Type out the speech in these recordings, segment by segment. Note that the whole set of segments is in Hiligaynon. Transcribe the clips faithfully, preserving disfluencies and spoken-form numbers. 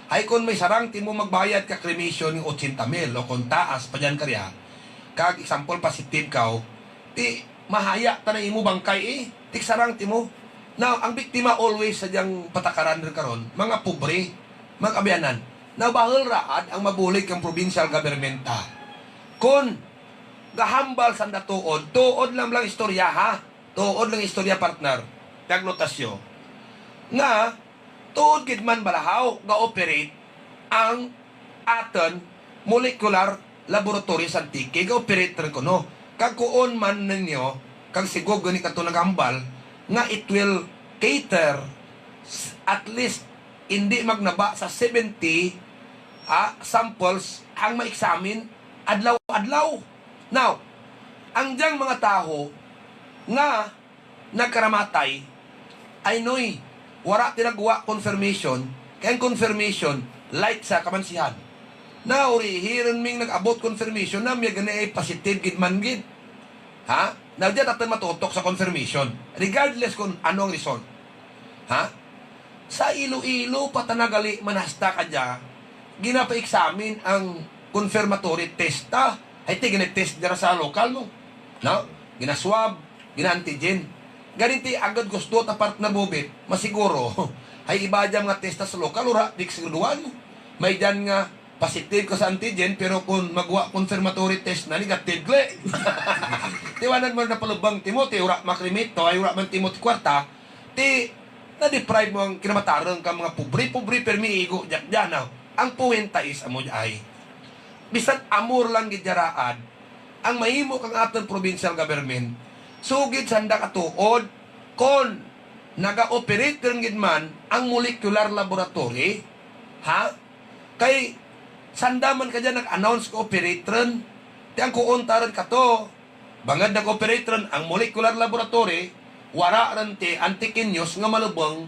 Ay, kon may sarang timo magbayad ka cremation nga ochenta mil o kon taas pa dyan karya, kag example, positive ka, ti mahaya ta na imo bangkay, eh, ti sarang timo. Now, ang biktima always sa diyang patakaran rin karon, mga pobre, mga kaabyanan. Now, bahul raad ang mabulig kang provincial government ta. Kon gahambal sa tuod, tuod lang lang istorya, ha? Tuod lang istorya, partner. Kag notasyo. Nga, tuod gid man balahaw ga-operate ang aton molecular laboratory sa Antique, ga-operate rin kuno. Kag kuon man ninyo, kag sigog gani kato nagahambal, nga it will cater s-, at least hindi magnaba sa seventy, ah, samples ang ma-examine adlaw-adlaw. Now, ang diyang mga tawo nga nagkaramatay, ay noy, wara tinagwa confirmation, kay ang confirmation, light sa kamansihan. Now, urihi rin ming nag-abot confirmation na may gani ay positive gid man gid. Ha? Now, diyan natin matutok sa confirmation, regardless kung ano ang result. Ha? Sa Iloilo pa tanagali man hasta kadya, ginapa-examine ang confirmatory test ta. Ay, ti, gina-test dira sa lokal mo. No? Gina-swab, gina-antigen. Ganiti, agad gusto ta, partner Bobet, masiguro. Ay, iba dyan mga test ta sa lokal, ura, di siguraduhan mo. May dyan nga positive ka sa antigen, pero kung magwa confirmatory test na, negative gali. Tiwanan mo na palubang timo, ti ura makrimito, ay ura man timo ti kwarta, ti na-deprive mo ang kinamatarong ka mga pobre, pobre, permi igo, dyan, dyan, ah. Ang puwenta is, amo ay, bisan amor lang gid diyaraad, ang mahimo kang aton provincial government, sugid sa handa ka tuod, kon naga-operate rin gid man ang molecular laboratory, ha? Kay, sanda man ka dyan nag-announce ka operate rin, ti ang kuon ta rin kato, bangad nag-operate rin ang molecular laboratory, wara rin ti antikinyos nga malubong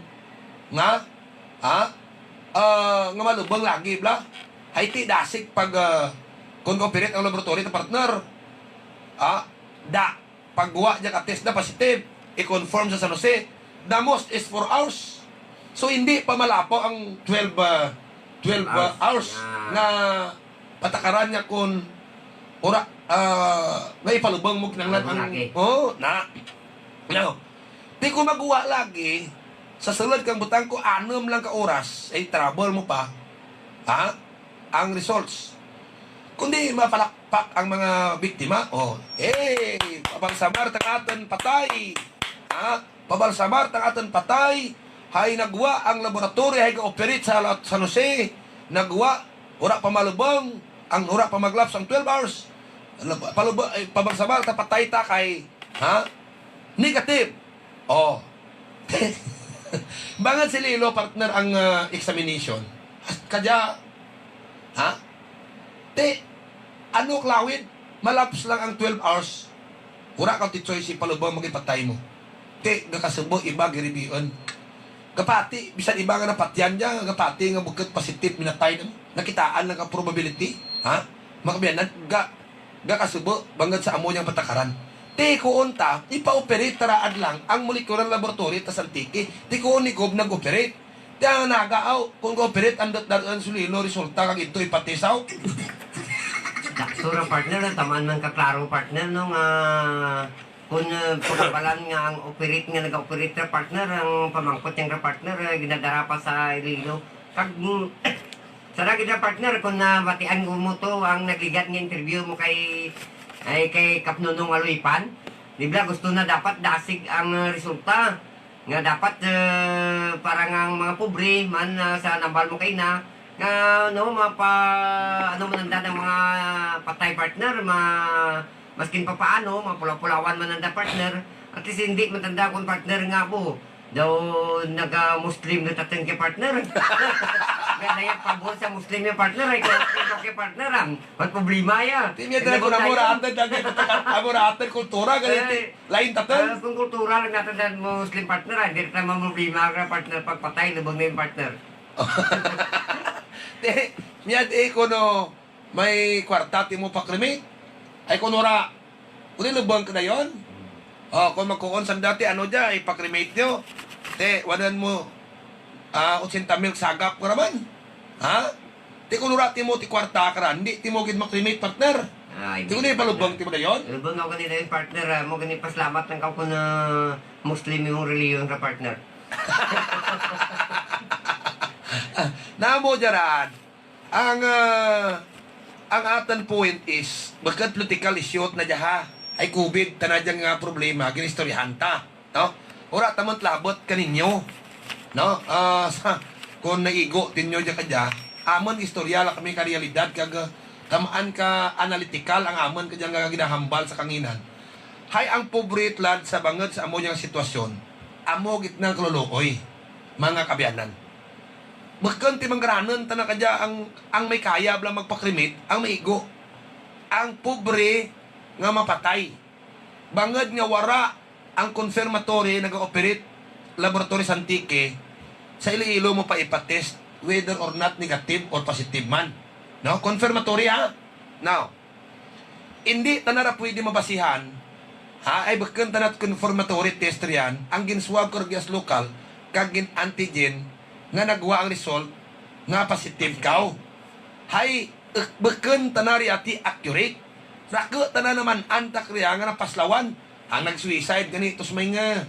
nga, ha? Ah, nga malubong lagi, bla? Hay ti dasig pag, ah, kung operate ang laboratory ta, partner. Ah, da, pagwa niya ka test na positive, i-confirm sa San Jose, the most is four hours. So, hindi pa malapaw ang twelve, ah, twelve, ah, hours. Hours. Ah. Nga patakaran niya kung ura, ah, nga ipalubong mo kinanglan ang, lagi. Oh, na. Now, di ko maguwa lagi, sa sulod kang butang ko, anum lang ka oras, ay trouble mo pa. Ha? Ang results. Kundi mapalakpak ang mga biktima. Oh, hey, pabalsamar tang aton patay. Ha? Pabalsamar tang aton patay. Hay nagwa ang laboratory, hay ga-operate sa La-, San Jose. Nagwa, ura pa malubong, ang ura pa maglaps ang twelve hours. Lab-, palubo-, eh, pabalsamar ta patay ta kay, ha? Negative. Oh. Bangad si Lilo, partner, ang, ah, examination. Kadya, ha? Ti, ano klawid? Malaps lang ang twelve hours. Wala kang tichoy si palubang magipatay mo. Ti, gakasubo, iba, giribion. Gapati, bisan iba nga napatyan niya, gapati nga bukit positive, minatay na. Nakitaan lang ang probability, ha? Makabiyanan, ga, gakasubo, bangod sa amo niyang patakaran. Ti, kuon ta, ipa-operate taraad lang ang molecular laboratory ta sa Antique. Ti, kuon ni Gob nag-operate. Ti, ang nagaaw, kung ga-operate, ang dat-, dar-, ang sulilo, resulta, kag ito, ipatisaw. Dakto ra, partner, ang tamaan man kaklaro, partner, no, nga kung, ah, pagkabalan nga ang operate nga nag-operate ra, partner, ang pamangkot niyang ra, partner, ah, ginadara pa sa Iloilo. Kag, mm, sana gid ra, partner, kung nabatian ko mo to, ang nagligad nga interview mo kay, ay, kay Kap Nonong Aloypan. Di ba, gusto na dapat dasig ang, ah, resulta. Nga dapat, eh, para nga ang mga pobre man, ah, sa nambal mo kay na, nga, no, mapa-, ano man ang daan ang mga patay, partner, ma-, maskin pa paano, mapula-pulawan man ang daan, partner, at least hindi matanda kung partner nga po, daw naga-Muslim na tatang kay partner. Nga na yung pabor sa Muslim yung partner, ay kung Muslim ka kay partner, ah, may problema ya. Di niya dala ko na mo raatan, dali, amo raatan kultura, ganyan, eh, lain tatang. Ah, kung kultura lang natin dahil Muslim partner, ah, hindi naman problema ka partner, pagpatay, lubang na yung partner. Di, niya di ko no, may kwarta ti mo pa-cremate. Ay, kung ora, uli lubang ka na yon. Oh, kung magkuon sa dati, ano dya, ipa-cremate nyo. Te, wanan mo, ah, ochenta mil sagap ko naman. Ha? Ti kun wala timo ti kwarta ka ra, hindi timo gid makremate, partner. Ay, Ti kun di, di palubang partner. Timo dayon? Lubang ako gani dayon, partner, ah. Mo gani pasalamat lang ako na Muslim imong reliyon ra, partner. Namo, Jarad. Ang, ah, ang atan point is, bukod political issue na dya, ha? Ay covid, tana dyan nga problema, ginistoryahan ta, no? Ura ta man labot kaninyo, no? Ah, sa, kung naigo tinyo dyan kadya, amon istorya lang kami ka realidad, kag, ah, tamaan ka analytical ang amon kadya nga ginahambal sa kanginan. Hay ang pobre tulad sa bangod sa amo dyan nga sitwasyon, amo gid nang kaluluoy, mga kaabyanan. Bukon ti manggaranon tana kadya ang, ang may kaya bala magpakremate, ang maigo. Ang pobre nga mapatay. Bangod nga wara ang confirmatory nag-ooperate laboratory sa Antique, sa Iloilo mo pa ipatest whether or not negative or positive man. No? Confirmatory, ha? Now, Indi ta na ra pwede mabasihan, ha, ay bukon ta na confirmatory test riyan ang gin-swab ko rugya sa lokal kag gin-antigen nga nagwa ang result nga positive kaw. Hay, uk-, bukon ta na ri ati accurate. Rako ta na naman antak riya nga napaslawan ang nag-suicide gani to sa may nga,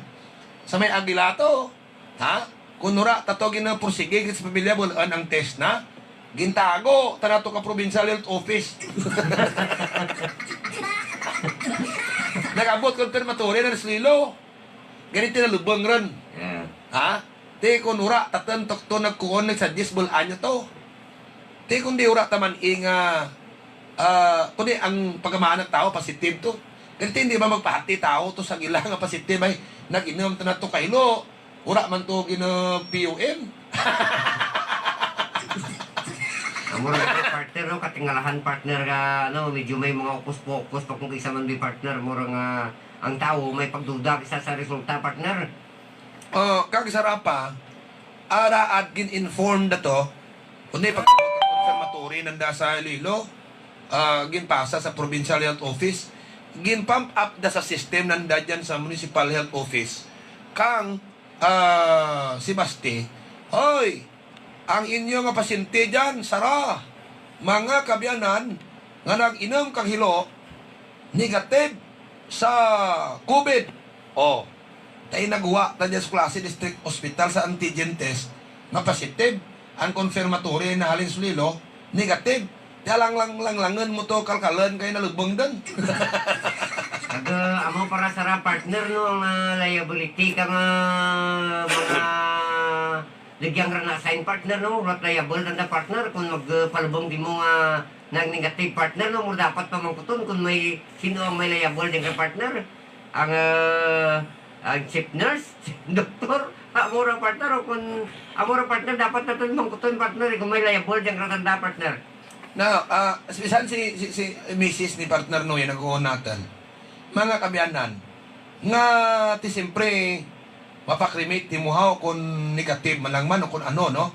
sa may Aguila to. Ha? Kun wala ta to ginapursige gid sa pamilya, bul-an ang test na. Gintago ta nato ka provincial health office. Nag-abot confirmatory na Iloilo. Gani tinalubong ron. Yeah. Ha? Ti kun wala ta tan tukto nagkuon nagsadis bul-an niya to. Ti kun di wala ta man inga, ah, kundi ang pagkamaan ng tao positive to. Gani ti hindi ba magpahati tao to sa ila nga positive ay nag-inom ta na to kahilo. Wala man to gina-P O M. Amo ra gid, partner, no? Katingalahan, partner, nga, ano, medyo may mga ukus-pokus pa kung isa man di, partner. Amo ra nga ang tao may pagduda isa sa resulta, partner. Oh, kag isa ra pa, ara at gin-inform na to, kundi pag confirmatory nanda sa Iloilo, ah, ginpasa sa provincial health office, gin-pump up da sa system nanda dyan sa municipal health office. Kang ah, si Basti, "Hoy, ang inyo nga pasyente dyan, sara, mga kaabyanan nga nag-inom kang hilo, negative sa covid." Oh, tay nagwa ta dyan sa Culasi District Hospital sa antigen test nga positive. Ang confirmatory na halin sa Iloilo, negative. Di alang lang, langlangon mo to, kalkalan kay nalubong dun. Aga, amo para sa ra, partner, no, ang, ah, liability kang, ah, mga ligyang ra na-assign, partner, no? What liable tanda, partner, kung mag, ah, palubong di mo nga nag-negative, partner, no? Mo dapat pamangkuton kung may, sino ang may liable din ka, partner. Ang, ah, ang chief nurse, doktor, amo ra, partner, o kung amo ra, partner, dapat naton mangkuton, partner, kung may liable dyan, ratanda, partner. Na, ah, bisan si, si, si misis ni partner Noy, nag-uon naton. Mga kaabyanan, nga ti siyempre, mapakremate ti muhaw kung negative man lang man o kung ano, no?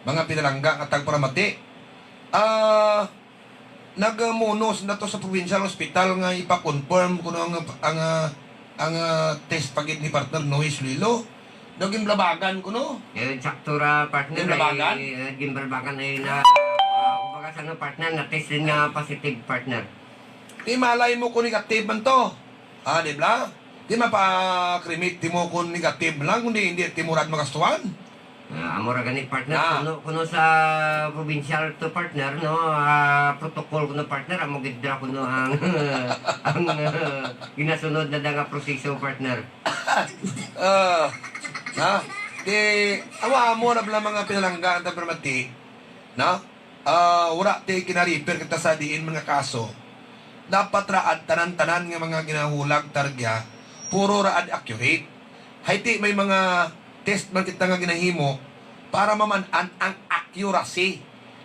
Mga pinalangga nga tagparamati. Ah, Nagmunos na to sa provincial hospital nga ipa-confirm kuno ang, ang, ah, ang, ah, test pa gid ni partner Nois Lilo. Daw ginbalabagan kuno. Eh, sakto ra, partner, Ginbalabagan? ay, eh, ginbalabagan ay na, ah, kumbaga sa ano, partner, na-test din nga positive, partner. Di malay mo kung negative man to. Ah, di bla? Di mapa-cremate timo kung negative lang, kundi hindi timo rad magastuhan. Ah, amo ra gani, partner. Ah. Kuno, kuno sa provincial to, partner, no, ah, protocol kuno, partner, amo gid ra kuno ang, ang, ah, ginasunod na nga proseso, partner. Ah, ha? Di, awa mo na bala mga pinalangga ang permati, no? Ah, wala ti gina-refer kita sa diin man nga kaso. Dapat raad tanan-tanan nga mga ginahulag targya, puro raad accurate. Hay ti may mga test man kita nga ginahimo para maman-an ang accuracy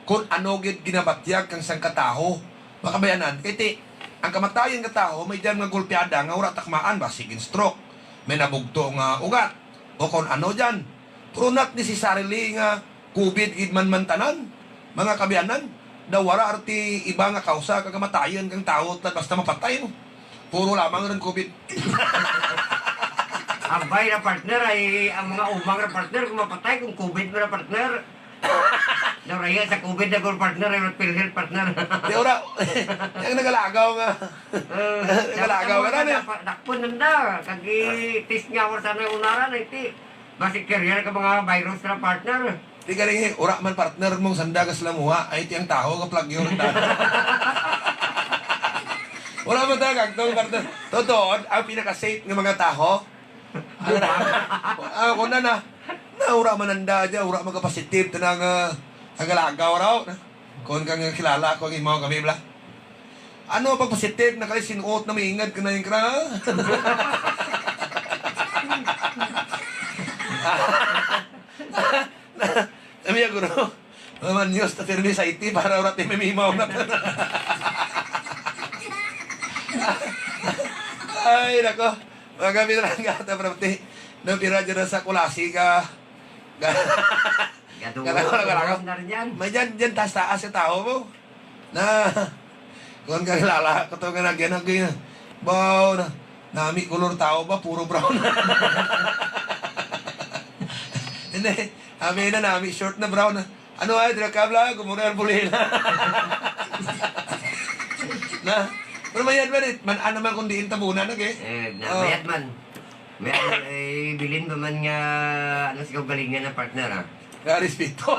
kung ano gid ginabatyag kang sangka tawo. Makabayanan, kay ti, ang kamatayon nga tawo may dyan nga gulpiada nga wala takmaan, basig in stroke, may nabugto nga ugat, o kung ano dyan. Pero not necessarily nga covid gid man man tanan, mga kaabyanan, daw wala arti iba nga kausa kag kamatayon kang tawo ta basta mapatay mo. Puro lamang rin covid. Abay na, partner, ay ang mga umang na, partner, kung mapatay, kung covid mo na, partner. Raya sa covid na gud, partner, ay PhilHealth, partner. Di, ora, ang nagalagaw nga. Eh, Nagalagaw ka na, dapat eh. Dakpon nanda. Kag i-test nga, wala sana yung unaran, ay ti. Basi carrier ka mga virus na, partner. Di ka rin, eh, ora man, partner, mong sanda ka sila muha, ay ti ang taho ka plagyo rin na. Wala man talaga, ang tong, partner. Totoo, ang pinaka-safe nga mga taho, ah, kung na na, na, ura man anda dyan, ura man ka positive, tanang, ah, tagalagaw raw. Kung kang kilala ko, ang imaw kami, bla. Ano, pag positive, nakali sinuot na maingad ka na yung kra. Sabi niya, guro, naman news, ta firme sa iti, para ura ti may mimaw na. Ay, nako. Mga kami na lang gata, pero ti, napira dyan sa Kulasi ka. Ka-, Gadulo, kala ko, kala ko. Gadulo na rin yan. May dyan, dyan, taas-taas yung tao mo. Na, kuwan ka, lala, kato nga nagyan, nagyan. Baw na, nami color tao ba? Puro brown. Hindi, kami na, nami short na brown na. Ano ay, dira ka bla, gumura ang puli na. Na, pero mayad man eh, man, ano man kung diin tabunan, okay? Eh, na, Oh. mayad man. May, eh, bilin ba man nga, ano, sa kaugalingan ng partner, ah? Nga respeto.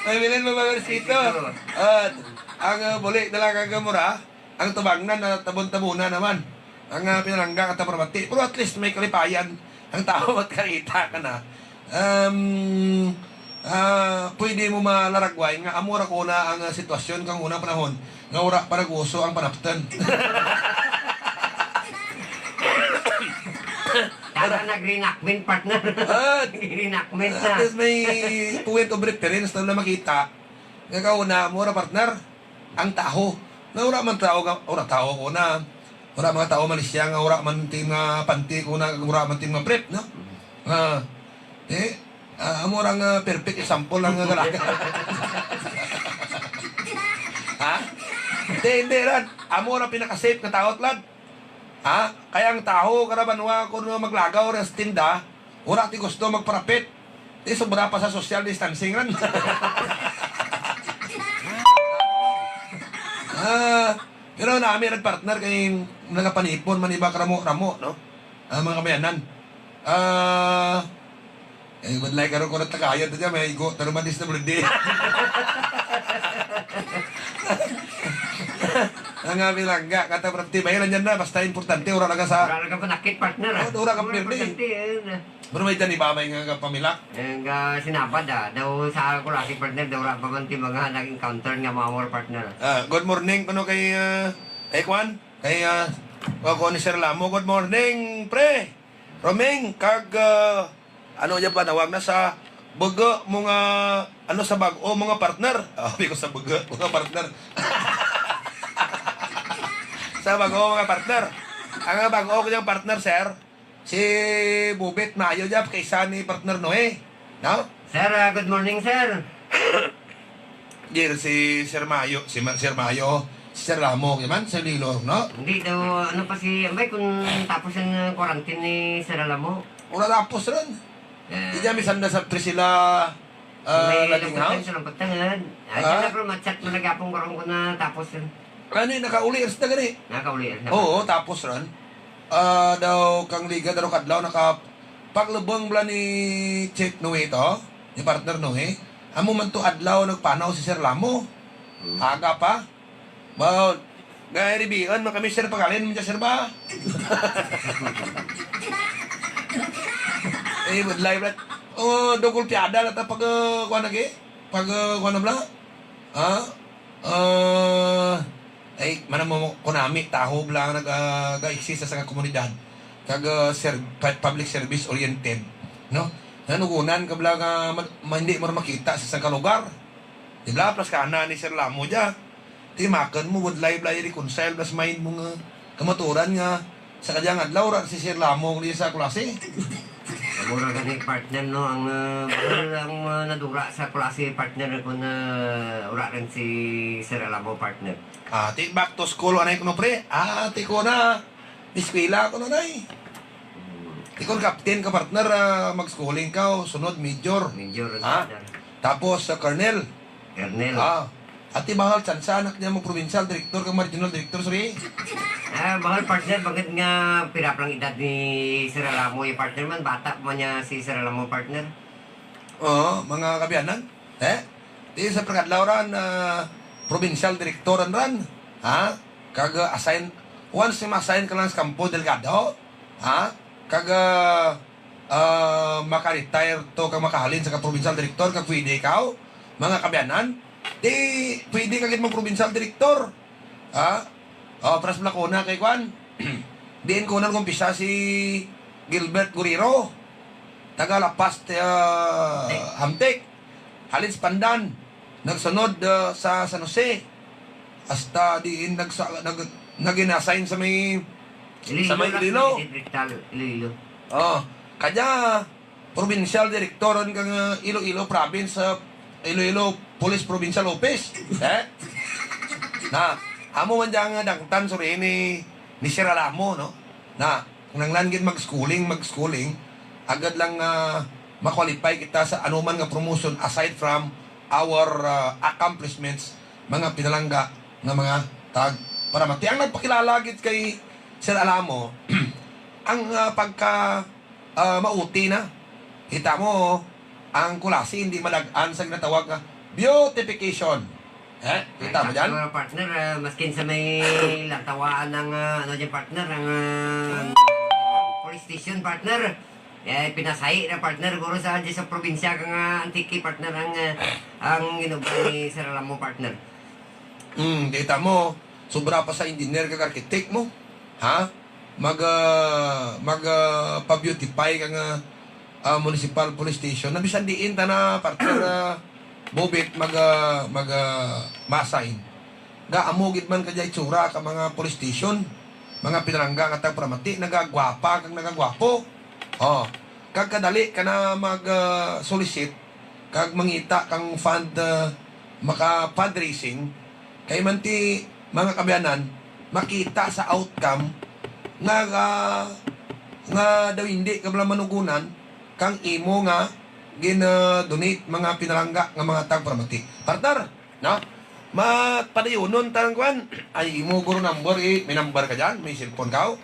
May bilin mo ba nga respeto? Respeto. At ang, uh, buli na lang ang mura, ang tubangnan na tabon-tabunan naman. Ang, uh, pinalangga at pamati. Pero at least may kalipayan ang tao at karita ka na. Um, ah, pwede mo malaragway nga amo ra ko na ang, uh, sitwasyon kang unang panahon nga wala pa nag-uso ang panapton. Tara, nag-reenactment, partner. Ah. Nag-reenactment na. At least may point of reference na, na makita. Nga kauna, mura, partner, ang taho. Na wala man tao, nga, wala tao ko na. Wala mga tao Malaysia nga wala man ti mga panty ko na, wala man ti mga prep, no? Ah, eh, ah, amo ra nga perfect example lang nga galaga. Ha? Hindi, hindi, Ran. Amo ra pinaka-safe nga tao, lad. Ha? Kaya ang taho, kada banwa, kung maglagaw ra sa tinda, wala ti gusto magparapit. Ti sobra pa sa social distancing ran. Ah, pero nami nagpartner kay nagapanipon man iba karamo-ramo, no? Ah, mga kamayanan. Ah, eh, would like, karon ko natagayan ta dyan, may igo, taro man, is na bulindi. Ang aming langga, kata, pero tibayan lang dyan na, basta importante, ura lang ka sa Wala lang ka panakit, partner, ah. Oh, ura ka Wala pirmi. importante, eh, na. Pero may dyan iba, may nga pamilak. Eh, nga sinabad, ah, daw sa Kulasi, partner, daw wala pa man ti mga nag-encounter nga mga more, partner. Ah, good morning, kuno kay, ah, kay Kwan? Kay, ah, wa ko ni Sir Lamo. Good morning, pre. Roming, kag, ah, ano niya ba, nawag na sa bugo mo nga, ano, sa bag-o mo nga partner? Ah, sabi ko sa bugo mo nga partner. Sa bag-o mo nga partner. Ang bag-o ko niyang partner, sir, si Bubit Mayo niya, kaysa ni partner Noe. No? Sir, ah, good morning, sir. Dil si Sir Mayo, si Ma-, Sir Mayo, si Sir Lamo, kay man, Sir Lilo, no? Hindi daw, ano pa si, ambay, kung tapos ang, ah, quarantine ni Sir Lamo. Wala tapos ron. Eh. Di dyan, misan na sa Priscilla, ah, May Lading Lamputan, House? Sa Lamputan. Ay, Ah? Sir, pero ma-chat mo na gyapon karon kung natapos yun. Ano yun, nakauli rin sa gani? Nakauli rin sa Oo, tapos ron. Ah, daw kang Liga, daw kadlaw, naka-, paglubong bala ni Chief Noe to, ni partner Noe. Amo man to adlaw nagpanaw si Sir Lamo. Hmm. Aga pa. Mao, nga ribian man kami, sir, paghalin mo dyan, sir, ba? Eh, budlay, bro. Oh, dugol piyada lang ta pag, uh, kuha na, ge? Pag, uh, kuha na, bla? Ha? Ah, ay, manamo, kunami, taho lang nag, ah, ga-exist sa nga komunidad. Kag, ah, ser-, pu-, public service oriented, no? Nanugunan ka bala nga ma-, ma-, hindi mo makita sa isang kalugar. Di bala, plus ka na ni Sir Lamo dya. Timakan mo, would live la reconcile, plus mind mo nga kamaturan nga sa kadyang adlaw, ra si Sir Lamo ni sa klase. Mura gani, partner, no, ang, ah, ang, ah, nadura sa klase, partner, kung, ah, wala rin si Sir Alamo, partner. Ah, ti back to school, anay ko no, pre. Ah, ti ko na. Eskwela ko na, nay. Hmm. Di kon captain ka, partner, ah, mag-schooling ka, o sunod major. Major, Ha? partner. Tapos, ah, colonel. Colonel. Ah. Ati bahal, tsansa anak niya mo provincial director ka, regional director, sorry. Ah, bahal, partner, bangod nga pira pa lang edad ni Sir Alamo, eh, partner man, bata pa man niya si Sir Alamo, partner. Oo, mga kabiyanan. Eh? Di sa pagkadlaw ran, ah, provincial director an ran. Ha? Kag, ah, assign, once ma-assign ka lang sa kampo, delegado, ha? Kag, ah, ah, maka-retire to kag makahalin sa ka-provincial director, kag pwede ikaw, mga kabiyanan, di pwede ka gid mag-provincial director. Ha? Oh, pras Blacona kay kwan. Diin ko na nag-umpisa si Gilbert Guerrero, taga La Paz, ah, Hamtic. Halin sa Pandan, nagsunod, ah, sa San Jose. Hasta diin nagsa-, nag-, nag-inassign sa may, Iloilo sa may lang, Iloilo. Iloilo. Iloilo. Oh, kanya, provincial director kang, uh, Iloilo Province, uh, Iloilo Police Provincial Office. Eh? Na, amo man dyan nga dangtan, sorry, ni, ni Sir Alamo, no? Na, kinahanglan gid mag-schooling, mag-schooling, agad lang, ah, ma-qualify kita sa anuman nga promotion aside from our, ah, accomplishments, mga pinalangga nga mga tag-paramati. Ang nagpakilala gid kay Sir Alamo, ang, ah, pagka ah, mauti na. Kita mo, ang Culasi hindi malag-an sa ginatawag nga beautification. Eh, kita mo dyan? Sakto, partner, ah, maskin sa may lantawaan ng, ah, ano dyan, partner, ang, ah, police station, partner. Eh, pinasahi na, partner, guro sa, dyan sa probinsya kang, ah, Antique, partner, ang, ah, ang ginugma ni Sir Alamo, partner. Hmm, kita mo, sobra pa sa engineer kag architect mo. Ha? Mag, ah, mag, ah, pa-beautify ka nga, ah, municipal police station. Na bisan diin ta na, partner, ah, Bobet, mag, ah, mag, ah, masign. Ga, amo gid man kadya itsura ka mga police station, mga pinalangga nga tagparamati, nagagwapa kag nagagwapo. Oh, kag kadali ka na mag, ah, solicit kag mangita kang fund, ah, maka fundraising, kay man ti, mga kaabyanan, makita sa outcome nga, ah, nga daw hindi ka bala manugunan kang imo nga gina-donate mga pinalangga nga mga tagparamati. Partner, no? Ma-, padayunon ta ang kwan. Ay, imo guro number, eh. May number ka dyan? May cellphone ka, oh?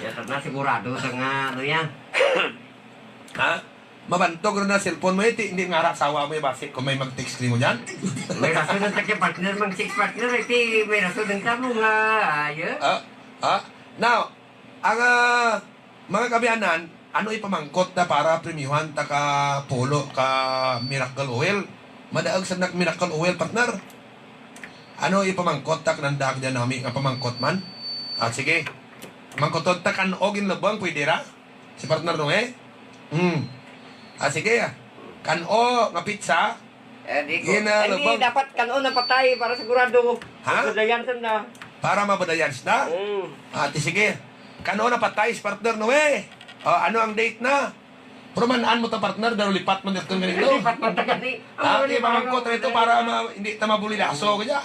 Yan, partner, sigurado sa nga, ano yan. Ha? Mabantog rin na cellphone mo, eh. Ti-, hindi nga ra asawa mo, eh, basi kung may mag-text mo dyan. May rason ang takya partner, mag-text partner, eh. Ti, may rason ang tamo nga, ayo. Ah, ah. Now, ang, ah, mga kaabyanan, ano ipamangkot na para premyuhan ta ka pulo ka Miracle Oil? Madaag sa nag Miracle Oil, partner. Ano ipamangkot ta kananda dyan nami nga pamangkot man? Ah, sige. Mangkuton ta kan-o ginlubong, pwede ra? Si partner Noe? Hmm. Ah, sige, ah. Kan-o nga pizza, Eh, di ko. Gina-, Hindi, lubang. Dapat kan-o na patay para sigurado. Ha? Mabadayan sa na. Para mabadayan sa na? Mm. Ah, ti sige. Kan-o na patay si partner Noe? Oh, ano ang date na? Pero man-an mo ta, partner, pero lipat man dito ganito. Lipat man ta gani. Ah, Ang di lipat mamangkot ang rito para ma-, hindi ta mabulilaso kaya.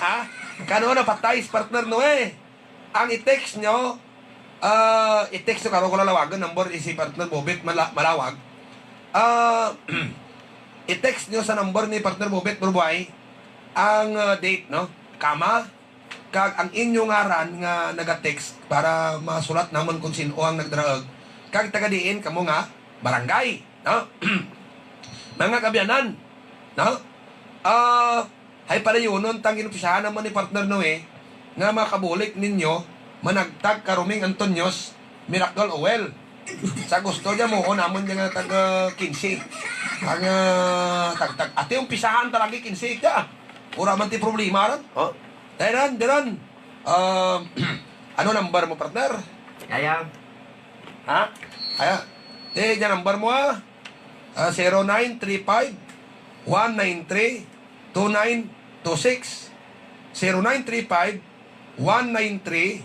Ha? Kan-o na patay si partner Noe? Ang i-text nyo, ah, i-text nyo, karon ko lalawagan, number ni si partner Bobet, mala-, malawag. Ah, i-text nyo sa number ni partner Bobet, Burbuhay, ang, ah, date, no? Kama, kag ang inyo ngaran nga naga-text para masulat namon kung sin-o ang nagdaraag, kag taga diin kamo nga barangay, no? Mga kaabyanan, no? Ah, Hay padayunon tang ginumpisahan naman ni partner Noe nga makabulik ninyo managtag ka Roming Antonio's Miracle Oil. Sa gusto niya mo, o namon niya nga tag, ah, kinse. Ang, ah, tagtag. Ati, umpisahan ta lagi kinse ka. Wala man ti problema ran. Oh. Dahil ran, di ran. Um, ano number mo, partner? Kaya. Ha? Kaya. Eh, yan number mo, ah. Ah, zero nine three five, one nine three, two nine two six. Zero nine three five, one nine three,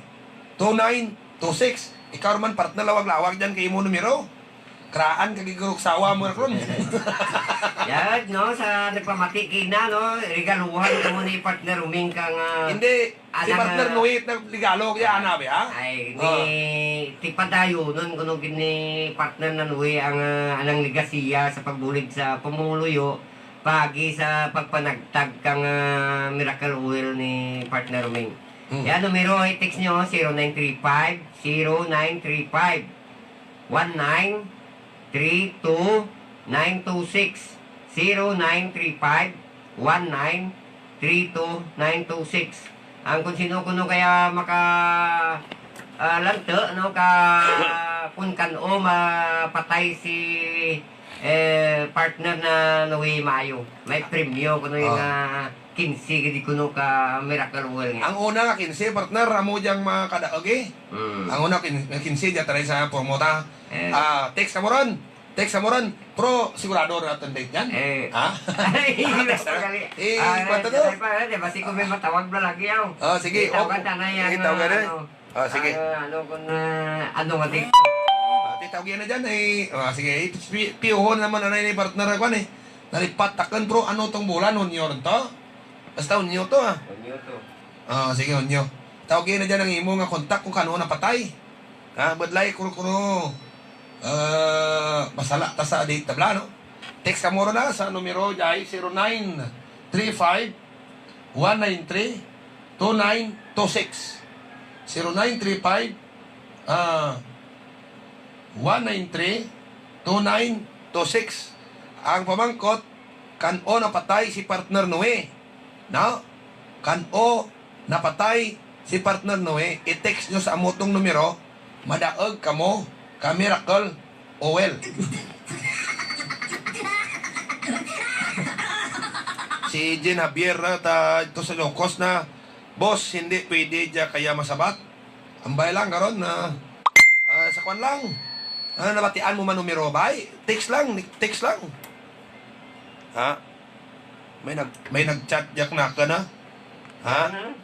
two nine two six. Ikaw naman, partner, lawag-lawag dyan kay imo numero. Traan ka giguruksawa mo ron. Yan, no, sa nagpamati kina, no, regaluhan ko mo ni partner Roming kang, ah, Hindi, si alang, partner ah, Noe nagregalo, kaya ana, be, ha? Ay, ni, Oh. Tipadayonon ko no gid ni partner na Noe ang, ah, anang legasiya sa pagbulig sa pamumuyo, pagi sa pagpanagtag kang, ah, miracle oil ni partner Roming. Hmm. Yan, numero, i-text nyo, zero nine three five, zero nine three five, one nine three two nine two six, zero nine three five, one nine three two nine two six. Ang kung sino kuno kaya maka, ah, lanto, no, ka, kung kan-o mapatay si, eh, partner na Noe Mayo. May premyo kuno yung, Oh. ah, quince gid kuno ka miracle oil nga. Ang una nga quince, partner, amo diyang mga kadaog, eh. Mm. Ang una, quin-, quince, diya taray sa promo ta. Eh. Ah, text ka mo ron. Text ka mo ron. Pero sigurado na natin date yan? Eh. Ha? Ay, Ah, text na. Gali. Eh, Ah, kwento eh, to. Di ba, di ba, si Kuya matawag na lagi, yaw. Ah, sige. Itaw Oh, ka, tanay, ang, itaw ka na. Ano, Ah, sige. Ang, ano, kung, ah, ano nga, di- Ah, titaw yan na dyan, eh. Ah, sige. Pi-, piuhon naman, anay, ni partner, kwan, eh. Nalipat, takon, bro. Ano tong bulan? Hunyo rin to? Basta Hunyo to, ah. Hunyo to. Ah, sige, Hunyo. Tawagin na dyan ang imo nga kontak kung kano napatay. Ha, budlay, kuno, kuno. Ah, masala ta sa di tabla, no? Text ka mo ron na sa numero dyan, zero nine three five, one nine three, two nine two six. Zero nine three five, ah, one nine three, two nine two six. Ang pamangkot, kan-o napatay si partner Noe. No? Kan-o napatay si partner Noe, i-text nyo sa amo tong numero, madaog kamo ka Miracle Oil. Si Jean Javier, ah, ta, ito sa Ilocos na, "Boss, hindi pwede dya kaya masabat." Ambay lang karon na, ah, sa kwan lang. Ah, nabatian mo man numero, bay? Text lang, ni-, text lang. Ha? May nag-, may nag-chat diak na ka na? Ha? Ano?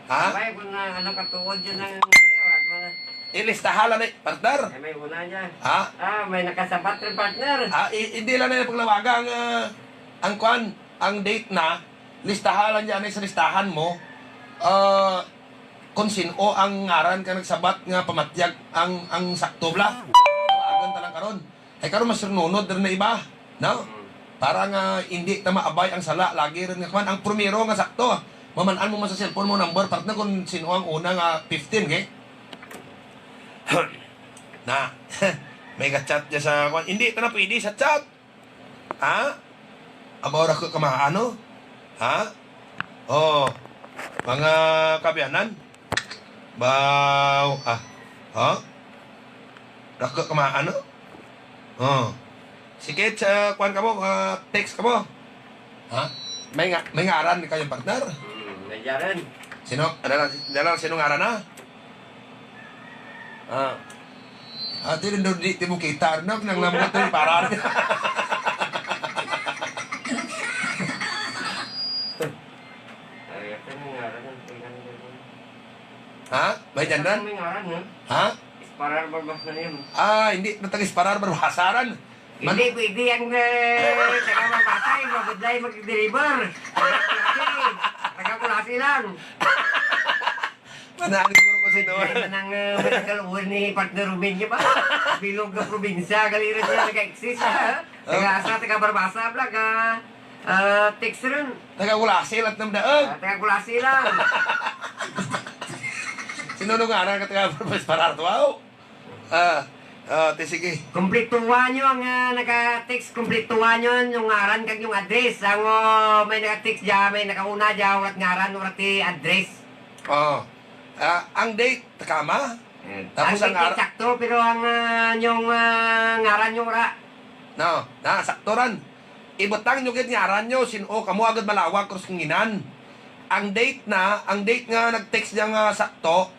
Ha? May kung, ah, ano katuod yun ang, ano yun, at mga Eh, listahan lang, eh, partner. Eh, may una niya. Ha? Ah, may nakasabat rin, partner. Ah, i-, hindi lang na yung paglawaga ang, ah, ang kwan, ang date na, listahan lang dyan, eh, sa listahan mo. Ah, kung sino ang ngaran ka nagsabat nga pamatyag ang, ang sakto bla. Tawagan ta lang karon. Ay, karon mas nunod rin na iba, no? Mm. Para nga hindi ta maabay ang sala, lagi rin nga kwan. Ang primero nga sakto, maman-an mo man sa cellphone mo number, partner, kung sino ang una nga fifteen, okay? Na, may ka-chat niya sa kwan. Hindi ta na pwede sa chat. Ha? Abaw ra ko kamaano? Ha? Oh, mga kaabyanan? Baw, ah, ha? Ra ko kamaano? Oh. Sige, sa kwan ka mo, ah, text ka mo. Ha? May nga, may ngaran ni kayong partner? Hmm, may ngaran. Sino? Dala, dala, sino ngaran na? Ah. Ati rin daw di, di mo kita, no? Nang lamot na yung parar. Ay, ito yung ngaran ng pinang-, Ha? May dyan rin? May ngaran, no? Ha? Isparar ba ba na yun? Ah, hindi. Natang isparar, barbasaran. Man- Hindi pwede ang, eh, taga Mabasay, mabudlay mag-deliver. Taga Culasi. Taga Culasi lang. Manaan siguro ko si Noel. Hindi man ang, eh, miracle oil ni partner Roming niya ba? Bilog na probinsya, gali rin siya nag-exist, ha? Taga asa, taga Barbaza, vlog, ah, ah, text rin. Taga Culasi, lahat ng daog. Ah, taga Culasi lang. Sino nung araw ka taga Barbaza, para tuwaw? Ah, ah, te, sige. Kumpletuhan nyo ang, ah, naka-text, kumpletuhan nyo yung ngaran kag yung address. Ang, oh, may naka-text dya, may nakauna dya, urat ngaran, urat ti address. Oh. Ah, ang date, takama? Eh, tapos ang ang date, ar- sakto, pero ang, ah, yung, ah, ngaran yung ura. No, na, sakto ran. Ibutang nyo gid ngaran nyo, sin-o kamo agad malawag, cross kanginan. Ang date na, ang date nga nag-text niya nga sakto,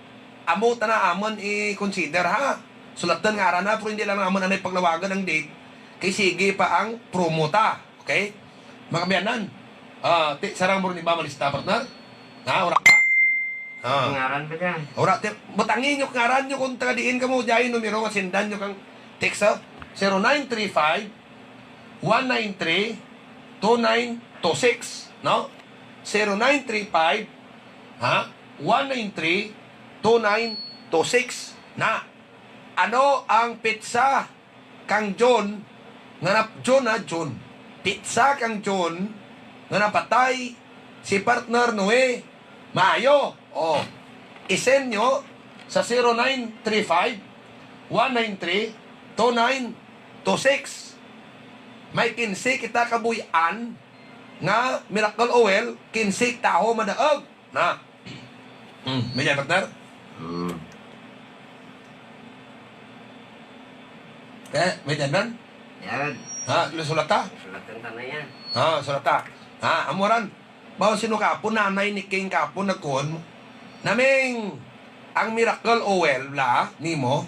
amo ta na amon i-consider, ha. Sulatan ngaran na, pero hindi lang amon anay paglawagan ang date. Kay sige pa ang promo ta, okay? Mga kaabyanan, ah, ti-, sarang mo rin iba malista, partner? Ha, ura ka? Ah. Ngaran pa dyan. Ura, ti-, butangi nyo ngaran nyo kung taga diin kamo, dyan numero nga sindan nyo kang text, ha? zero nine three five, one nine three, two nine two six, no? Zero nine three five, ha? One nine three, two nine two six. Na, ano ang petsa kang June nga nap-, June, ha, June. Petsa kang June nga napatay si partner Noe Maayo. Oh, i-send nyo sa zero nine three five, one nine three, two nine two six. May kinse kita kabuy-an nga Miracle Oil, kinse taho madaog. Na. Hmm, may dyan, partner? Hmm. Eh, may dyan, man? Yan. Ha, sulata? Sulatan ta na yan. Ha, sulata. Ha, amuran. Bawo sino kapon, nanay ni King kapon, nagkuon mo. Naming, ang Miracle Oil, bla, nimo,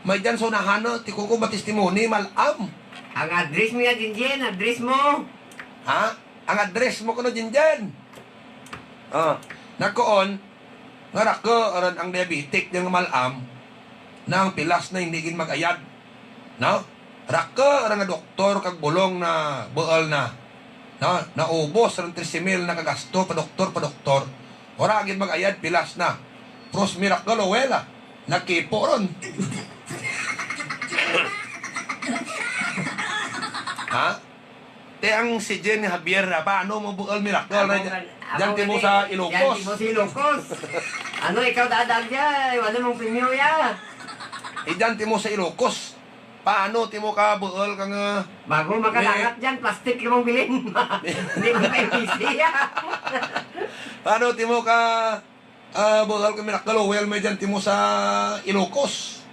may dyan sa unahan, no? Tikuko ba testimony, malam. Ang address mo yan, Jinjin, address mo. Ha? Ang address mo kuno, Jinjin. Ah, nagkuon, nga rako, aron ang diabetic, dyan nga malam, na ang pilas na hindi gid mag-ayad. No? Rako, aron nga doktor, kag bulong na, buol na. No? Naubos, aron trese mil na kagasto, pa doktor, pa doktor. Wala gid mag-ayad, pilas na. Pros Miracle Oil, ah. Nagkipo ron. Ha? Te, ang si Jen Javier na, paano mo buol Miracle na Amo dyan? Nga, amo Dyan nga timo ni, sa Ilocos. Dyan timo sa Ilocos. Ano, ikaw dadag dyan? Wala mong premyo ya. Eh, dyan timo sa Ilocos. Paano timo ka buol ka nga Bago makadangat dyan, plastic yung bilin. Hindi mo kayo busy ya. Paano timo ka Ah, buol kami nakalo, well, may dyan timo sa Ilocos.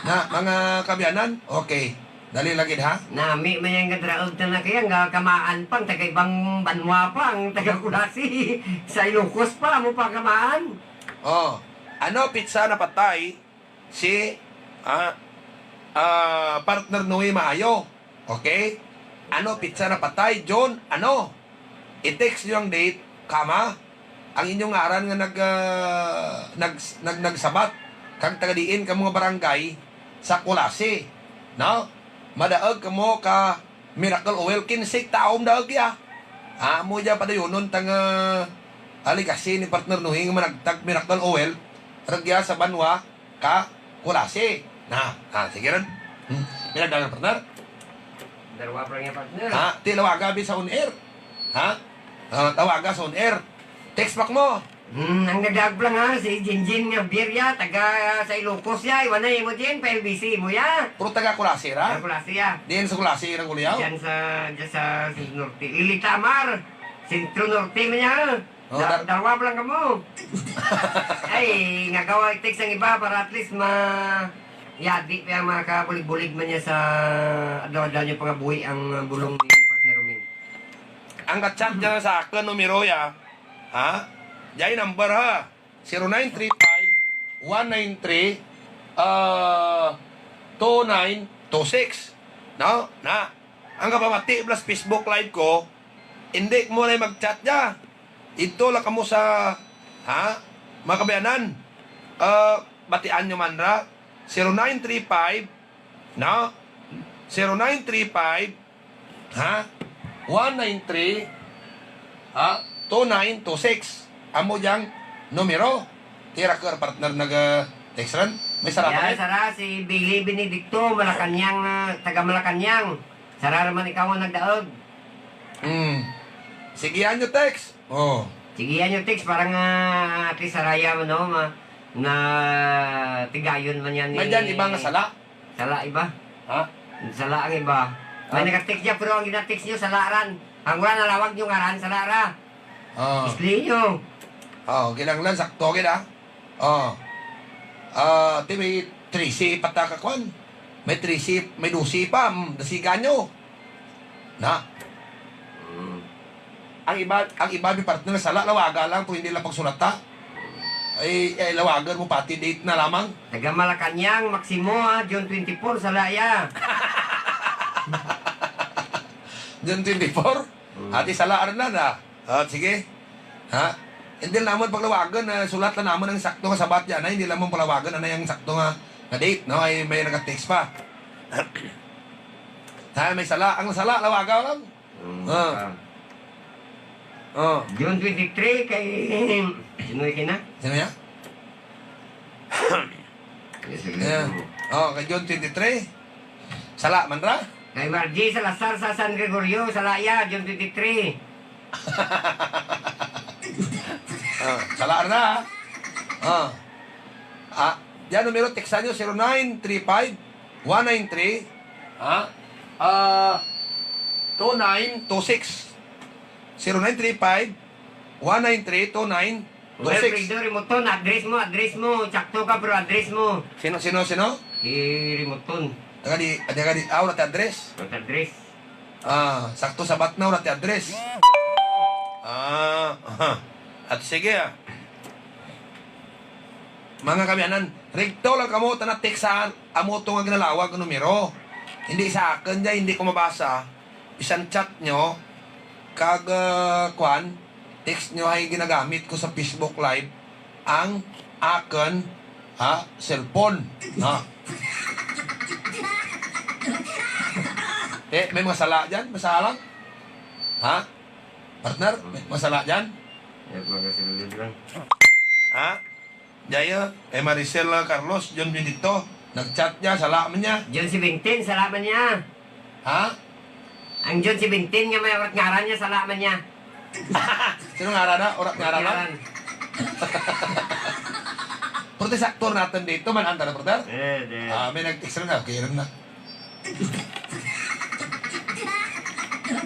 Na, mga kaabyanan, okay. Dali lang gid, ha? Nami man yan nga draog na kaya nga kamaan pang taga ibang banwa pang taga Culasi. Sa Ilocos pa mo pa kamaan. Oh, ano, petsa napatay si, ah, ah, partner Noe Maayo. Okay? Ano, petsa napatay, June, ano? I-text nyo ang date, comma, ang inyong ngaran nga nag, ah, nag, nag, nagsabat, kag taga diin ka mga barangay sa Culasi, no? Madaog kamo ka Miracle Oil, kinse taom daog ya. Amo dyan padayonon tang, ah, legacy ni partner Noe nga managtag Miracle Oil, ragya sa banwa, ka Culasi. Na, ah, sige ron. Hmm. Pinagdagan, partner? Darwa pa nga, partner. Ha? Ti, lawaga bi sa on air. Ha? Ah, tawaga sa on air. Text back mo. Hmm, ang nagdaag pa lang, ha, si Jinjin nga Birya, taga sa Ilocos ya, iwan na imo din, pa L B C mo ya. Pero taga Culasi ra? Taga Culasi ya. Diin sa Culasi ra, Guliyaw? Diyan sa, diyan sa, sa Norte. Lilitamar, Sentro Norte man ya. Oh, Da-, dar- darwa pa lang kamo. Ay, nga gawa text ang iba para at least ma-, yadi pa ang mga kabulig-bulig man niya sa adlaw-adlaw niya pangabuhi ang, uh, bulong ni Partner Roming. Ang ka-chat dyan sa akon, numero ya. Ha? Jay number ha. Zero nine three five, one nine three, uh, two nine two six. No? Na. Ang kapamati plus Facebook live ko, hindi mo na mag-chat niya. Dito lang kamo sa, ha? Mga kabayanan, ah, batian nyo man ra, zero nine three five, no? Zero nine three five, ha? One nine three, ha? Two nine two six. Amo yang numero. Tira ka, partner, nag-text ran. May sarap. Ya, eh. Sara, si Billy Benedicto, Malacañang, ah, taga Malacañang. Sara ra man ikaw ang nagdaog. Hmm. Sige, anyo text. Oh. Sige, anyo text para nga at least saraya man, no, ma-, na tigayon man yan ni May dyan iba nga sala? Sala iba. Ha? Sala ang iba. May Ah. nag-text niya, pero ang gina-text niyo, sala ran. Ang wala nalawag niyo ngaran, sala ra. Oh. Isli niyo. Oh, kinahanglan sakto gid, ah. Oh. Ah, ti may trese pa ta ka kwan. May trese, may dose pa, mm, dasigan nyo. Na. Mm. Ang iba, ang iba, may partner, sala, lawaga lang, pero hindi lang pagsulata. Ay, ay, lawagan mo pati date na lamang. Taga Malacañang, Maximo, ah, June twenty-four, sala ya. June twenty-four? Mm. Ati sala, Arnan, ah. Ah, sige. Ha? Hindi lang namon paglawagan, ah, sulat lang namon ang sakto nga sabat yan, ay, hindi lang namon palawagan, ano yung sakto nga, nga date, no? Ay, may nag-text pa. Ay, may sala. Ang sala, lawaga lang. Mm, Ah. ah. Oh. June twenty-three kay, sino yung kina? Sino yan? Yes, sir. Yeah. Oh, kay June twenty-three. Sala man ra? Kay Margie Salazar sa San Gregorio, sala ya, June twenty-three. Ah, sala ra na, ha? Ah. Ah, yan, numero, teksa nyo, zero nine three five, one nine three, ha? Ah, two nine two six. Zero nine three five, one nine three, two nine two six. Well, Fredo Rimuton, address mo, address mo. Sakto ka, pero address mo. Sino, sino, sino? Si Rimuton. Taga di, taga di, ah, wala ti address. Wala ti address. Ah, sakto sa Batnaw, wala ti address. Ah, aha. At sige, ah. Mga kamianan, rekto lang kamo, tana text sa amo to nga ginalawag nga numero. Hindi sa akin, di, hindi ko mabasa. Bisan chat nyo, kag, ah, kwan, text nyo ay ginagamit ko sa Facebook Live ang akon, ha, cellphone. Ha? Eh, may mga sala dyan? May sala? Ha? Partner, may mga sala dyan? Eh, mga silid lang. Ha? Jaya, eh, Maricel, ah, Carlos, June twenty-two. Nag-chat niya, sala man niya. June seventeen, sala man niya. Ha? Ang June seventeen nga may urat ngaran niya, sala man niya. Sino ngaran na? Urat ngaran na? Ngaran. Pero ti sakto natin dito, man, anda na, brother? Eh, di. Ah, may nag-text rin na. Okay rin na.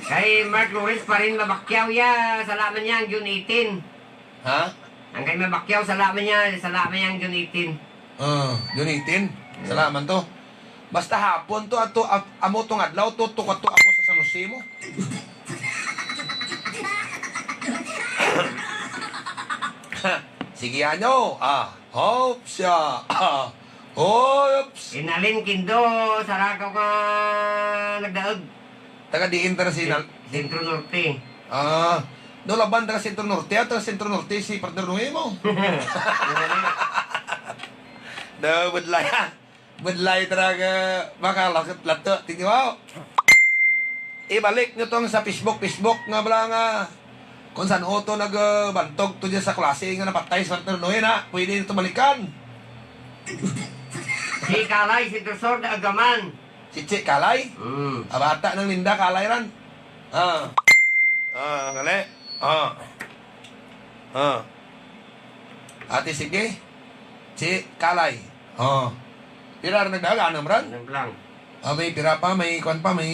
Kay Mark Lawrence pa rin mabakyaw ya. Sala man niya ang June eighteen. Ha? Ang kay mabakyaw, sala man niya, sala man niya ang June eighteen. Ah, June eighteen? Sala man to. Basta hapon to, ato, ap-, amo tong adlaw to, to, to, ako sa San Jose mo. Sige, ano? Ah, hope siya. Ah, hops. Inalin Kindo, sarakaw ka nagdaag. Taga diin ta na si Nal-, Centro Norte. Ah, no, laban taga Centro Norte, ah, taga Centro Norte si partner Noe mo. Wala. No, budlay, ah. Budlay talaga, makalakot lato, tingnan mo. Ibalik nyo tong sa Facebook, Facebook nga bala nga kung saan oto nagbantog to dyan sa klase nga napatay si partner Noe na, pwede nyo to balikan. Si Kalay, Centro Sur, Agaman. Si Che Kalay? Mm. Ah, bata nang Linda Kalay ran. Ah. Ah, gali. Ah. Ah. Ate, sige. Che Kalay. Oh. Pira ran nagdaag? Anam ran? Anam lang. Ah, may pira pa, may kwan pa, may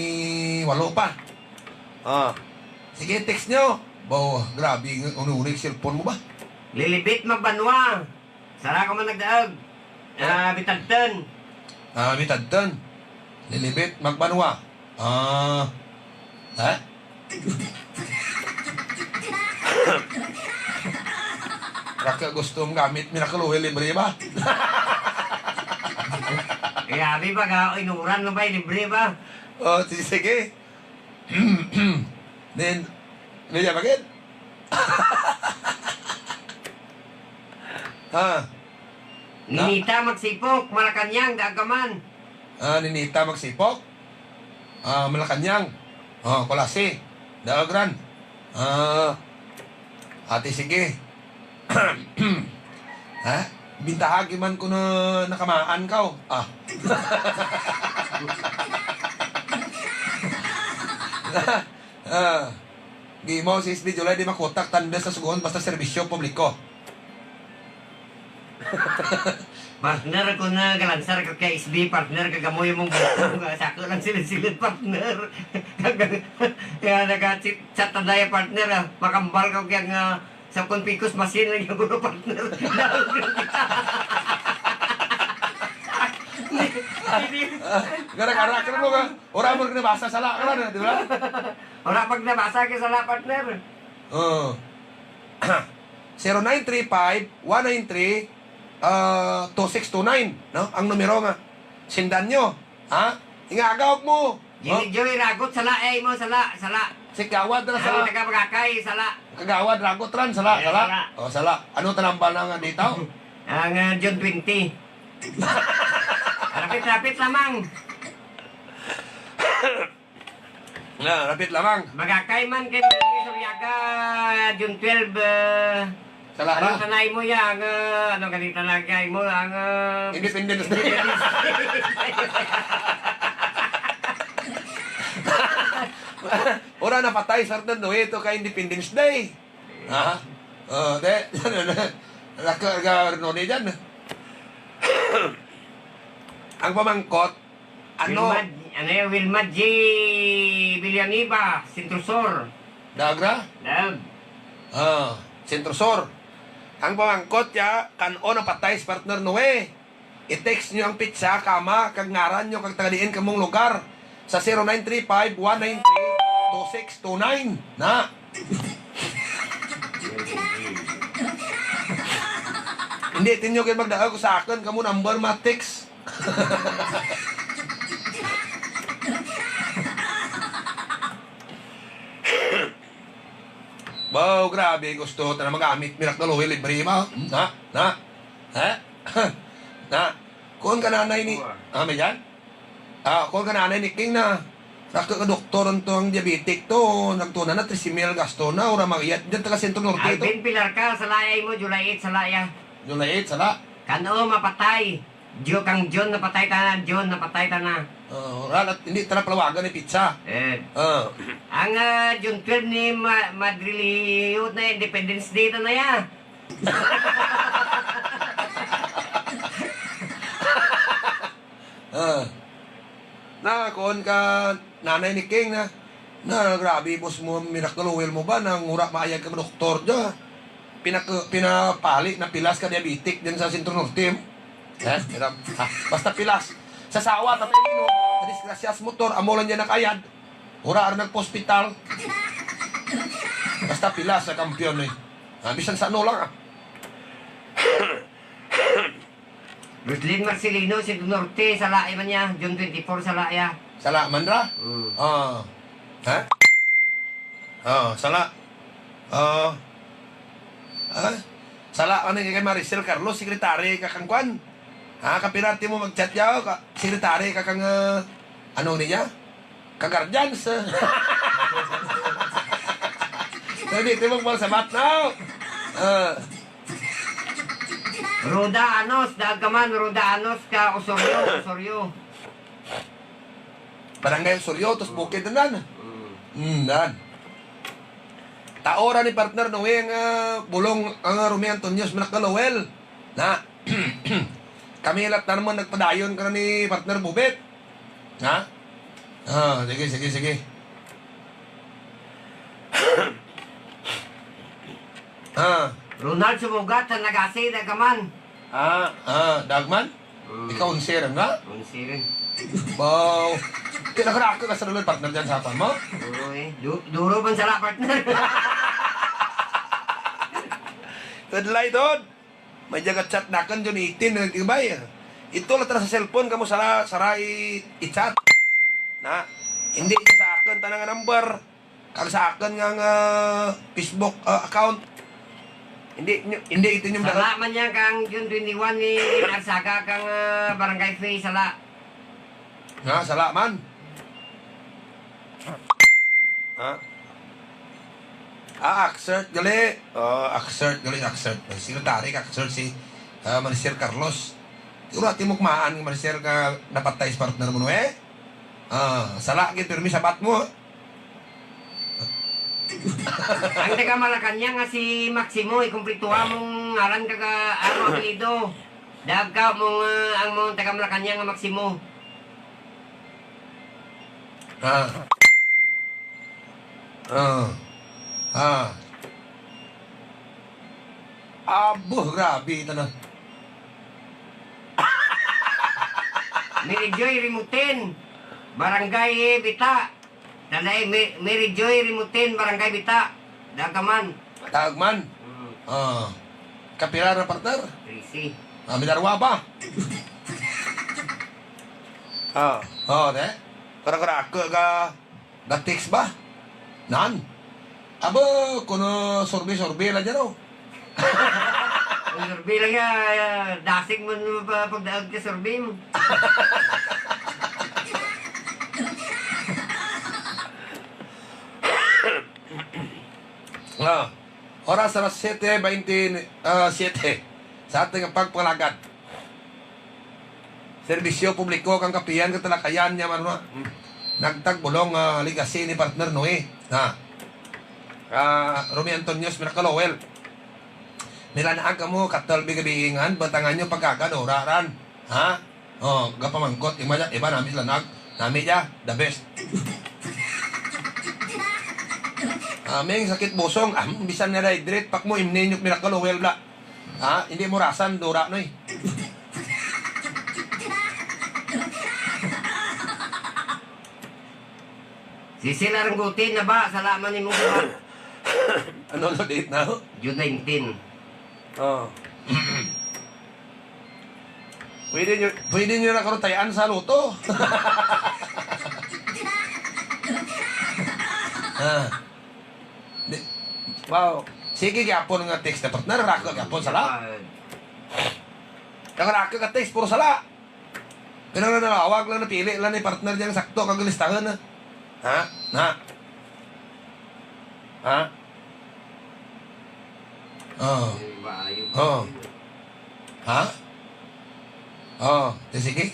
walo pa. Ah. Sige, text nyo. Baw, grabe, unuri cellphone mo ba? Lilibit Magbanwa. Sara ka man nagdaag. Eh. Ah, Bitadton. Ah, Bitadton. Lilibit, Magbanwa. Ah. Ha? Raka gusto mong gamit, mi nakaluhi, libre ba? Kaya, abi ba, ga, inuran mo ba, libre ba? Oh, si-, sige. Then, ano niya, bakit? Ha? Ninita Magsipok, Malacañang, daag ka man. Ah, Ninita Magsipok? Ah, Malacañang. Oh, Culasi. Daag ran. Ah, ate, sige. Ha? Bintahagi man ko na nakamaan ka, oh. Ah. Ah. Gimo si S B July di makutak tanda sa sugon basta serbisyo publiko. Partner, kung nagalansar ka kay S B, partner, kagamoy mong buko, nga sako lang silid-silid, partner. Kaya nag-chat, chat na daya, partner, ah. Makambal ka kaya nga sa kon pikos masin lang yung gulo, partner. Hindi. Ah, gara-gara ka mo ka. Ora mo rin nabasa, sala ka lang, di ba? Ora pag nabasa ka, sala, partner. Oh. Zero nine three five, one nine three, ah, two six two nine, no? Ang numero nga. Sindan nyo. Ha? Ingagaw mo. Jimmy Oh. Joy Ragot, sala, eh, mo, sala, sala. Si Kagawad ra sa Ang taga Boracay, sala. Kagawad, Ragot ran, sala, Yes, sala. sala. Oh, sala. Ano ta nambal na nga dito? Ang, ah, June twenty. Rapit-rapit lamang. Na, rapit lamang. Boracay man kay Miguel Soriaga, June twelve, ah, Sala ano ra? Tanay mo ya, ang, ah, ano ganito na kay mo, ang, ah, Independence Day. Independence Day. Ora napatay, Sir Nando, ito kay Independence Day. Ha? Oh, de, laka ga Arnone dyan. Ang pamangkot, ano? Wilmad, ano yung Wilmad G. Villanueva, Centro Sur. Dagra? Dag. Ah, Centro Sur. Ang pamangkot ya, kan-o napatay si Partner Noe. I-text nyo ang pitsa, kama, kag ngaran nyo, kag taga diin kamong lugar sa zero nine three five, one nine three, two six two nine. Na. Hindi, tinyo kayo magdaag sa akon, kamo number, ma-text. Wow, grabe, gusto ta na magamit, Miracle Oil, libre, ma. Na, na, ha? Na, kung ka nanay ni, Kuha. Ah, may yan? Ah, kung ka nanay ni King na, raka ka doktor ang to ang diabetic to, nagtuna na, trisi mil gasto na, ora mag-iyat, dyan taga Centro Norte to. Alvin Pilar ka, sa layay mo, July eight, sa laya. July eight, sala. Kano mapatay? Jo, kang John napatay ta na, John napatay ta na. Oh, wala, hindi ta na palawagan ni pizza. Eh. Oh. Ang, ah, June twelve ni Ma-, Madrilio na Independence Day ta na ya. Ah. Na, kuon ka, nanay ni King na. Na, grabe, boss mo, Miracle Oil mo ba? Nang ura maayag ka doktor dya. Pinak-, pinapali na pilas ka diabetic din sa Centro Norte. Eh, hirap. Ah, basta pilas. Sa sawa, tatay mo, na disgrasya sa motor, amo lang dyan nakayad. Ura, ara nagpa-hospital. Basta pilas sa kampiyon eh. Ah, bisan sa ano lang ah. Roslyn Marcelino, Centro Norte, sa laay man niya. June twenty-four, sa laay, ah. Sala man ra? Mm. Ah. Ha? Oh, sala. Oh. Ah? Sala ka ni kay Maricel Carlos, secretary ka kang kwan. Ha, kapirati mo mag-chat yaw, ka, secretary ka kang, ah, ano niya? Ka guardians. Hindi, timog mo sa batnaw. Ah. Roda Anos, daag ka man, Roda Anos ka, Osorio, Osorio. Barangay Osorio, tos Bukid, nan. Mm. Mm, nan. Taora ni partner Noe nga bulong ang Romy Antonio sa Manakdal Oil. Na, kami lat na naman nagpadayon ka na ni partner Bubit. Ha? Ah, sige, sige, sige. Ah. Ronald Sumugat sa Nagasi, Dagaman. Ah, ah, Dagman? Mm. Ikaw, unsiran nga? Unsiran. Wow. Kaya nakarako ka sa lulod, partner, dyan sa hapon mo? Oo, eh. Du-, duro man sala, partner. Tudlay, Dod. May jagat chat na kan June eighteen na nagtibay. Ito lang tara sa cellphone, kamo sara, sara i, i-chat. Na, hindi siya sa akon, tanang nga number. Kag sa akon nga, nga Facebook, ah, account. Hindi nyo, hindi ito yung Sala man niya kang June twenty-one ni Arsaga kang, ah, Barangay Faye, sala. Ha, sala man. Ha? Ah, Axert gali. Oh, Axert gali, Axert. Secretary ka, Axert si, ah, Maricel Carlos. Siguro ati mo kumaan ni Maricel ka napatay sa partner mo, no, eh? Ah, sala gid, pirmi sabat mo. Ang taga Malacañang nga si Maximo, ikumplituha mong ngalan kag, ah, ano, apelyido. Dagka mong, ah, ang mong taga Malacañang nga Maximo. Ah. Ah. Ah. Abo, grabe ito na. Mary Joy Rimutin, Barangay Bita. Tanay, Mi-, Mary Joy Rimutin, Barangay Bita. Dagaman. Dagman? Mm. Ah. Kapila na, partner? Trisi. Ah, minarwa ba? Ah. Oh, de? Kara-kara, ako ga, ga-text ba? Nan? Abo, kuno survey-survey lang dyan, oh. Ang survey lang yan, dasig man pa pagdaag ka survey mo. Ah, oras, alas siyete baynte, ah, siyete. Sa ating pagpalagad. Serbisyo publiko kang kapihan ka talakayan niya, man, ma-, nagtagbulong nga legacy ni partner Noe. Ha? Ah, Romy Antonio, Miracle Oil. Milanaag kamo, katal bigabiingan, bantangan nyo pagkagan, ora ran. Ha? Oh, gapamangkot, iba, iba nami sila nag, nami ya, the best. Aming sakit busong, ah, bisan na hydrate, pak mo, imni nyo, Miracle Oil bla. Ha? Hindi mo rasan, dura, noy. Sisi Laranggutin na ba? Salamat nimo ba? Ano na date na? June nineteen. Oh. Pwede nyo, pwede nyo na karon tayaan sa luto. Ah. Di, wow. Sige gyapon nga text na partner, rako gyapon sala. Ang rako ka text, puro sala. Pero na nawag lang, napili lang ni partner diyang sakto kag listahan na. Ha? Na? Ha? Oh. Oh. Ha? Oh, di sige.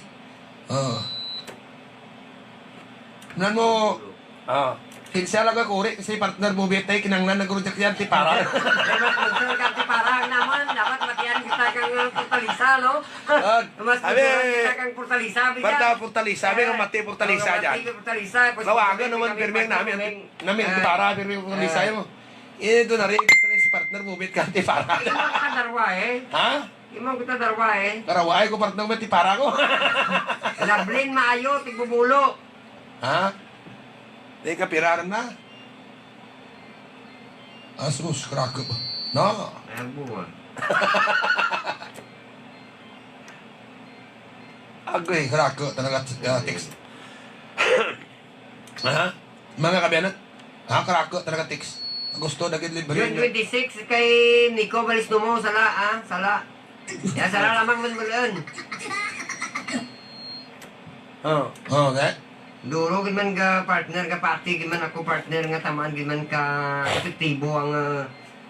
Oh. Nan mo, ah, kinsa lang ka kuri kasi partner mo bitay kinanglan nag-reject yan, ti para. Ay, mas sponsor ka, ti para ang naman. Dapat matiyan kita kang, uh, Portalisa, no? Ah, mas abi, sponsor kita kang Portalisa, abi, Barta dyan. Portalisa, abi, Eh, ang mati Portalisa ang mati dyan. Portalisa, pues, Lawagan naman, pirmi ang namin, namin, eh, ti para, pirmi ang Portalisa, eh, mo. Eh, doon na rin, gusto na si partner mo, bit ka, ti para. Imo ka darwa, eh. Ha? Imo kita darwa, eh. Darwa, ay, ko partner mo, ti para ko. Lablin maayo, tigbubulo. Ha? Di ka piraran na? Asus, crack. No? Abo, ah. Agoy, crack talaga, uh, text. Ha? Mga kabiyanan? Ha, crack talaga, text. Gusto na gid libre June niyo. Twenty-six kay Nico Balisnumo, sala, ah, sala. Ya, sara lamang man bulan. Oh. Oh, okay. Duro gid man ga partner, ga pati gid man ako partner nga tamaan gid man ka epektibo ang, ah,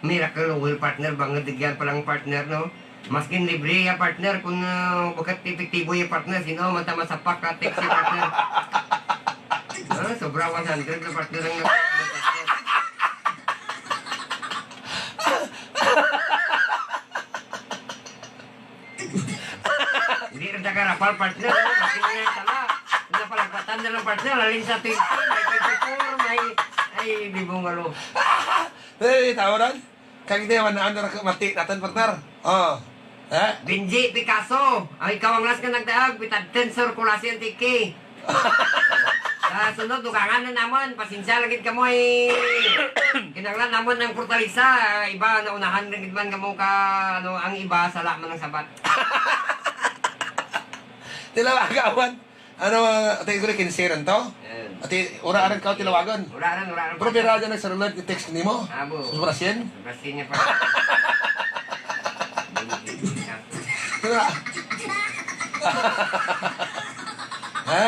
Miracle Oil partner, bangod digyan pa lang partner, no? Maskin libre ya partner, kung, ah, bakat epektibo ya partner, sino man ta masapak ka text ya partner? Ah, sobra one hundred na partner ang nag- Hindi rin taga Rapal, partner, no? Kasi nga, tala, napalagpatan na lang, partner. Lalim sa twenty, may twenty-four, may, ay, di mo ngalo. Eh, tawaran. Kag di man, ano, mati natin, partner. Oh. Eh? Benji Picasso, ay, ikaw ang last nga nagdaag, bitad ten, sir, Culasi, Antique. Sa sunod, dugangan na namon. Pasensya lagi kamo, eh. Kinahanglan namon ang Portalisa. Iba, naunahan rin man kamo ka, ano, ang iba, sala man ang sabat. Tilawagan man. Ano, ate, ito na kinsiran to? Eh. Ate, ura aran ka, tilawagan. Ura aran, ura aran. Pero pira dyan nagsarulat yung text nimo? Abo. Sa Brasil? Sa Brasil niya pa. Tara. Ha?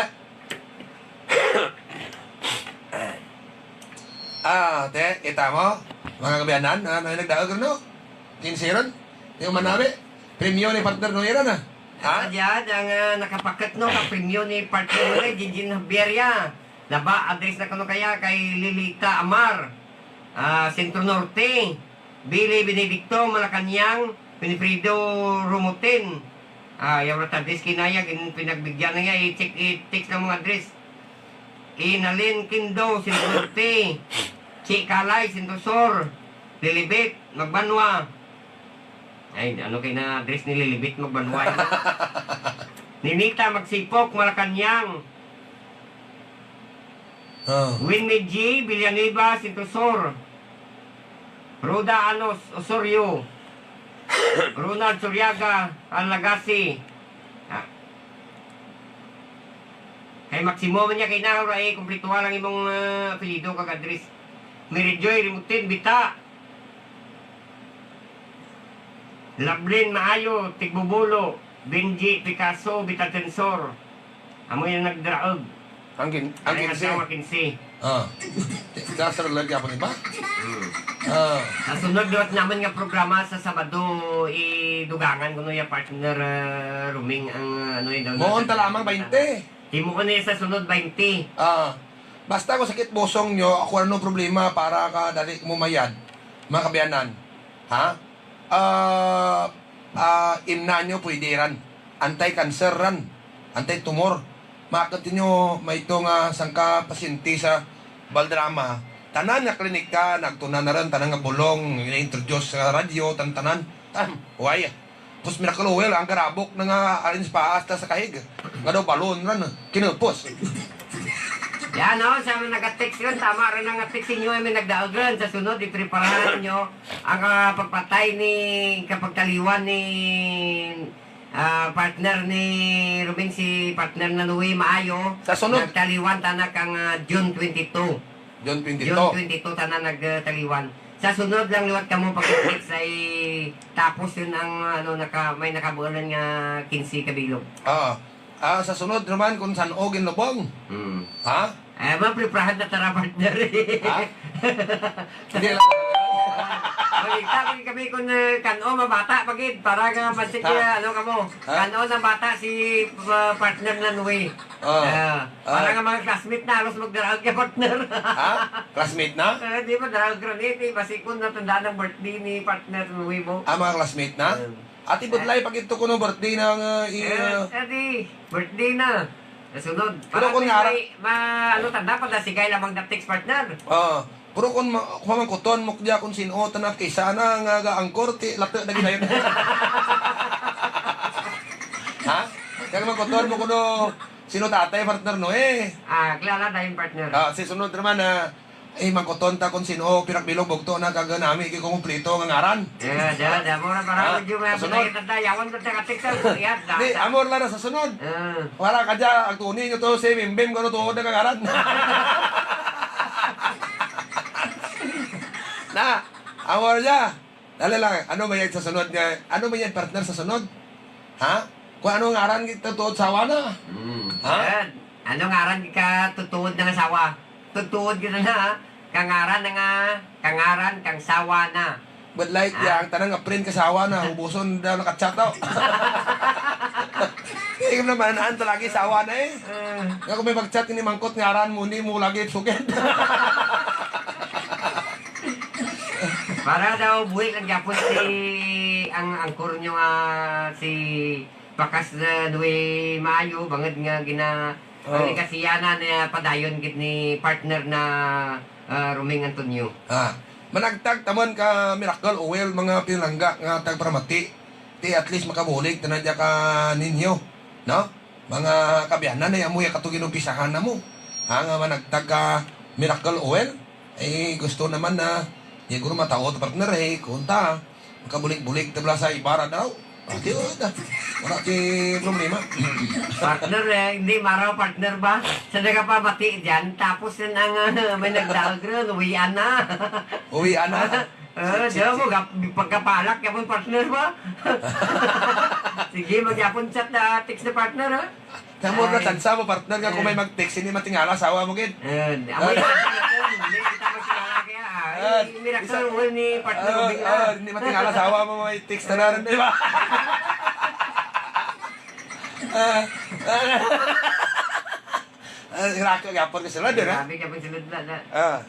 Ah, te, kita mo? Mga kabiyanan, ano yung nagdaog, no? Kinsiron? Yung manabi? Premyo ni partner no ira na? Ha? At yan, ang, ah, nakapaket, no, ang premyo ni partner no, Jinjin Javier, ya. Laba, address na kuno kaya kay Lilita Amar, ah, Centro Norte. Billy Benedicto, Malacañang, Winifredo Rumutin. Ah, yaw ra ta address kinaya, gin-, pinagbigyan na niya, i-check, i-text lang mga address. Kinalin Kindo, Centro Norte. Chi Kalay, Centro Sur. Lilibet, Magbanwa. Ay, ano kay na address ni Lilibet, Magbanwa? Ninita, Magsipok, Malacañang. Oh. Winnie G. Villanueva, Centro Sur. Rhoda Anos Osorio. Ronald Soriaga, Alagasi. Ah. Kay Maximo man niya kay na, ora, eh, kumplituhan lang imong, ah, apelyido kag address. Mary Joy Rimutin, bita. Lablin Maayo, Tigbubulo, Benji Picasso, bita Tensor. Amo yung nagdraog. Ang gin-, ang Ay, kinse. Nagdawa kinse. Ah. Dasar lagi ako ni ba? Hmm. Ah. Sa sunod liwat naman nga programa sa Sabado, idugangan ko no ya partner, ah, Ruming ang, ah, ano, yung Mohon ta lamang bainte. Himuon niya sa sunod bainte. Ah. Basta kung sakit bosong nyo, ako ano problema para ka dali mo mayad, mga kabiyanan. Ha? Ah, ah, imna nyo pwede ran. Anti-cancer ran. Anti-tumor. Makakit nyo may ito nga sangka pasyente sa Valderrama. Tanan nga klinika, nagtunan na rin, tanan nga bulong, na-introduce sa radyo, tan-, tanan. Tam, why? Tapos Miracle Oil, ang garabok na nga alin sa paas ta sa kahig. Nga daw balon ran, kinupos. Yan, no? Sa mga nag-text rin, tama rin ang text ninyo, ay may nagdaog rin. Sa sunod, ipreparahan ninyo ang, ah, pagpatay ni, kapagtaliwan ni, ah, partner ni Rubin, si partner na Louie Maayo. Sa sunod. Nagtaliwan tana kang, ah, June twenty-two. June twenty-two. June twenty-two, tanan nagtaliwan. Sa sunod lang liwat kamo pag-text ay tapos yun ang, ano, naka-, may nakabuolan nga quince ka bilog. Oo. Ah, sa sunod naman kung san-o ginlubong. Hmm. Ha? Ay, mapriprahan na tara, partner. Ha? Hindi lang. Magigta ko kami kung, eh, kan-o mabata pagid para nga masig, Ha? eh, ano kamo. Ha? Kan-o na bata si, uh, partner na Nui. Oh. Ah, para Ah. nga mga classmate na, halos magdaraog kay partner. Ha? Classmate na? Eh, di ba, daraog ron eh, di ba, si kun natandaan ang birthday ni partner Nui mo? Ah, mga classmate na? Hmm. Ati Budlay, pag ito ko no birthday na nga, i-, Eh, ah, eh, di, birthday na. Nasunod. Pero Para kung may, nara- may, ma-, ano, tanda pa na si Guy lamang na text partner. Oo. Pero kung ma-, kung mangkuton mo diya kung sino, tanak, kaysa na nga ga-angkor, ti, lati na ginayon. Ha? Kaya mangkuton mo kuno, sino tatay, partner, no, eh? Ah, kilala na yung partner. Ah, si sunod naman, ah, eh, mangkuton ta kung sino, pirak bilog, bugto na, kag nami, kay kung kumplito nga ngaran. Yeah, da, da, mura para Ha? medyo may Sunod. Pagkakita tayo, yawan ka sa katik sa, yan, da, Di, da. Amor lang na sa sunod. Ah. Wala ka dyan, ang tuni nyo to, si Bimbim, kung ano tuod na kangaran. Na, amor niya. Dali lang, ano ba yan sa sunod nga? Ano ba yan, partner, sa sunod? Ha? Kung ano ngaran kita tuod sawa na? Hmm. Ha? Yan. Ano ngaran ka tutuod na nga sawa? Tutuod kita na, ha? Kangaran na nga, kangaran, kang sawa na. But like, Ah. ya, ang tanang nga print kasawa na, ubuson daw nakachat daw. Ikaw naman, naan ta lagi sawa na eh. Ah. Nga kung may mag-chat ni mangkot ngaran mo, ni mo lagi sugid. Para daw buhi lang gyapon si ang angkor nyo nga si Bakas na duwi maayo, bangod nga gina-, ang Oh. ikasiyanan niya padayon gid ni partner na, ah, Roming Antonio. Ah, managtag ta man ka Miracle Oil, mga pinalangga nga tagparamati. Ti at least makabulig ta na dya ka ninyo, no? Mga kabiyanan, ay amo ya kato ginumpisahan na mo. Ha, nga managtag ka Miracle Oil? Eh, gusto naman na, ya guro mataot, partner, eh, kunta. Makabulig-bulig ta bala sa Ibarra daw. Ah, di, oh, da. Wala ti problema. Partner, eh, hindi maraw, partner ba? Sa nagapabati dyan, tapos yun ang, ah, may nagdaog ron, uwian na. Uwian na. Ah, Si, di si, mo, si gap-, pagkapalak, yapon, partner ba? Sige, magyapon chat na, text na, partner, ha? Namo na Ay. Tansa mo, partner, nga kung may Eh. mag-text, hindi matingala, asawa mo, gid. Eh, amoy Ah. Hindi kita matingala kaya, ah. Ah, Ay, miracle isa- rule ni partner Ah, Rubing, ah, ah. Hindi matingala, asawa mo, may text na rin, di ba? Ah, ah. Ah, hiraka, gapon ka sila dun, ha? Grabe, gapon sila dun, ah. Ah.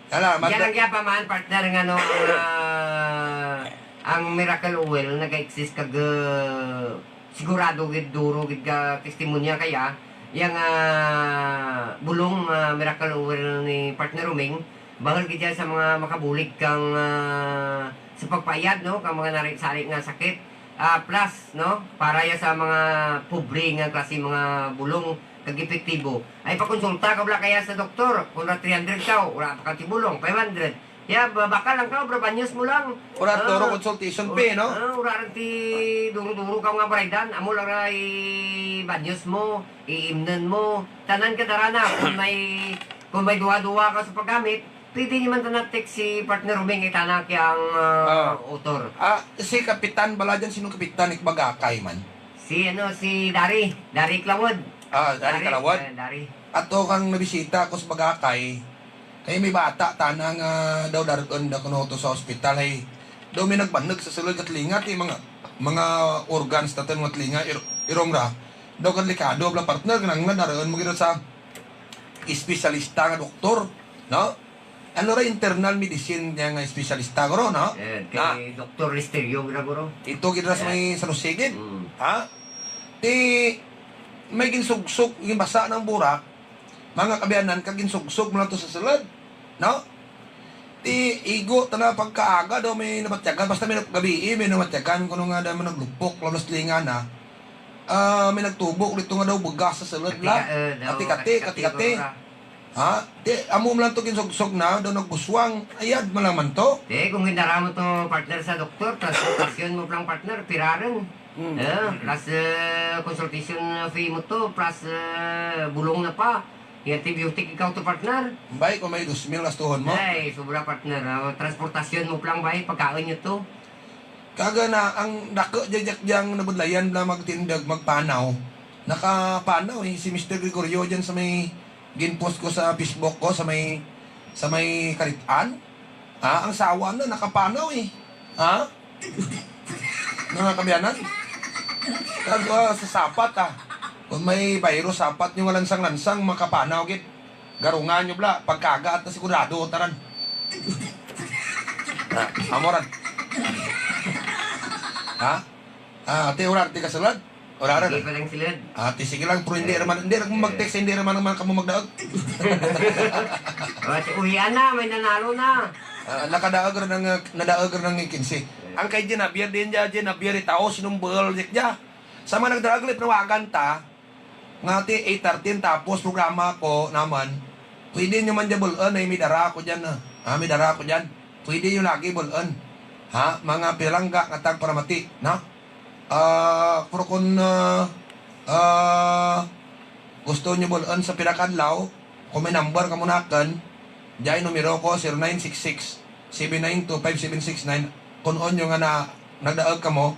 Hala, Yan mag- ang gyapaman, partner, nga, no, ang, ah, ang Miracle Oil, nag-exist kag, ah, sigurado gid, duro gid ka testimonya kaya yang, ah, bulong, ah, Miracle Oil ni Partner Roming, bahal gid yan sa mga makabulig kang, ah, sa pagpaayad, no, kang mga nari-sari nga sakit. Ah, plus, no, para ya sa mga pobre nga klase mga bulong kag epektibo. Ay pakonsulta ka bala kaya sa doktor, kung ra three hundred ka, wala pa ka tibulong, five hundred. Ya, ba-, baka lang ka, bro, banyos mo lang. Ura, Ah, toro consultation ura, fee, no? Ah, ura rin ti duro-duro ka nga baraydan, amo lang ra i-banyos mo, iimnan mo. Tanan ka darana, kung may, kung may duwa-duwa ka sa paggamit, Pwede naman to na text si partner Roming, itana kay ang, ah, Ah. author. Ah, si Kapitan bala dyan, sinong Kapitan? Ikbagakay man. Si, ano, si Dari. Dari Clawod. Ah, Dari Dari, Clawod. eh, Dari. Ato kang nabisita ako sa Bagakay, kay may bata tana nga daw dargon daw kuno to sa ospital, ay daw may nagbanag sa sulod ka talinga, ti mga, mga organs naton nga talinga, ir-, irong ra. Daw ka delikado, bala, partner, kanang nga dargon mo gid sa espesyalista nga doktor, no? Ano ra, internal medicine niya nga espesyalista, guro, no? Eh, kay Na. Doktor Listerio, gira, guro. Ito gid ra sa Eh. may San Jose gid. Mm. Ha? Ti, may ginsugsog, ginbasa ng burak, mga kabiyanan, kag ginsugsog mo lang to sa sulod, no? Ti, igo ta na pagkaaga daw may nabatyagan, basta may gabi, may nabatyagan, kuno nga daw may naglupok, lalos linga na. Ah, may nagtubo dito nga daw bugas sa sulod, Kati-, la. eh, daw Kati-kati, kati-kati, kati-kati. guro, ra. Ha? Ti, amo man lang to ginsugsog na, daw nagbuswang. Ayad man lang man to. Ti, kung gindaramon to, partner, sa doktor, transportasyon mo lang, partner, piraran. Hmm. Eh, plus, eh, consultation fee mo to, plus, eh, bulong na pa. Yung antibiotic ikaw to, partner. Bay, kung may dos mil gastuhon mo. Ay, sobra, partner. Ah, transportasyon mo lang, bay, pagkaon nyo to. Kaga na, ang dako, jajak, jang nabudlayan, bala, magtindag, magpanaw. Nakapanaw, eh, si Mister Gregorio dyan sa may ginpost ko sa Facebook ko, sa may, sa may Kalitan. Ha? Ang sawa na, nakapanaw, eh. Ha? Mga kabiyanan? Kag, ah, sa sapat, ah. Kung may virus, sapat nyo nga lansang-lansang, makapanaw, gid. Garungan nyo, bala. Pagkagat na sigurado, tanan. Ah, amo ran. Ha? Ah, ate, orar, ti kasulod? Orar, Hindi ah. pa lang sila. Ah, ti, sige lang, pero hindi Eh, naman, hindi naman eh. mag-text, hindi naman naman kamo magdaog. Oh, si uwian na, may nanalo na. Ah, nakadaog ra ng, nadaog ra ng kinse. Ang kay Jean Javier din dya, Jean Javier, itaw, sinumbol, dik dya. Sa mga nagdaog, lip, nawagan ta, nga ti eight thirteen, tapos programa ko naman, pwede nyo man dyan bulon, ay may dara ako dyan, ah. Ah, may dara ako dyan. Pwede nyo lagi bulon. Ha? Mga pinalangga nga tagparamati, no? Ah, pero kung, ah, ah, gusto nyo bulon sa pinakadlaw, kung may number ka munakan, dyan numero ko, zero nine six six, seven nine two, five seven six nine. Kung onyo nga na, nagdaag ka mo,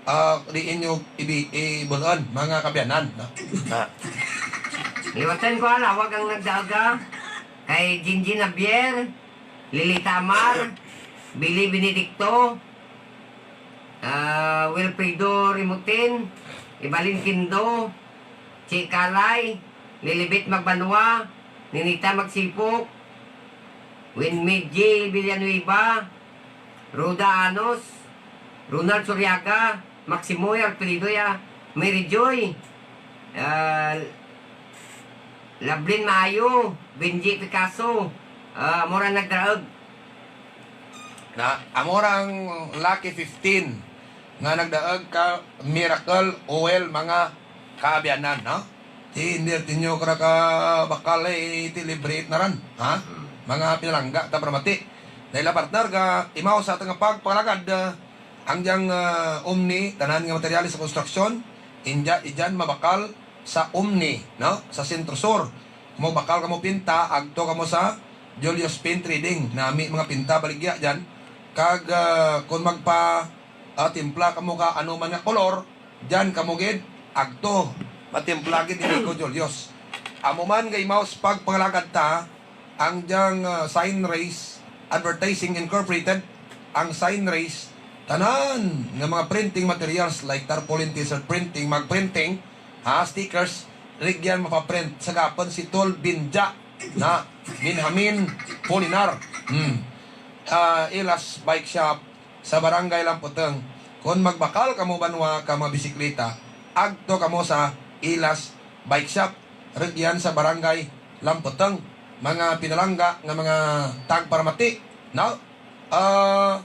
ah, diin nyo ibi-, ibulon, mga kabiyanan, no? Ah. Liwatan ko, ah, lawag ang nagdaaga. Kay Jinjin Javier, Lilita Amar, Billy Benedicto, ah, Wilfredo Rimutin, Evalin Kindo, Chi Kalay, Lilibet Magbanwa, Ninita Magsipok, Winmid J Villanueva, Roda Anos, Ronald Soriaga, Maximoy Alfredo, ya, Mary Joy, ah, Lablin Maayo, Benji Picasso, ah, mura nagdraog. Na, amo ra ang lucky fifteen nga nagdaog ka miracle oil, mga kaabyanan, no? Ti, hindi tinyo kara ka bakal, eh, ti libre na ran, ha? Mm. Mga pinalangga, ta para mati. Dahil, ah, partner, ka imaw sa atong pagpangalagad, ah, ang diyang, ah, Omni, tanan nga materyales sa konstruksyon, inja, ijan mabakal sa Omni, no? Sa Centro Sur. Kamo bakal kamo pinta, agto kamo sa Julius Paint Trading. Nami mga pinta baligya dyan. Kag, ah, kung magpa, ah, timpla kamo ka ano man nga kolor, dyan kamo gid agto. Matimpla gid ni Nico Julius. Amo man nga imaw sa pagpangalagad ta, ang diyang, ah, Sign Race Advertising Incorporated, ang Sign Race, tanan nga mga printing materials like tarpaulin, t-shirt printing, mag printing, ha, stickers, rigyan mapaprint sa gapon si Tol Binja na Benjamin Polinar. Hmm. Ah, Ilas Bike Shop sa Barangay Lamputeng. Kung magbakal kamo banwa ka mga bisikleta, agto kamo sa Ilas Bike Shop, rigyan sa Barangay Lamputeng. Mga pinalangga nga mga tagparamati, no? Ah,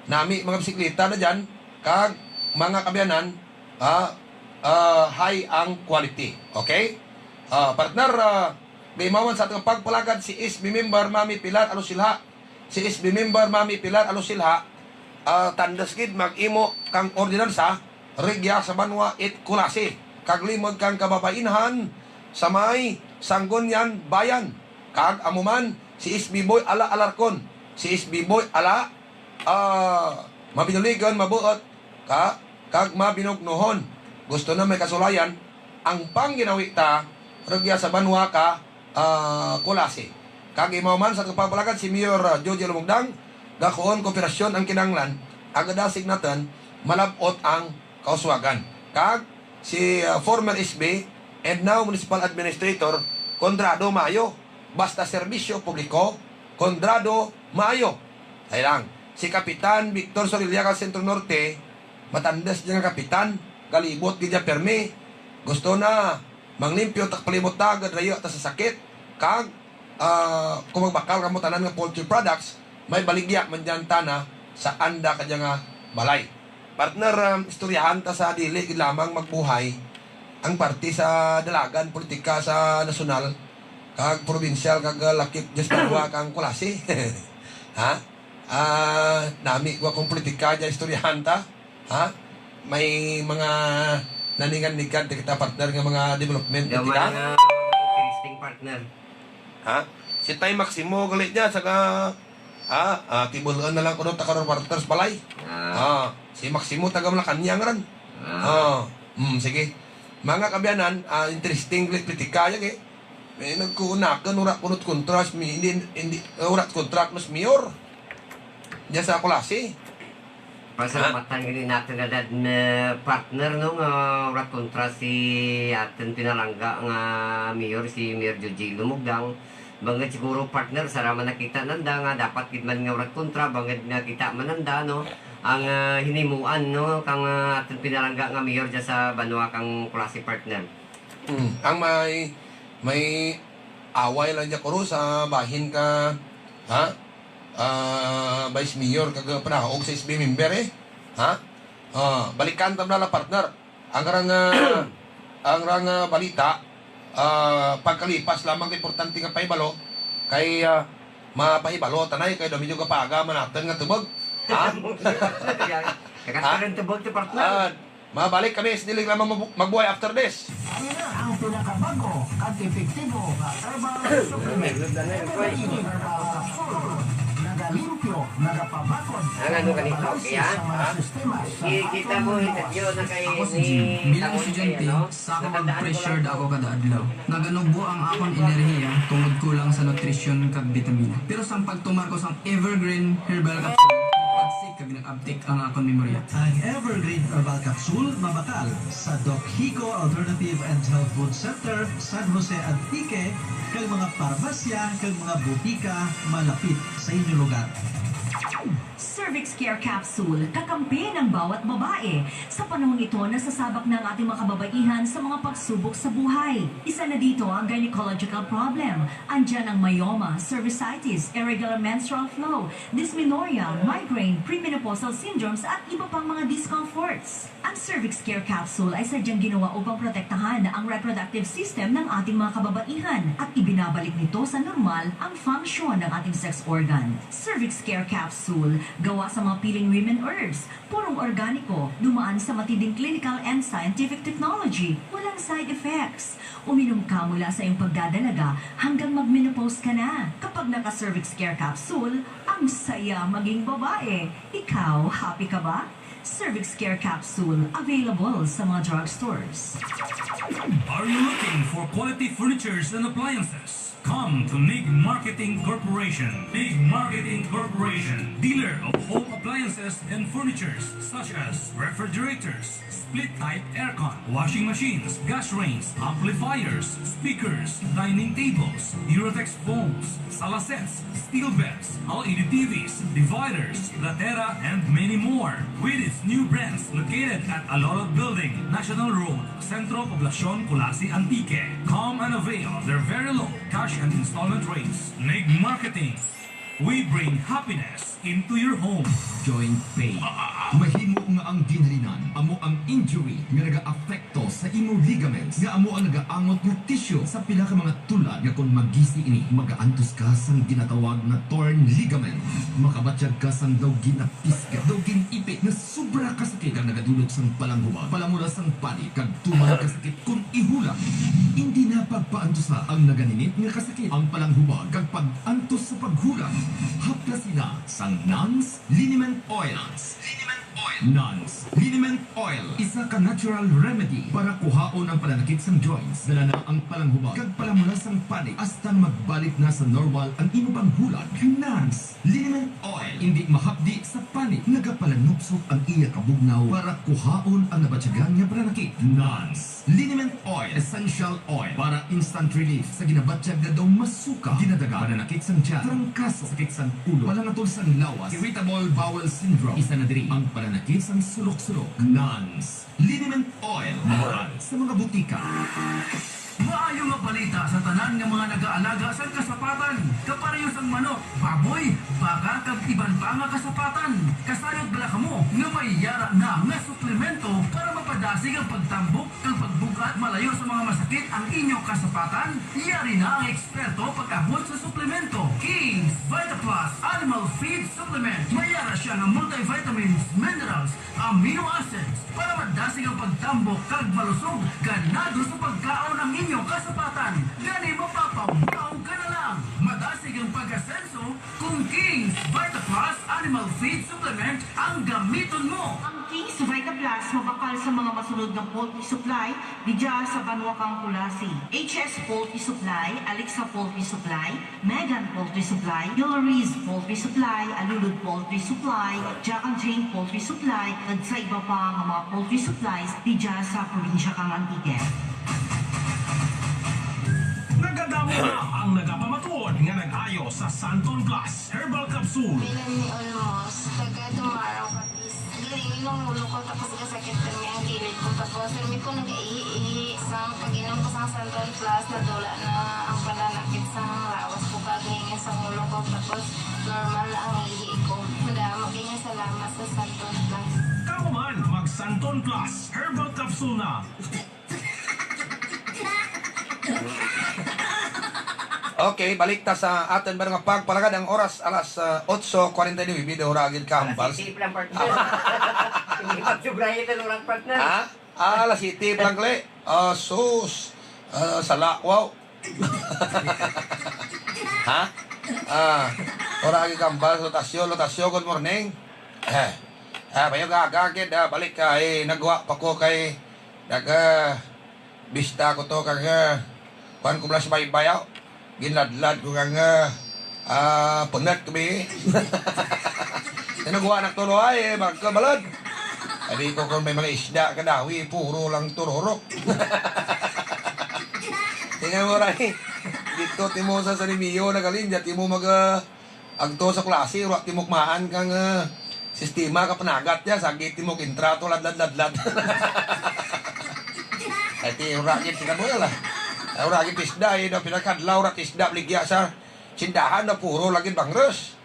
nami mga bisikleta na dyan, kag mga kabyanan, ah, ah, high ang quality. Okay? Ah, partner, ah, gaimawan sa atong pagpalagad si S B member Mami Pilar Alusilha. Si S B member Mami Pilar Alusilha, ah, tandas gid mag-imo kang ordinansa, rigya sa banwa it Culasi, kag limod kang kababainhan sa may Sangguniang Bayan, kag amo man Si S B Boy ala Alarcon. Si S B Boy ala, ah, mabinuligon, mabuot, ka, kag mabinugnohon. Gusto na may kasulayan ang pangginawi ta rugya sa banwa ka, ah, Culasi. Kag imaw man sa kapabalagad si Mayor, ah, Joji Lumugdang, gakuon kooperasyon ang kinahanglan, agad asig naton malab-ot ang kauswagan. Kag si, ah, former S B and now municipal administrator, Conrado Mayo, basta serbisyo publiko, Conrado Mayo. Ay lang, si Kapitan Victor Sorilla ka Centro Norte, matandas niya nga kapitan, galibot gid niya permi. Gusto na manglimpyo ta, palibot ta, gad rayo ta sa sakit. Kag, ah, kung magbakal kamo tanan nga poultry products, may baligya man dyan tana sa anda ka dyan nga balay. Partner, um, istoryahan ta sa dili gid lamang magbuhay ang parte sa dalagan politika sa nasyonal kag probinsyal kag, uh, lakip dyan sa banwa kang Culasi. Ha? Ah, nami ko akong politika dyan, istoryahan ta. Ha? May mga naningan-nigan ti kita, partner, nga mga development. Daw man nga interesting, partner. Ha? Si Tay Maximo gali niya, saka, ha? Ah, tibul-an na lang kuno ta karon, partner, sa balay. Ah. Ah, si Maximo taga Malacañang ran. Ah. Ah, mm, sige. Mga kaabyanan, ah, interesting gali politika yan, eh. May nagkuunakan, ura kunot kontra sa mi-, hindi, hindi, ura kontra kuno sa mayor. Diyan sa Culasi. Pasalamatan gani naton nga dad-, na partner, no, nga ura kontra si aton pinalangga nga mayor, si Mayor Joji Lumugdang. Bangod siguro, partner, sara man nakita nanda nga dapat gid man nga ura kontra, bangod nga kita man nanda, no, ang, ah, hinimuan, no, kang, ah, aton pinalangga nga mayor dyan sa banwa kang Culasi, partner. Mm, ang may, may away lang dyan kuro sa bahin ka, ha? Ah, Vice Mayor kag panaog sa S B member, eh. Ha? Ah, balikan ta na lang, partner. Ang rang, ah, ang rang, ah, balita, ah, pagkalipas lamang kay importante nga pahibalo, kay, ah, mapahibalo tanay kay daw medyo kapaga man naton nga tubag. Ha? Kaya, kaya Ha? Ang tubag ti, partner. Ah, mabalik kami sa dilig lamang mabu-, magbuhay after this. Ari na ang pinakabag-o kag epektibo nga herbal supplement. Evergreen Herbal Capsule. Nagalimpyo, nagapabakod, Ang ano ganito, nagabalanse kaya? Sa mga sistema sa Kikita mo, aton interview na kay Ako si ni Jim, bilang Tamo, estudyante, kay ano? Sa ako Natandaan ko mag-pressured lang. Ako kada adlaw. Naganugbo ang akon enerhiya tungod kulang sa nutrisyon kag bitamina. Pero sang pagtumar ko sang Evergreen Herbal Capsule, nagpagsik kag nag-abtik ang akon memorya. Ang Evergreen Herbal Capsule mabakal sa Doc Hico Alternative and Health Food Center, San Jose, Antique, kag mga parmasya kag mga botika malapit sa inyo lugar. Cervix Care Capsule, kakampi ng bawat babae. Sa panahong ito, nasasabak na ang ating mga kababaihan sa mga pagsubok sa buhay. Isa na dito ang gynecological problem. Andyan ang myoma, cervicitis, irregular menstrual flow, dysmenorrhea, migraine, premenopausal syndromes, at iba pang mga discomforts. Ang Cervix Care Capsule ay sadyang ginawa upang protektahan ang reproductive system ng ating mga kababaihan at ibinabalik nito sa normal ang function ng ating sex organ. Cervix Care Capsule, gawa sa mga piling women herbs, purong organiko, dumaan sa matinding clinical and scientific technology, walang side effects. Uminom ka mula sa iyong pagdadalaga hanggang mag-menopause ka na. Kapag naka-Cervix Care Capsule, ang saya maging babae. Ikaw, happy ka ba? Cervix Care Capsule, available sa mga drugstores. Are you looking for quality furnitures and appliances? Come to Nig Marketing Corporation. Nig Marketing Corporation, dealer of home appliances and furnitures such as refrigerators, split-type aircon, washing machines, gas range, amplifiers, speakers, dining tables, Eurotex foams, sala sets, steel beds, L E D T Vs, dividers, platera, and many more. With its new branch located at Alorot Building, National Road, Centro Poblacion, Culasi, Antique. Come and avail their very low cash and installment rates. Nig Marketing. We bring happiness into your home. Joint Pay. Mahimo nga ang ginhalinan amo ang injury nga nagaapekto sa imo ligaments, nga amo ang nagaangot nga tissue sa pila ka mga tulad, nga kon magisi ini, magaantos ka sang ginatawag nga torn ligament. Makabatyag ka sang daw ginapisga, daw gin-ipit, nga sobra ka sakit, kag nagadulot sang palanghubag, palamula sang panit, kag tuman ka sakit kon ihulat. Indi na pagpaantusa ang naganinit nga kasakit, ang palanghubag, kag pag-antos sa paghulat. Haplasi na sang Nans Liniment Oil. Nans Liniment Oil, isa ka natural remedy para kuhaon ang pananakit sang joints, dala na ang palanghubag, kag palamula sang panit, hasta magbalik na sa normal ang imo panghulat. Nans Liniment Oil, indi mahapdi sa panit, nagapalanupsop ang iya kabugnaw para kuhaon ang nabatyagan nga pananakit. Nans Liniment Oil, essential oil para instant relief sa ginabatyag nga daw masuka, ginadaga, pananakit sang tiyan, trangkaso, sakit sang ulo, palangatol sang lawas, irritable bowel syndrome. Isa na diri ang pananakit sang sulok-sulok. Nans Liniment Oil, mabakal sa mga butika. Maayo nga balita sa tanan nga mga nagaalaga sang kasapatan, kapareho sang manok, baboy, baka, kag iban pa nga kasapatan. Kasayod bala kamo nga may yara na nga suplemento para mapadasig ang pagtambok kag pagbug-at malayo sa mga masakit ang inyo kasapatan? Yari na ang eksperto pag-abot sa suplemento. King's Vita Plus Animal Feed Supplement. May yara siya nga multivitamins, minerals, amino acids para madasig ang pagtambok kag malusog ganado sa pagkaon ang inyo kasapatan. Gani, mapapaw-maw ka na lang. Madasig ang pag-asenso kung King's Vita Plus Animal Feed Supplement ang gamiton mo. Ang King's Vita Plus mabakal sa mga masunod nga poultry supply didya sa banwa kang Culasi. H S Poultry Supply, Alexa Poultry Supply, Megan Poultry Supply, Hillary's Poultry Supply, Alulud Poultry Supply, Jack and Jane Poultry Supply, kag sa iba pa nga mga poultry supplies didya sa probinsya kang Antique. Nagadamo na ang nagapamatuod nga nag-ayo sa Santon Plus Herbal Capsule. Melanie Olmos, taga Dumarao, Capiz. Galing ang ulo ko, tapos gasakit kami ang kilid ko. Tapos, sir, may ko nag-ihi-ihi. Sang pag-inom ko sang Santon Plus, nadula na ang pananakit sang lawas ko, kag ngayon sa ulo ko. Tapos, normal na ang ihi ko. Madamo kay nga salamat sa Santon Plus. Kamo man, mag Santon Plus Herbal Capsule na. Okay, balik ta sa aton ba nga pagpalagad. Ang oras, alas, ah, otso kuwarenta y nuebe, daw ra gid kahambal. Alas siyete lang, partner. Hindi pagsubrayan ang oras, partner. Ha? Ah, alas siyete pa lang, kali. Ah, sus. Ah, sala, wow. Ha? Ah, ora gid kahambal, Lotasyo, Lotasyo, good morning. Eh, ah, bayo ka, aga gid, ah, balik ka, eh, nagwa pa ko kay, nag, ah, bista ko to, kag, ah, kuwan ko bala sa baybay, aw. Ginladlad ko kang, ah, ah, punat ko, bi. Tinagwa na to, no, ay, eh, magkabalad. Sabi ko, kung may mga isda ka daw, eh, puro lang tururok. Tingnan mo, Ray. Dito, timo sa Sanimio, nagaling, dyan, timo mag, ah, agto sa Culasi, wala timo kumaan kang, ah, sistema ka panagat niya, sa gate timo kintrato, ladlad, ladlad. Ay, ti, ura gid, tinabuya la. Ay, ura gid, tisda, eh, daw, pinakadlaw, ura, tisda, bligya sa sindahan na puro lagi bangres.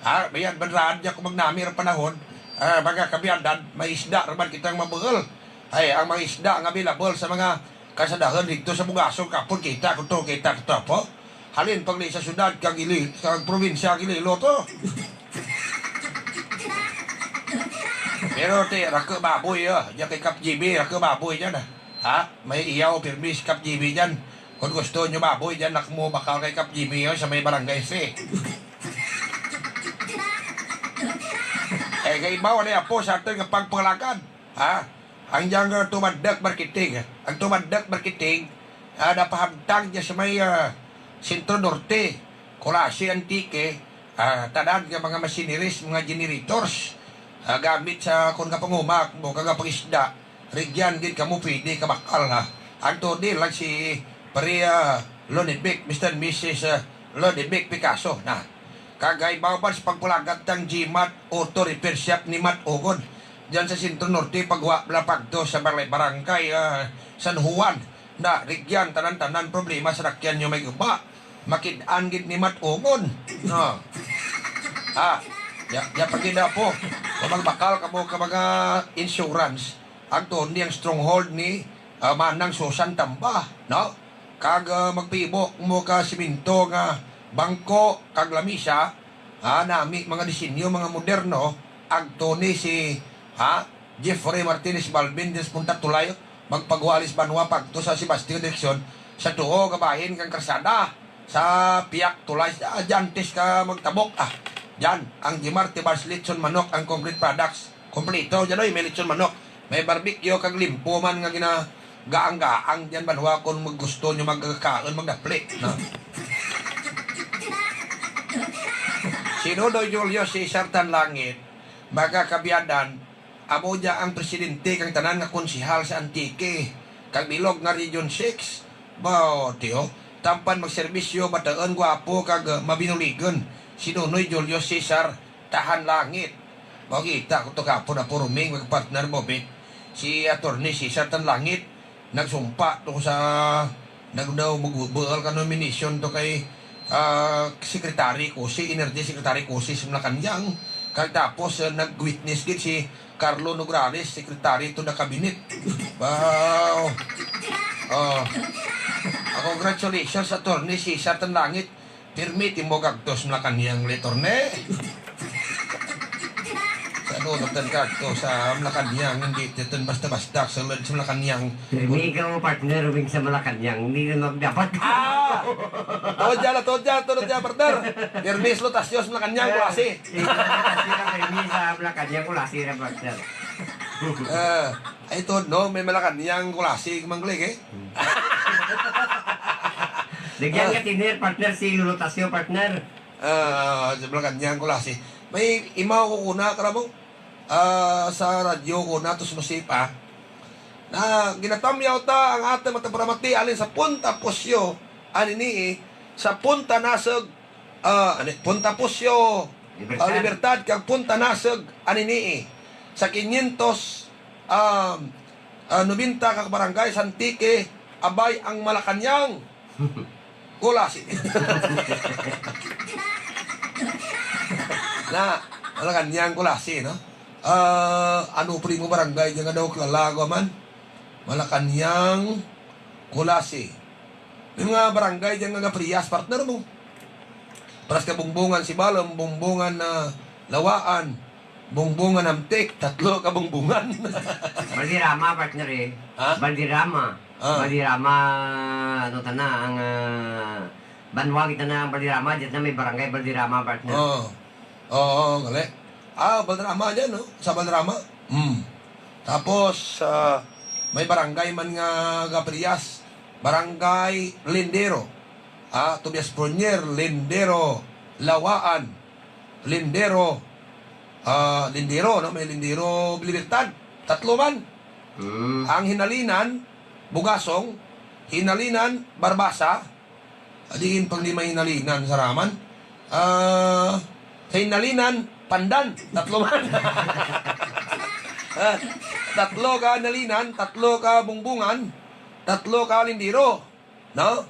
Ha, bayan, banraan niya kung magnami ang panahon, ah, mga kabiyanan, may isda raman kitang mabuhol. Ay, ang mga isda nga available sa mga kasadahan dito sa Bugasong, kapon kita ko to, kita ko to po. Halin pag sa syudad, kag ili-, kag probinsya, kag Iloilo to. Pero ti, rako baboy, oh. Diyan kay Kap G B, rako baboy diyan, ah. Ha? May iyaw, pirmi si Kap G B diyan. Kung gusto nyo baboy diyan, nak mo bakal kay Kap G B, oh, sa may barangay C. Eh, kay ibaw na po sa aton nga pagpangalagad. Ha? Ang diyan nga Tumandak Marketing. Ang Tumandak Marketing, ah, napahamtang niya sa may, ah, Sentro Norte, Culasi, Antique, ah, tanan nga mga machineries, mga generators, ah, gamit sa kon kapangumak mo kagapangisda, rigyan gid kamo pwede kabakal, ha. Ang todi lang si Pare, ah, Lonibic, Mister and Missus, ah, Lonibic Picasso na. Kag ibaw pa sa pagpulagat tang G-Mart Auto Repair Shop ni Mat Ugod. Diyan sa Sentro Norte, pagwa bala pagto sa barangay, barangay, ah, San Juan. Na, rigyan, tanan-tanan problema sa dakyan nyo may guba. Makid-an gid ni Mat Ugod. No. Ha? Ya, ya, pagida po. Kung magbakal kamo ka mga insurance, ang Tony ang stronghold ni, ah, Manang Susan Tamba, no? Kag, ah, magpaibo mo ka simento nga bangko kag lamisa, ah, nami mga disenyo, mga moderno, ang Tony si, ah, Jeffrey Martinez Balbin, des punta tulay, magpagwalis banwa pagto sa Sebastian direksyon, sa tuo nga bahin kang karsada, sa piyak tulay, ah, diyan tis ka magtabok, ah. Diyan, ang Jimarte Bars Lechon Manok, ang complete products. Kompleto, diyan, oy, may lechon manok. May barbecue, kag limpo man nga ginagaang-gaang diyan, banwa, kung maggusto nyo magkakaon, magdapli, no? Si Nonoy Julio Cesar Tanlangit, mga kaabyanan, amo dia ang presidente kang tanan nga konsehal sa Antique, kag bilog nga Region six. Ba, tiyo, tampan magserbisyo, bataon, gwapo, kag, uh, mabinuligon, si Nonoy Julio Cesar Tanlangit. Makita ko to kapon na puruming magpartner mo, Bit. Si Attorney Cesar Tanlangit, nagsumpa to sa, nag-, daw magbual ka nomination to kay, ah, Secretary Cossy, Energy Secretary Cossy sa Malacañang. Kag tapos, ah, nag-witness gid si Carlo Nograles, Secretary to the Cabinet. Wow! Oh. Ah, congratulations, Attorney Cesar Tanlangit. Pirmi ti mo gagtos Malacañang, Letorne. Sa ano natin gagtos sa Malacañang, hindi titon basta-basta sulod sa Malacañang. Pirmi ikaw, partner, wing sa Malacañang, hindi na magdapat. Ah! Todya na, todya, todya, partner. Pirmi sa Lotasyos, Malacañang, Kulasi. Pirmi sa Malacañang, Kulasi na, partner. Ah, ay, to, no, may Malacañang, Kulasi, manglig, eh. Ligyan nga tiner, partner, si Lolo Tasyo, partner. Ah, sa Malacañang, Kulasi. May imaw ko kuna, karamo. Ah, sa radyo ko, natos musipa. Na ginatamyaw ta ang aton mataparamati alin sa Punta Pusyo, anini, sa Punta Nasug, ah, ani, Punta Pusyo, ah, Libertad. Libertad, kag Punta Nasug, anini, sa quinientos, um, ah, noventa ka barangay sa Antique, abay ang Malacañang. Kulasi. Na, Malacañang, Kulasi, no? Ah, ano pa rin mo barangay dyan nga daw kilala ko man? Malacañang, Culasi. May mga barangay dyan nga gapriyas, partner mo. Paras ka Bungbungan, Sibalom, Bungbungan na Lawaan, Bungbungan, Hamtic, tatlo ka Bungbungan. Valderrama, partner, eh. Ha? Valderrama. Ah. Valderrama, ano ta na, ang, ah, banwa kita na ang Valderrama, dyan na may barangay Valderrama, partner. Oo. Oo, gali. Ah, Valderrama dyan, no? Sa Valderrama. Hmm. Tapos, ah, may barangay man nga gapriyas. Barangay Lindero. Ah, Tobias Prunier, Lindero, Lawaan, Lindero, ah, Lindero, no? May Lindero Libertad. Tatlo man. Mm. Ang Hinalinan, Bugasong, Hinalinan, Barbasa, Adiin pang lima Hinalinan sa Raman. Ah, sa Hinalinan, Pandan. Tatlo man. Ah, tatlo ka Hinalinan, tatlo ka Bungbungan, tatlo ka Lindero. No?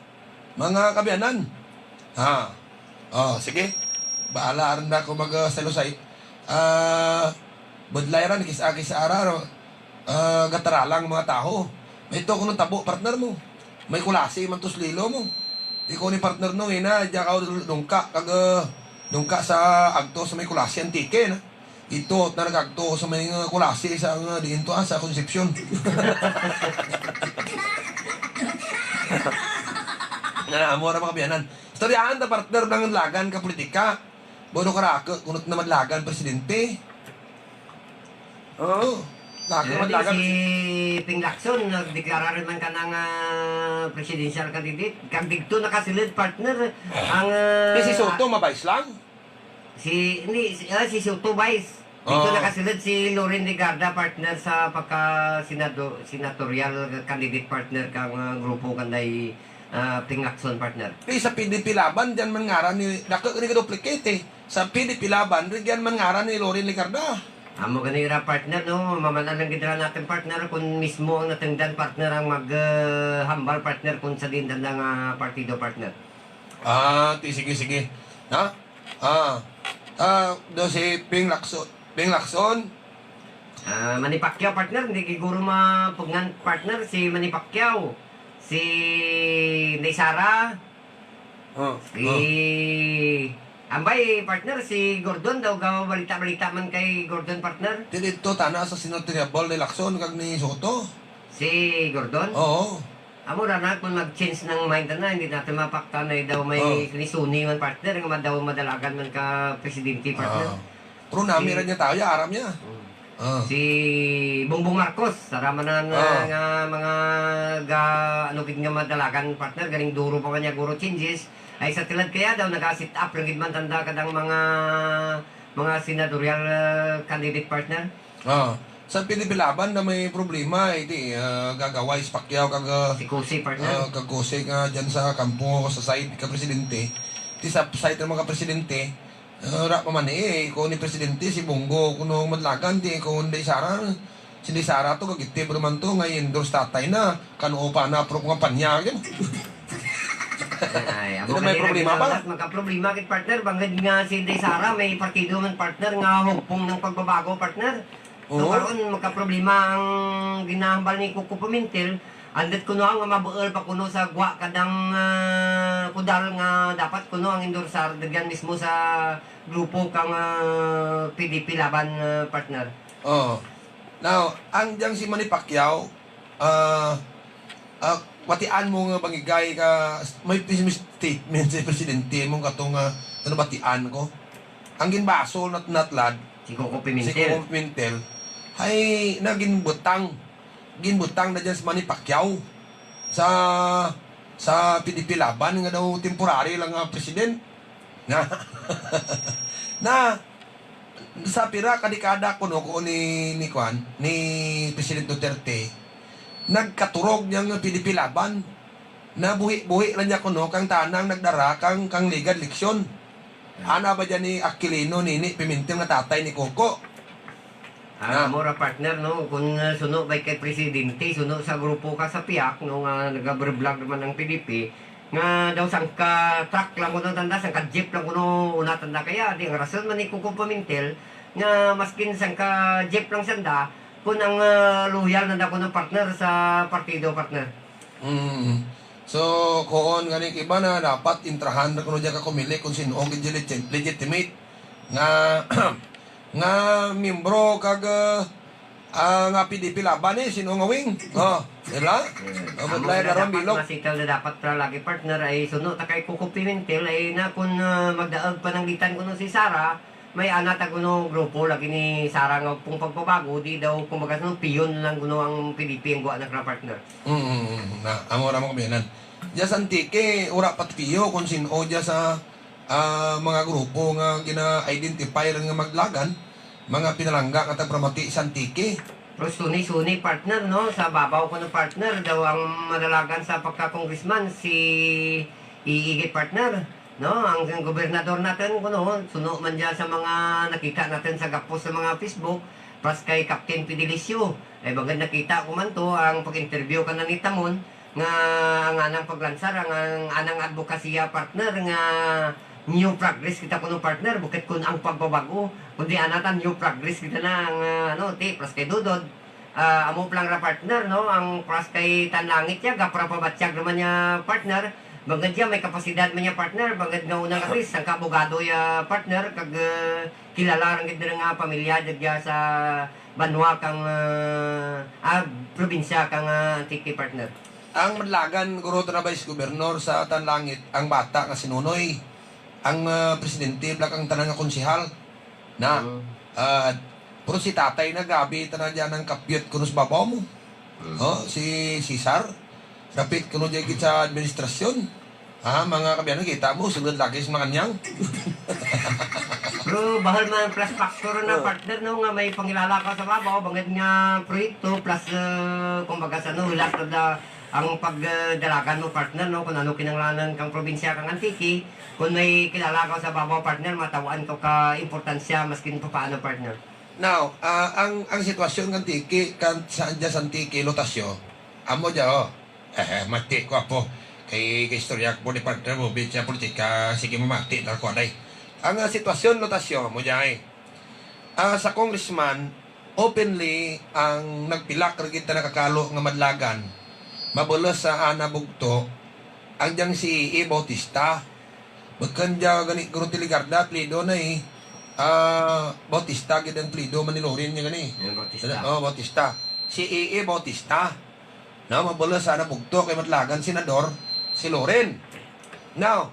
Mga kaabyanan. Ha. Oh, sige. Bahala rin na ako mag, uh, salusay. Ah, budlay ran, kis-a-kis-a ra, no? Ah, gataralang mga tawo. May to kuno tabo, partner mo. May Culasi man to sa Iloilo mo. Ikaw ni partner no, ina, diya ka dungka, kag, ah, dungka sa agto sa may Culasi, Antique, na. Ito, na nagagto sa may, ah, Culasi, sa, ah, diin to, ah, sa Concepcion. Nga na, amo ra mga kaabyanan. Istoryahan ta, partner, ng lagan ka politika. Bono Caraco, kunot na madlagan presidente. Oo. Lagan Pero di madlagan si presidente. Ping Lacson, nagdeklara naman ka ng, ah, presidential candidate. Kag dito nakasulod, partner, ang, ah, Di si Soto, mabais lang. Si, hindi, si, ah, si Soto, vice. Dito Oo. nakasulod si Loren Legarda, partner, sa pagka-senado-, senatorial candidate, partner, kang, ah, grupo kanday, ah, Ping Lacson, partner. Di sa P D P Laban, diyan man ngaran ni, dako ni ka-duplicate eh. Sa P D P Laban, diyan man ngaran ni Loren Legarda. Amo gani ra, partner, no? Mamanan lang gid ra natin, partner, kung mismo ang natungdan, partner, ang mag, ah, hambal, partner, kung sa diin nga partido, partner. Ah, ti, sige, sige. Ha? Ah, ah, do si Ping Lacson. Ping Lacson? Ah, Manny Pacquiao, partner. Hindi siguro mapugngan, partner, si Manny Pacquiao. Si Inday Sara. Oh, si oh. Ambay, partner, si Gordon daw, gawa balita-balita man kay Gordon, partner. Ti didto tana sa Senator Triabol ni Lacson kag ni Soto. Si Gordon? Oo. Amo ra na, kung mag-change ng mind na, hindi natin mapaktan na daw may Oh. suni-suni man, partner, nga ma-, daw madalagan man ka presidente, partner. Ah. Pero nami Si ra niya tayo, ya, aram niya. Mm. Ah. Si Bongbong Marcos, sara man na nga, Ah. nga mga ga-, ano gid nga madalagan, partner, ganing duro pa man niya guro changes. Ay, sa tilad kaya daw, naga-sit up lang gid man tanda kadang mga, mga senatorial, ah, candidate, partner. Ah, sa P D P Laban na may problema, iti, ah, gagaway si Pacquiao kag, ah, Si Cusi, partner. ah, kag Cusi nga dyan sa kampo, sa side ka presidente. Ti sa side naman ka presidente, ah, ra pa man eh, kung ni presidente, si Bongo, kuno madlagan, ti kung Inday Sara, si Inday Sara to, kagitib naman to, nga endorse tatay na, kanuo pa na, prop nga panya, yun. Ay, amo Ito may kani problema na pa? Magkaproblema kit, partner, bangod nga si Inday Sara, may partido man, partner, nga hugpong ng pagbabago, partner. So, Oo. karon magkaproblema ang ginahambal ni Coco Pimentel, andut kuno nga mabuol pa kuno sa gwa kadang, ah, kudal nga dapat kuno ang endorsar dagyan mismo sa grupo kang, ah, P D P Laban, ah, partner. Oo. Now, ang diyang si Manny Pacquiao, ah, ah, batian mo nga bangigay ka, may pis-, statement sa presidente mo katong, ah, ano batian ko? Ang ginbasol nat-, natlad, Si Coco si Pimentel. Coco Pimentel, ay, na ginbutang, ginbutang na dyan si Manny Pacquiao sa, sa P D P Laban nga daw temporary lang nga president. Na, na, sa pira ka dekada kuno ko ni, ni kwan, ni President Duterte, nagkaturog niya nga P D P Laban. Nabuhi-buhi lang niya kuno kang tanang nagdara kang, kang ligad eleksyon. Ana ba dyan ni Aquilino nini Pimentel nga tatay ni Coco? Ah, Na. Mura, partner, no? Kung, ah, suno ba kay presidente, suno sa grupo ka sa piak, no, nga nagabrblog naman ang P D P, nga daw sangka truck lang kuno tanda, sangka jeep lang kuno una tanda kaya, di ang rason man ni Coco Pimentel, nga maskin sangka jeep lang sanda, kung ang, ah, loyal na kuno partner sa partido, partner. Mm. So, kuon gani iba na dapat intrahan ra kuno diya ka kumili kung sino ang legit-, legitimate nga, nga miyembro kag, ah, ah, nga P D P Laban eh, sino nga wing? Oh, di ba? Mm. Oh, Amo budlay na daron dapat bilog. Masitaw na dapat pra lagi, partner, ay suno ta kay Coco Pimentel, ay na kung, ah, magdaag pananglitan kuno si Sara, may ana ta kuno grupo lagi ni Sara nga kung pagpabago, di daw, kumbaga, no, piyon lang kuno ang P D P ang guwa na kra, partner. Mm, mm, mm. Na, amo ra mo kabiyanan. Diya sa Antique, ura pa tiyo kung sin-o diya sa, ah, mga grupo nga gina-identify rin nga maglagan, mga pinalangga nga tagpramati sa Antique. Pero suni-suni, partner, no? Sa babaw ko ng partner, daw ang madalagan sa pagka-congressman, si Iigit, partner, no? Ang, ang gobernador natin, kuno, suno man dyan sa mga nakita natin sa gapos sa mga Facebook, plus kay Captain Fidelicio. Ay, bagad nakita ko man to, ang pag-interview ka na ni Tamon, nga ang anang paglansar, ang, ang anang advokasya, partner, nga new progress kita kuno, partner, bukit kun ang pagbabago, kundi anatan new progress kita na ang, ah, ano, ti, plus kay Dodod. Ah, amo pa lang ra, partner, no? Ang plus kay Tanlangit ya, gapra pabatyag naman niya, partner. Bangod ya, may kapasidad man niya, partner. Bangod nga unang aris, ang kaabogado ya, partner, kag, ah, kilala lang gid nga pamilya dyan sa banwa kang, ah, ah, probinsya kang, ah, Antique, partner. Ang madlagan, guro, na Vice Governor sa Tanlangit, ang bata nga si Nonoy, ang, ah, presidente, bla kang tanan nga konsehal. Na, Mm. ah, pero si tatay na, grabe, tanan dyan ang kapyot kuno sa babaw mo. Mm. Oh, si Cesar, rapit kuno dyan gid sa administrasyon. Ah, mga kabiyanan, kita mo, sulod lagi sa mga anyang. Pero bahal man ang plus factor na, Oh. partner, no, nga may pangilala ka sa babaw, bangod nga proyekto, plus, eh, kumbaga sa, no, hulat na da-, ang pagdalagan mo, partner, no, kung ano kinanglanan kang probinsya kang Antique, kung may kilala ka sa babaw, partner, matawaan ka ka importansya, maskin pa paano, partner. Now, ah, ang, ang sitwasyon ng Antique, kan, sa, dyan sa Antique, Lotasyo, amo dyan, oh. Eh, mati ko, apo. Kay, kay istorya ko ni partner mo, bitya politika, sige, mamati na ko, anay. Ang, ah, sitwasyon, Lotasyo, mo dyan, eh. Ah, sa congressman, openly ang nagpilak ra gid ta nakakalo nga madlagan. Mabulos sa ana bugto, ang diyang si E E Bautista. Bukon diya gani Guru Legarda, plido na eh. Ah, Bautista gid ang plido, Manilorin niya gani. Yung Bautista. Oh, Bautista. Si E E Bautista. No, mabulos sa ana bugto kay madlagan senador si Loren. Now,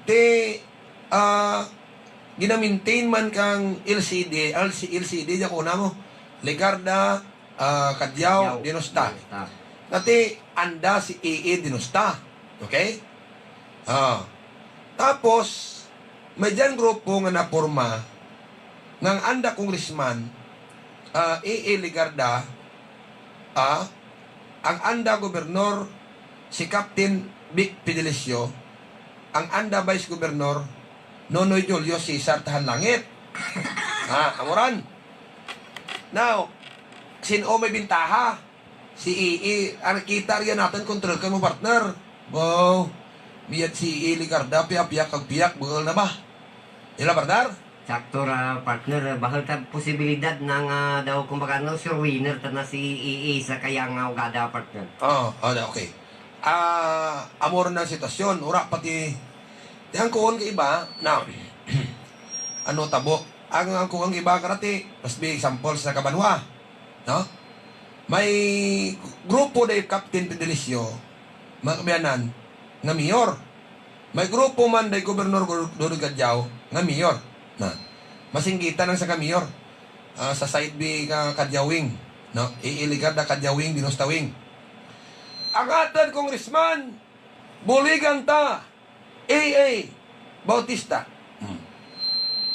ti, ah, ginamintain man kang L C D, L C, L C D, diya ko na mo, Legarda, ah, Cadiao, Cadiao, Denosta. Denosta. Dati, anda si E E Denosta. Okay? Ah. Tapos, may diyan grupo nga naporma nga ang anda congressman, ah, E E Legarda, ah, ang anda gobernor si Captain Vic Fedelicio, ang anda vice governor Nonoy Julio Cesar Tahanlangit. Ah, amoran. Now, sin-o may bintaha? Si E E, ang kita riyan natin kung trukan mo, partner. Wow. Biyat si E E Legarda, piyak-piyak kag piyak, buhol na ba? Ila, partner? Sakto ra, partner. Bahal ta posibilidad na nga daw, kumbaga, no, sure winner ta na si E E sa kaya nga ugada, partner. Oo, oh, okay. Ah, amo rin ang sitwasyon. Ura pati, di ang kuon ka iba, na, ano tabo? Ang, ang kuon ka iba karati, mas be example sa Kabanwa. No? May grupo na yung Captain Fedelicio, mga kabayanan, nga mayor. May grupo man day Gobernador Dodod Cadiao nga mayor. Na, masinggitan ang sa ka mayor, ah, sa side B ka Cadiao Wing, no? Iiligar na Cadiao Wing, Denosta Wing. Ang aton congressman, buligan ta, A A Bautista. Hmm.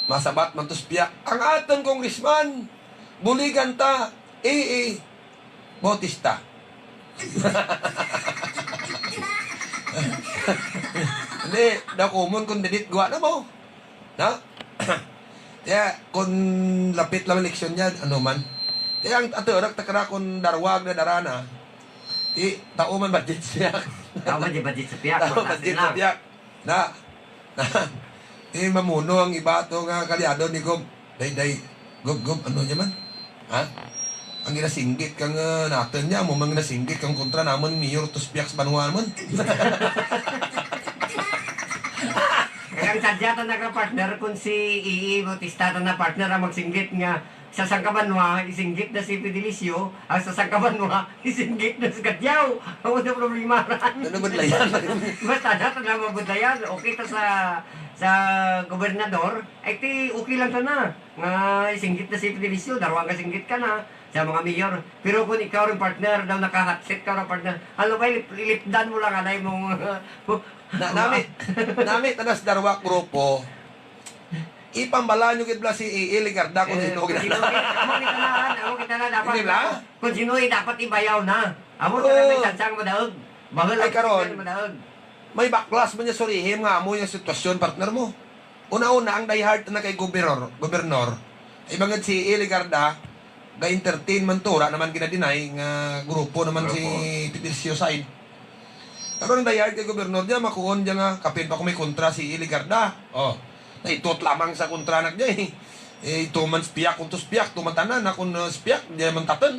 Masabat man to sa piyak. Ang aton congressman, buligan ta, A A Bautista. Hindi, daw common kung didit guwa na mo. No? Kaya, kung lapit lang eleksyon niya, ano man. Kaya ang ato, orak takra kung darwag na darana, ti, tao man budget siya. Tao man di budget sa piyak, Tao mataas budget lang. Sa piyak. Na, na, ti, mamuno ang iba to nga kalyado ni Gob. Day, day, Gob, Gob, ano niya man? Ha? Ang ginasinggit kang, ah, natin niya, mo mang ginasinggit kang kontra naman, mayor to sa piyak sa banwa naman. Kaya ang sadya ta na ka partner, kung si E E Bautista ta na partner ang magsinggit nga sa sangkabanwa, isinggit na si Fedelicio, ang sa sangkabanwa, isinggit na si Cadiao. Ang wala problema ran. Ano ba layan? Basta na ta na mabudlayan. Okay ta sa, sa gobernador, ay ti okay lang ta na. Nga isinggit na si Fedelicio, darwa ka singgit ka na sa mga mayor. Pero kung ikaw rin partner, daw naka-hot seat ka rin partner, ano ba, ilip-, ilipdan mo lang, anay mong, Na, nami, nami, tanas darwa grupo. Ipambala nyo gid bala si A A Legarda kung Eh, sino kung gid. Sino gid, amo kita na, amo kita na dapat. Hindi bala? Kung sino, eh, dapat ibayaw na. Amo Oo. Talaga may sansang madaog. Bahal Ay, ang karon, sansang madaog. May baklas man niya surihim nga amo yung sitwasyon, partner mo. Una-una, ang diehard na kay gobernor, gobernor, ay bangod si A A Legarda, ga-entertain man to, wala naman ginadinay nga grupo naman si Grupo. Fedelicio side. Pero ang diehard kay gobernor diya, makuon diya nga, kapin pa kung may kontra si A A Legarda. Oh, naitot lamang sa kontra anak diya eh. Eh, ito man spiyak, kung to spiyak, to man tanan, na kung, uh, spiyak, diya man taton.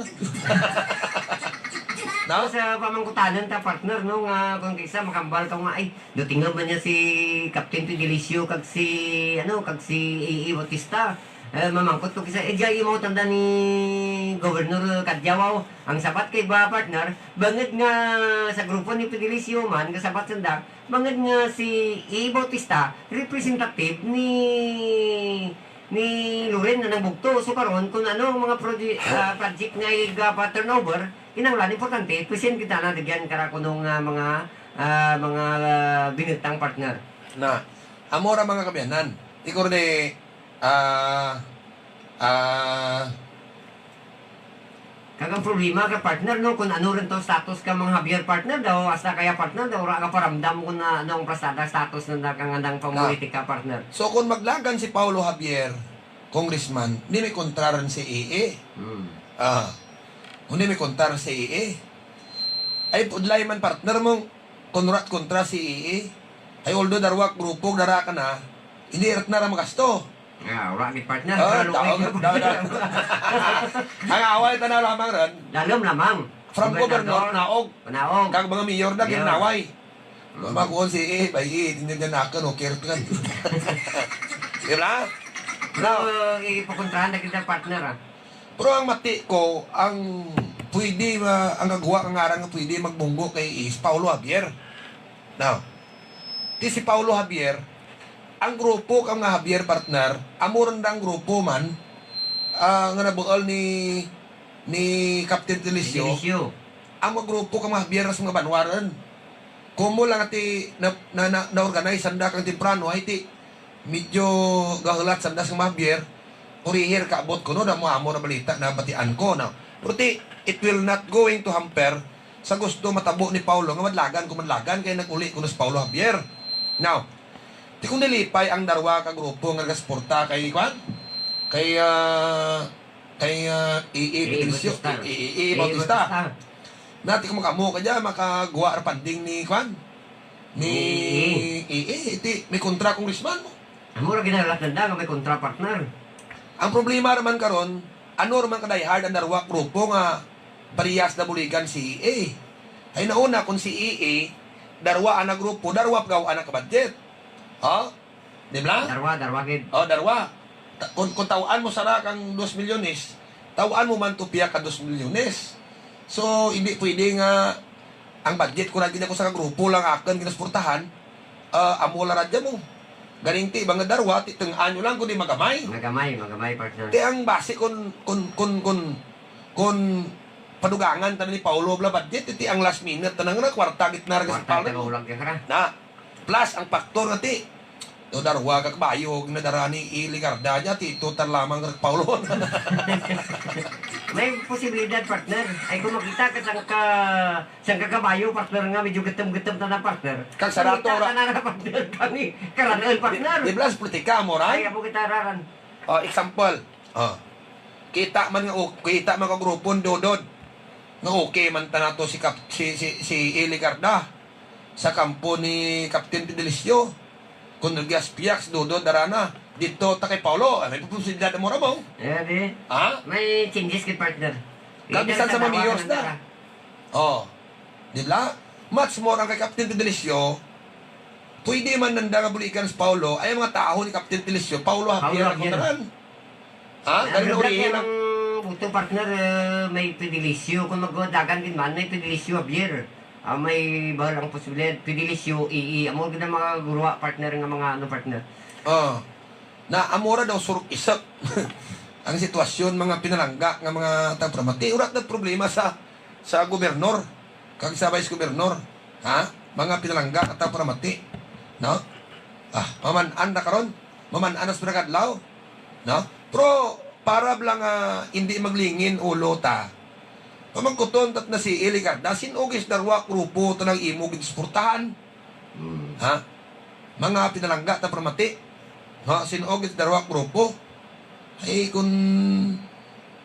No? Sa pamangkutanan ta, partner, no, nga kung kisa makambal ka nga, ay, do tingog man niya si Captain Fedelicio kag si, ano, kag si A A Bautista. Eh, mamangkot ko kisa, eh, diya imo tanda ni Governor Cadiao, ang sabat kay ba, partner, bangod nga sa grupo ni Fedelicio man, kasabat sanda, bangod nga si A A Bautista, representative ni, ni Loren na nang bugto. So, karon, kung ano ang mga proje-, ah, project nga iga pa turnover, kinahanglan importante, present kita na, dagyan kara kuno nga mga, ah, mga, ah, binutang partner. Na, amo ra mga kabiyanan. Ikaw rin eh, ah, ah, Kag ang problema ka, partner, no, kung ano rin to status ka, mga Javier, partner, daw, hasta kaya, partner, daw, wala ka paramdam kung na, ano ang prasada status na, na kang andang pamulitika, partner. So, kung maglagan si Paulo Javier, congressman, hindi may kontra rin si A A. Hmm. Ah, hindi may kontra si A A. Ay, pudlay man, partner, mong kung wala kontra si A A. Ay, although darwa grupo, dara ka na, hindi rat na ra magasto. Ah, wala gid, partner. Ah, Pero lugay daog, ka, daog, partner. Daog. Ang away, tanaw lamang ron. Dalom lamang. From Gobernador, governor, naog. Naog. Kag mga mayor na, Mayor. Ginaway. Mm. Makuon si, eh, bay, eh, hindi niya na ako, no, care to kan. Di ba? Pero, Now, eh, ipakontrahan na kita, partner, ah. Pero ang mati ko, ang pwede ma-, ang gagwa nga ngaran nga pwede magbunggo kay is Paulo Javier. Now, ti si Paulo Javier, ang grupo kang nga Javier, partner, amo rin ang grupo man, ah, nga nabuol ni, ni Captain Delicio. Delicio. Ang mga grupo kang mga Javier sa mga banwaran. Kumo lang ati na, na, na, na-organize sanda kang temprano, ay ti medyo gahulat sanda sa mga Javier. Urihir kaabot ko, no, na mo amo na balita na batian ko, no. Pero ti, it will not going to hamper sa gusto matabo ni Paulo nga madlagan ko madlagan kay nag-uli kuno si Paulo Javier. Now, ti kung nilipay ang darwa ka grupo nga nagasuporta kay, kwan? Kay, ah, kay, ah, E E E E Delicio, Bautista. E E E E E E Bautista. Bautista. Nati ko makamo ka dyan, makagwa ra panding ni, kwan? Ni E E E E E. E E E E, ti, may kontra congressman mo. Amo ra ginalat nanda nga may kontra, partner. Ang problema ra man karon, ano ra man ka diehard ang darwa grupo nga parehas na buligan si E A. Ay nauna, kung si E A, darwa ana grupo, darwa pagaw ana ka budget. Oh? Di ba? Darwa, darwa gid. Oh, darwa. Ta-, kung, kung tawaan mo sara kang dos milyones, tawaan mo man to piya ka dos milyones. So, hindi pwede nga ang budget ko lagi na ko sa grupo lang akon ginasuportahan, ah, amo la radya mo. Ganing ti, mga darwa, ti, teng-an nyo lang, kundi magamay. Magamay, magamay, partner. Ti ang base kun, kun, kun, kun, kun padugangan ta ni Paulo bla budget, ti ang last minute, tanang na, kwarta gitna ra Kwarta sa pala. Tagahulag ka ra. Na, plus, ang faktor nga ti, to darwa ka kabayo, ginadara ni Eli Garda niya, ti, total lamang ka Paulo. May posibilidad, partner. Ay, kung makita ka sang ka, sang ka kabayo, partner, nga medyo gatam-gatam na na, partner. Kag sa rato, Makita ra- ka na na, partner. Kami, karanal, partner. Di, di blas politika, mo, ran? Ay, amo kita, raran. Oh, example. Oh. Kita man nga, oh, kita man ka grupo ni Dodod. Nga okay man ta nato si Kap-, si, si, si Eli Garda sa kampo ni Captain Fidelicio. Kung nagyas piyak si Dodod, dara na. Dito ta kay Paulo. Ay, may posibilidad mo ra mo. Ayan, eh. Ha? May changes kay partner. Kag bisan sa mga mayors na. Oh. Di ba? Much more ang kay Captain Fidelicio, pwede man nanda nga bulikan si Paulo, ay ang mga tawo ni Captain Fidelicio, Paulo Javier Paulo ang Javier. Katanan. Ha? Ang Dali na lugar urihin kaya ang ang buto, partner, eh, may Fidelicio. Kung magdagan din man, may Fidelicio Javier. Ah, may bahal ang posibilidad. Fidelicio, E E. Amo gid ang mga gurwa, partner, nga mga ano, partner. Oh. Na amo ra daw surok isap ang sitwasyon, mga pinalangga nga mga tagpramati. Urat na problema sa, sa gobernor kag sa vice gobernor, ha? Mga pinalangga nga tagpramati, no? Ah, maman-an na karon, maman-an na sa pagkadlaw, no? Pero para lang nga hindi maglingin ulo ta, pamangkuton tat na si Eli Garda, sin-o gis darwa grupo tanang imo ginsuportahan? Hmm. Ha? Mga pinalangga ta pramati. Ha, sin-o gid darwa grupo. Ay, kun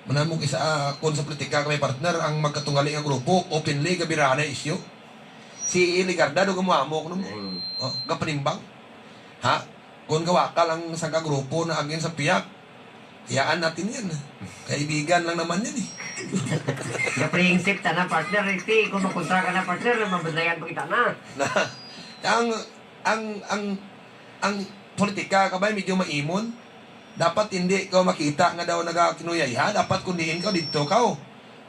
manamog isa, ah, kun sa politika kami, partner, ang magkatungali nga grupo, openly, gabirana issue. Si Eli Garda, do gamuamok, no? Hmm. Oh, gapanimbang. Ha? Kun gawakal ang sangka grupo na agin sa piyak, hayaan natin yan. Kaibigan lang naman yan, eh. Apprehensive ta na, partner. Iti, kung makontra ka na, partner, mabudlayan pa kita na. Na, ang, ang, ang, ang politika ka ba, medyo maimon? Dapat hindi ka makita nga daw nagakinuyay, ha? Dapat kung diin ka, didto ka, oh.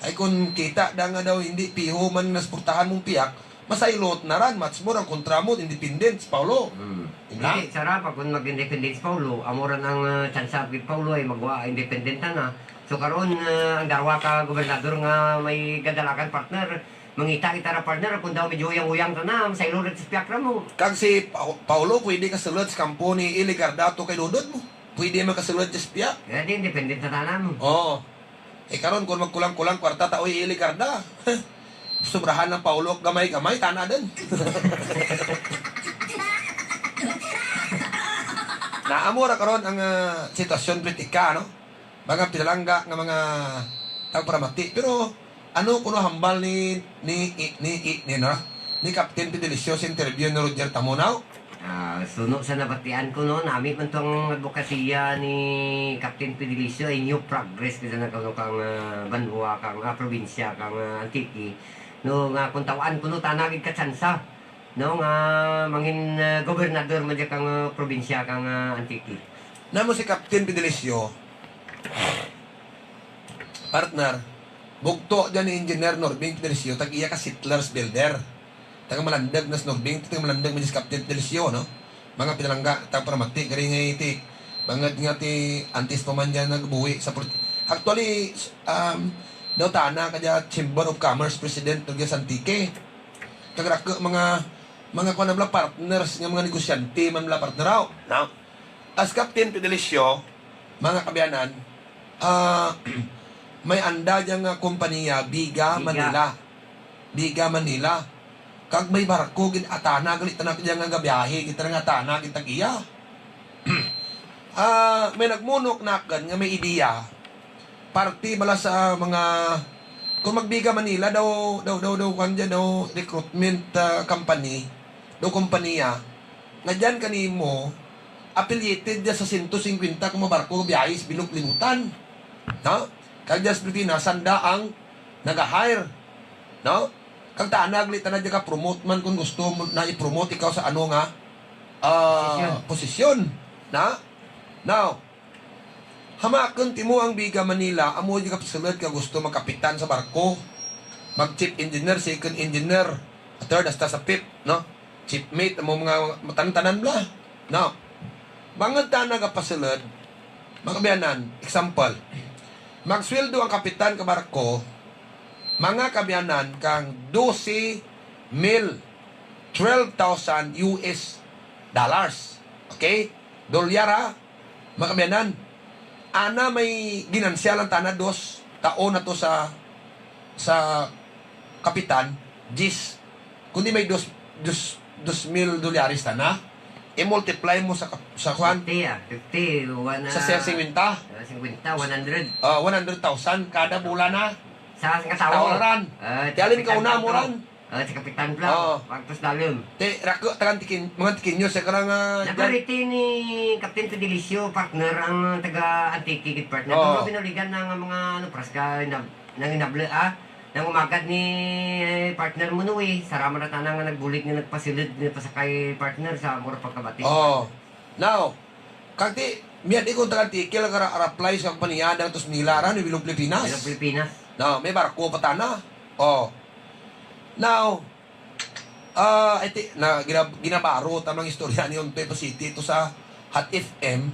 Ay, kung kita da nga daw hindi piho man nasuportahan mong piyak, masaylot na ran, much more ang kontra mo, independent si Paulo. Hmm. Di ba? Hindi, sarap, kung mag-independent si Paulo, amo ran ang, ah, tsansa gid Paulo ay magwa independent na. So, karon, ah, ang darwa ka gobernador nga may gadalagan, partner, mangita kita ra, partner, kung daw medyo uyang-uyang ta na, masaylot ra sa piyak ra mo. Kag si Pau-, Paulo, pwede ka sulod sa kampo ni Eli Garda to kay Dodod mo. Pwede man ka sulod sa piyak. Kaya di, independent na tanan mo. Oo. Eh, karon, kung magkulang-kulang kwarta, taoy Eli Garda. Sobrahan ng Paulo, gamay-gamay, tana din. Naamo ra karon ang, ah, sitwasyon politika, no? Mga pinalangga nga mga tagparamati. Pero ano kuno hambal ni, ni, ni, ni, ni, no? Ni Captain Fidelicio sa interview ni Roger Tamunaw? Ah, suno sa nabatian ko, no, nami man tong adbokasiya ni Captain Fedelicio ay new progress kita na kang, ah, banwa, kang, ah, probinsya, kang, ah, Antique. No, nga kung tawaan ko, no, tana gid ka tsansa, no, nga mangin, ah, gobernador man dyan kang, ah, probinsya, kang, ah, Antique. Namo si Captain Fedelicio, partner, bugto dyan ni Engineer Norbing Fedelicio, tag-iya ka Settlers Builder. Taga Malandeg na si Norbing, taga Malandeg man si Captain Fedelicio, no? Mga pinalangga, taga Paramati, kari nga iti, bangod nga ti antes pa man dyan nagbuhi sa polit-, actually, s-, um, daw tana ka dyan Chamber of Commerce President, no, dyan sa Antique. Kag rako, mga, mga kuwan na bala, partners, nga mga negosyante man bala, partner, aw, no? As Captain Fedelicio, mga kaabyanan, ah, may anda dyan nga kompanya, Biga Biga. Manila. Biga Manila. Kag may barko, gid atana, gali tanan dyan nga gabiyahe, gid tanan nga atana, gid tag-iya. Ah, may nagmunok nakan nga may ideya. Parte bala sa mga, kung magbiga Manila daw, daw, daw, daw, kwan dyan, daw, recruitment, ah, company, daw kompanya, nga dyan kanimo, affiliated dyan sa sento singkwenta ka mga barko, biyahe sa bilog libutan. No? Kag dyan sa Pilipinas, sanda ang nag-hire. No? Kag tanag, li, tanag dyan ka promote man kung gusto mo na i-promote ikaw sa ano nga, ah, Posisyon. Posisyon. Na? Now, hamakon timo ang Biga Manila, amo dyan ka pasulod ka gusto magkapitan sa barko, mag-chief engineer, second engineer, third, hasta sa fifth, no? Chief mate, amo mga matan-tanan bala, no? Bangod ta nagapasulod, mga kaabyanan, example, magsweldo ang kapitan ka barko, mga kaabyanan, kang dose mil, twelve thousand U S dollars. Okay? Dolyar, ha? Mga kaabyanan, ana may ginansya lang tana, dos taon na to sa, sa kapitan, diyes. Kundi may dos, dos, dos mil dolyares tana, i-multiply mo sa kap-, sa kwan, Fifty, ah. Fifty, one, sa ah, singkwenta. Ah, singkwenta, one hundred. Ah, one hundred thousand kada bulan na. Sa, sa tawo. Tawo ran. Ah, Kaya alin ka una mo ran? Ah, si Kapitan Blau, Oo. Pagtos Dalum. Te, rako, taga Antiqueño, mga Antiqueño, sa karang, ah, Nakariti ni Captain Fedelicio, partner, ang taga Antique, gid, partner. Oo. Kung binuligan na nga mga, ano, pras ka, nab-, nang inable, ah, nang umagad ni, eh, partner mo, no, eh. Sara man na tana nga nagbulig nga nagpasilid, nga pasakay, partner, sa mura pagkabati. Oo. Now, kag ti, miyad ikon taga Antique, lang ara-, ara-apply sa kompanya, dang tos nila, ran, Bilog Pilipinas. Bilog Pilipinas. No, may barko pa tana. Oh. Now, ah, iti, na, gina-, ginabaro ta mang istorya ni Ontoy Pasiti ito sa Hot F M.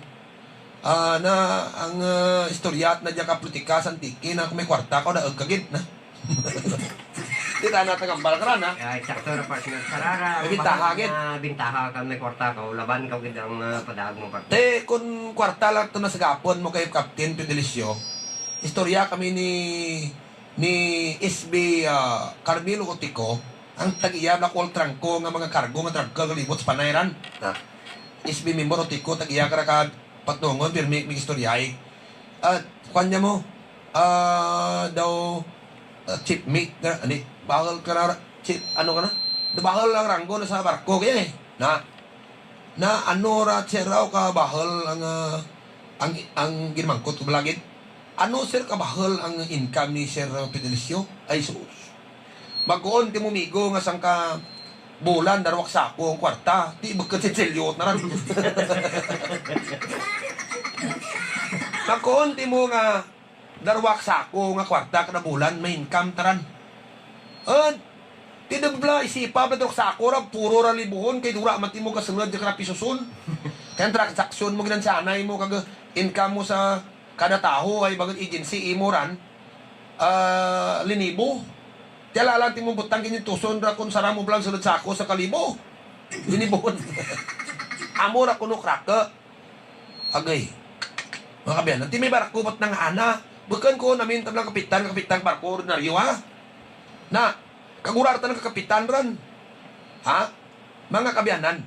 Ah, na, ang, ah, istorya na dyan ka politika sa Antique na kung may kwarta ka, daog ka gid na. Di ta na tagambal ka na. Ay, sakto na, partner. Sarara, May bintaha, ang gid. Na bintaha ka, may kwarta ka, laban ka, gid ang, ah, padaag mo, partner. Te, kung kwarta lang to na sa gapon mo kay Captain Fedelicio, istorya kami ni ni S B, ah, Carmelo Otico, ang tag-iya Black Wall Trangco nga mga kargo nga drug ka galibot sa Panay ran. Ah. S B member Otico, tag-iya ka ra ka patnongon, pirmi, mig istoryahay. Ah, kwan niya mo, ah, daw, ah, chief mate na, ani, bahal ka na, chief, ano ka na? Bahal ang ranggo na sa barko, kaya eh. Na, Na ano ra, sir, raw ka bahal ang, ah, ang, ang ginmangkot ko balagid? Ano, sir, ka bahal ang income ni Sir Fedelicio? Ay, sus. Magkuon ti mo, migo, nga sangka bulan, darwak sako ang kwarta. Ti bukod si Chiliot na ran. Magkuon ti mo nga darwak sako nga kwarta kada bulan, may income taran. An, ti dabla, isipa, darwak sako ra, puro ra libuhon, kay dura man ti mo kasulod, di ka ra pisuson. Kaya ang transaksyon mo, ginansanay mo, kag income mo sa kada tawo, ay bagod agency, imo ran, ah, linibo. Ti ala lang ti mo butang kinyentuson ra, kung sara mo bala ang sulod sako sa kalibo. Linibuhon. Amo ra kuno krake. Agay. Mga kaabyanan, ti may barko ba't nang ana? Bukon ko namin tablang kapitan, kapitan barko, ordinaryo, ha? Na, kagurarta ng kakapitan ran. Ha? Mga kaabyanan.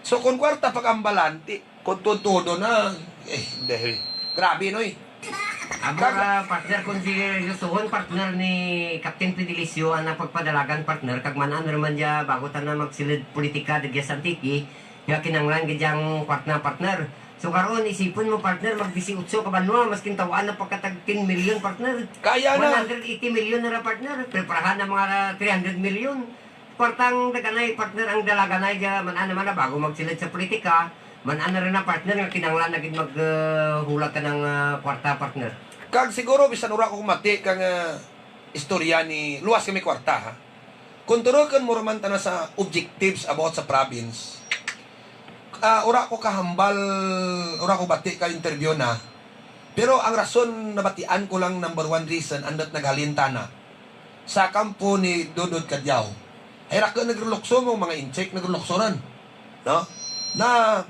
So, kung kwarta pag-ambalan, ti, kung todo na, eh, dahil, grabe, no, eh. Amo ra, partner, kung seryosohon, partner, ni Captain Fidelicio ang pagpadalagan, partner, kag man-an ra man dya bago ta na magsilid politika didya sa Antique, nga kinahanglan gid ang kwarta, partner. So karon, isipon mo, partner, mag disiotso ka banwa, maskin tawaan na pagkatag ten million, partner. Kaya na. One hundred eighty million na ra, partner. Preparahan ang mga three hundred million. Kwartang daganay, partner, ang dalaganay dya, man-an naman na bago magsilid sa politika, man-an na rin na, partner, nga kinahanglan na gid mag, uh, hulag ka ng, uh, kwarta, partner. Kag siguro, bisan wala ko mati kang, uh, istorya ni, luwas kami kwarta, ha? Kung turukon mo raman tana sa objectives about sa province, ah, ura ko kahambal, ura ko bati ka interview na. Pero ang rason nabatian ko lang, number one reason, andot naghalin tana sa kampo ni Dodod Cadiao. Ay, ra ka nagrelukso mo, mga incheck, nagrelukso ran. No? Na,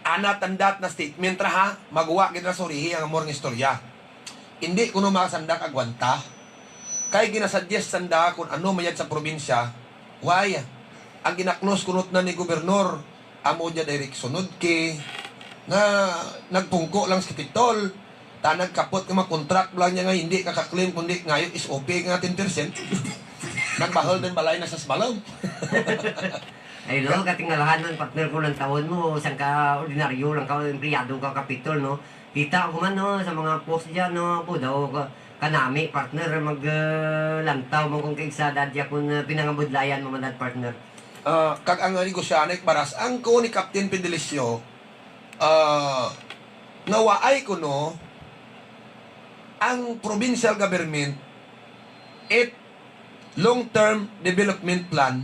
ana tandat na statement ra, ha, maguwa gid ra surihi ang amor nga istorya. Hindi kuno makasanda kag agwanta. Kay ginasuggest sanda kung ano mayad sa probinsya. Why? Ang ginaklose kunot na ni gobernador, amo dya direct sunod ki nga nagpungko lang sa Kapitol. Ta nagkapot nga mga contract lang niya nga hindi ka ka-claim kundi ngayo S O P nga ten percent. Nagbahal din balay na sa Sbalom. Ay, no, katingalahan ng partner ko ng taon mo, isang ka ordinaryo lang ka, empleyado ka Kapitol, no? Kita ko man, no, sa mga post dyan, no, ako daw, ka-, kanami, partner, mag, ah, lantaw mo kung kay sa dadya kung, ah, pinangabudlayan mo man, partner. Ah, kag ang negosyahan ay baras, ang ko ni Captain Fidelicio, ah, nawaay ko, no, ang provincial government, it long-term development plan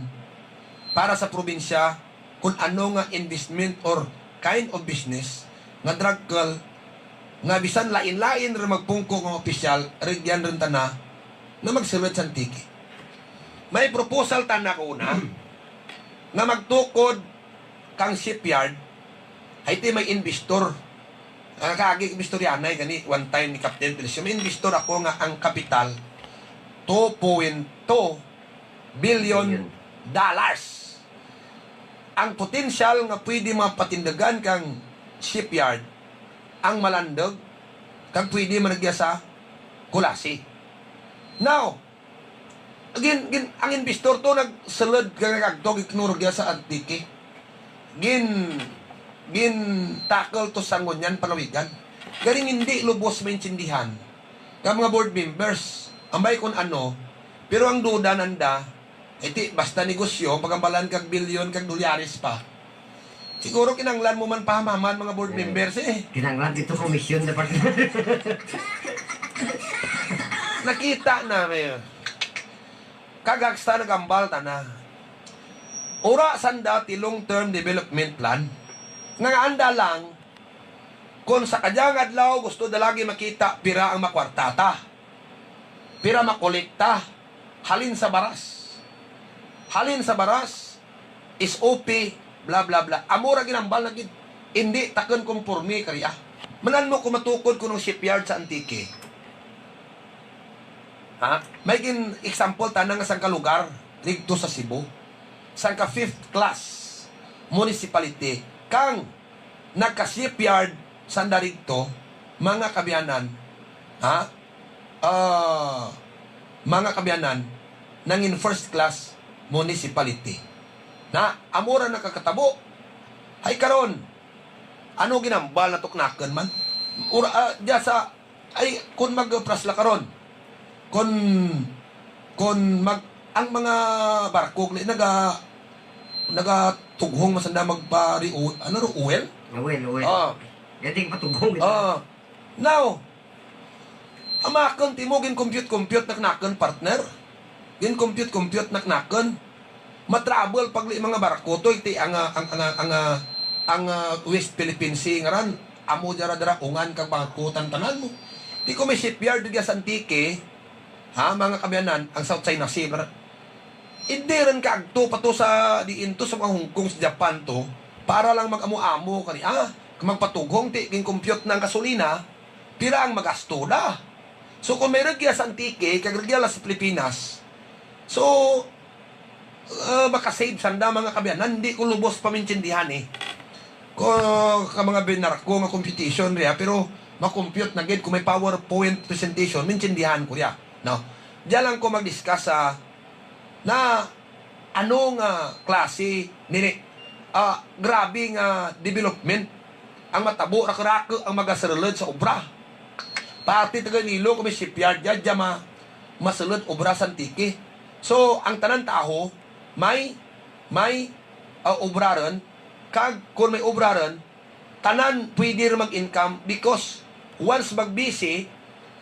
para sa probinsya kung ano nga investment or kind of business nga drag call nga bisan lain-lain ra magpungko nga opisyal, rugyan rin tana na magsulod sa Antique. May proposal tana ko una nga magtukod kang shipyard, ay ti may investor. Ang kaagi investoryanay gani, one time ni Captain Felicio, may investor ako nga ang kapital, two point two billion Billion. dollars. Ang potensyal nga pwede mapatindagan kang shipyard, ang Malandog, kag pwede man nagya sa Culasi. Now, gin, gin, ang investor to nagsulod kag nagagto, giknurog ya sa Antique. Gin, gin tackle to sa Ngunyan, Palawigan. Garing hindi lubos maintindihan ka mga board members, ambay kung ano, pero ang duda nanda, iti, basta negosyo, pagambalan kag bilyon, kag dolyares pa. Siguro kinanglan mo man pahamhaman, mga board Eh, members, eh. Kinanglan dito komisyon na partner. Nakita na, Mayor. Kagagsta nagambal ta na. Ura sanda ti long-term development plan. Nga anda lang, kung sa kadyang adlaw gusto da lagi makita pira ang makwartata, pira makolekta, halin sa baras. Halin sa baras, S O P, bla, bla, bla. Amo ra ginambal na gid. Indi takon konforme kariya. Manan mo kung matukod kunong shipyard sa Antique. Ha? May gin example tana nga sangka lugar didto sa Cebu. Sangka fifth class municipality kang nagka-shipyard sanda didto, mga kaabyanan, ha? Ah, mga kaabyanan, nangin first class municipality. Na, amo ra nakakatabo. Hay karon, ano ginambal na tuknakon man? Ura, ah, diya sa, ay, kun mag-pras la karon, kun, kun mag, ang mga barko, naga, nagatughong masanda magpa-, ano ro, oil? Oil, oil. Ah. Gating patughong ito. Ah. Now, amakon ti mo, gin-compute-compute na knakon, partner. Gin-compute-compute na knakon. Matravel pagli mga barko to, iti ang, ah, ang, ang, ang, ah, ang, ah, West Philippine Sea ngaran. Amo dira dira ungan kag barko tan-tanan mo. Ti ko may shipyard diya sa Antique, ha, mga kaabyanan, ang South China Sea, bar-, Indi rin kaagto pa to sa diin to, sa mga Hong Kong, sa Japan to, para lang mag-amo-amo kani, ah, magpatughong ti gin-compute na ang gasolina, pira ang magasto na. So, kung may rugya sa Antique, kag rugya lang sa Pilipinas, so, ah, makasave sanda, mga kaabyanan, hindi ko lubos pamintindihan, eh. Ko, ka mga binarko nga competition, riya, pero ma-compute na gid kung may PowerPoint presentation, maintindihan ko ya, no? Diyan lang ko mag-discuss sa na ano nga klase nini. Ah, grabe nga development ang matabo, raku-raku ang magasulod sa obra. Pati taga Iloilo, kung may shipyard dyan, dyan ma-, masulod obra sa Antique. So, ang tanan taho, may, may, ah, obra ron. Kag, kung may obra ron, tanan pwede ra mag-income because once mag-busy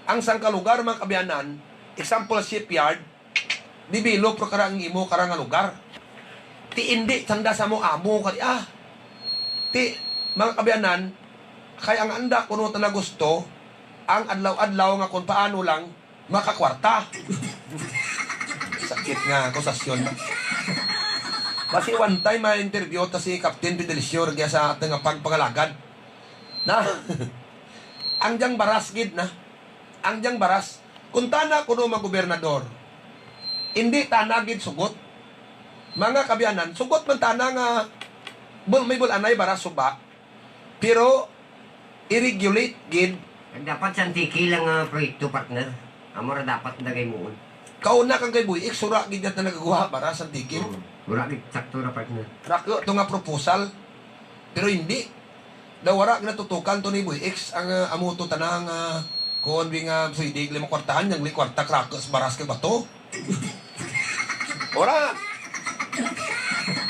ang sangka lugar, mga kaabyanan, example, shipyard, develop ra kara ang imo kara nga lugar. Ti indi sanda sa mo amo kari, ah. Ti, mga kaabyanan, kay ang anda kuno ta na gusto, ang adlaw-adlaw nga kung paano lang makakwarta. Sakit nga akusasyon. Basi one time ma-interview ta si Captain Fidelicio rugya sa aton nga pagpangalagad. Na, ang diyang baras gid na. Ang diyang baras. Kung tana kuno magobernador, hindi tana gid sugot. Mga kaabyanan, sugot man tana nga bul-, may bul-anay baras suba. Pero i-regulate gid. Dapat sa Antique lang nga proyekto, partner. Amo ra dapat dagay muon. Kauna kang kay Boy X, wala gid na nagagawa para sa Antique. Hmm. Wala gid, sakto ra, partner. Raku to nga proposal. Pero hindi. Daw wala ginatutukan to ni Boy X ang, ah, amo to tanang, ah, kuon bi nga pwede gali makwartahan, yang gali kwarta, kraku sa baras kag bato. Ora.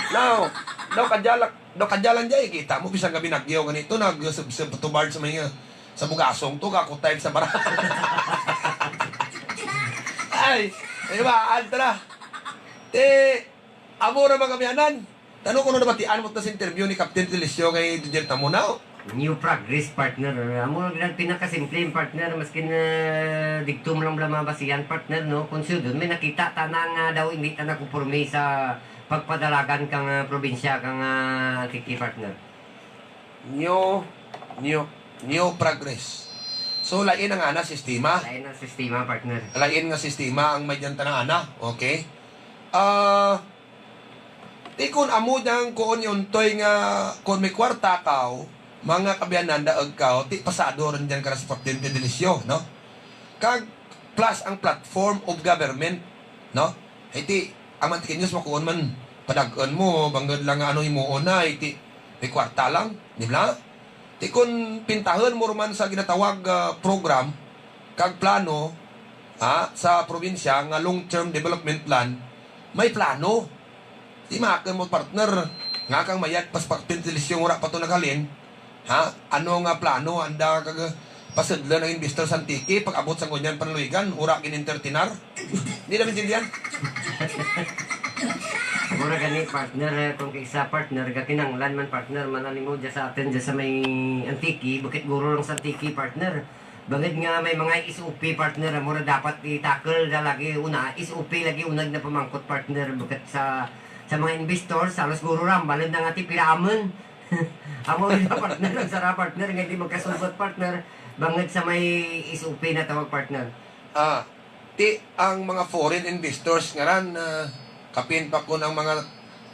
Now, daw kadya lang, daw kadya lang jay, kita mo, bisan nga binagyo ganito, nagsubsob tubard sa mga, sa bugasong to, kako type sa bara. Ay, ay ba, antra. Te, amo ra, mga kaabyanan. Tano kuno nabatian mo ta sa interview ni Captain Felicio kay Dodger Tamunaw? New Progress, partner. Amo lang pinakasimple, partner. Maskin, ah, digto mo lang bala mabasihan, partner, no? Kung sudon, may nakita ta na nga daw hindi ta nakuporme sa pagpadalagan kang, ah, probinsya, kang, ah, Antique, partner. New, new, new progress. So, lain ang ana sistema. Lain ang sistema, partner. Lain nga sistema ang may dyan ta na ana. Okay? Ah, Ti kun amo dyan kuon yun, Toy, nga kun may kwarta kaw, mga kaabyanan, daag kaw, ti pasado rin dyan ka na sa Captain Fidelicio, no? Kag plus ang platform of government, no? Ay ti, ang Antiqueños makuon man, padag-on mo, bangod lang nga ano himuon na, ay ti, may kwarta lang, di ba? Ti kun pintahon mo man sa ginatawag, ah, program kag plano, ha, sa probinsya nga long-term development plan, may plano. Di maakon mo, partner, nga kang mayad pas pa-, pintilisyon, wala pa to naghalin. Ha? Ano nga plano anda kag pasudlan ang investor sa Antique pag abot sa ngunyan panluigan, wala gin-entertainar? Di na maintindihan. Mura gani, partner, eh, kung kaisa, partner, gakinanglan man, partner, mananimo dyan sa atin, dyan sa may Antique, bukit guro lang sa Antique, partner. Bangod nga may mga S O P, partner, mura dapat i-tackle na lagi una, S O P lagi unag na pamangkot, partner, bukit sa, sa mga investors, halos guro ram, balon na nga ti piraamon. Amo yun, partner, ang sara, partner, nga di magkasugot, partner, bangod sa may S O P na tawag, partner. Ah, Ti ang mga foreign investors nga ran, ah, kapin pa kun ang mga,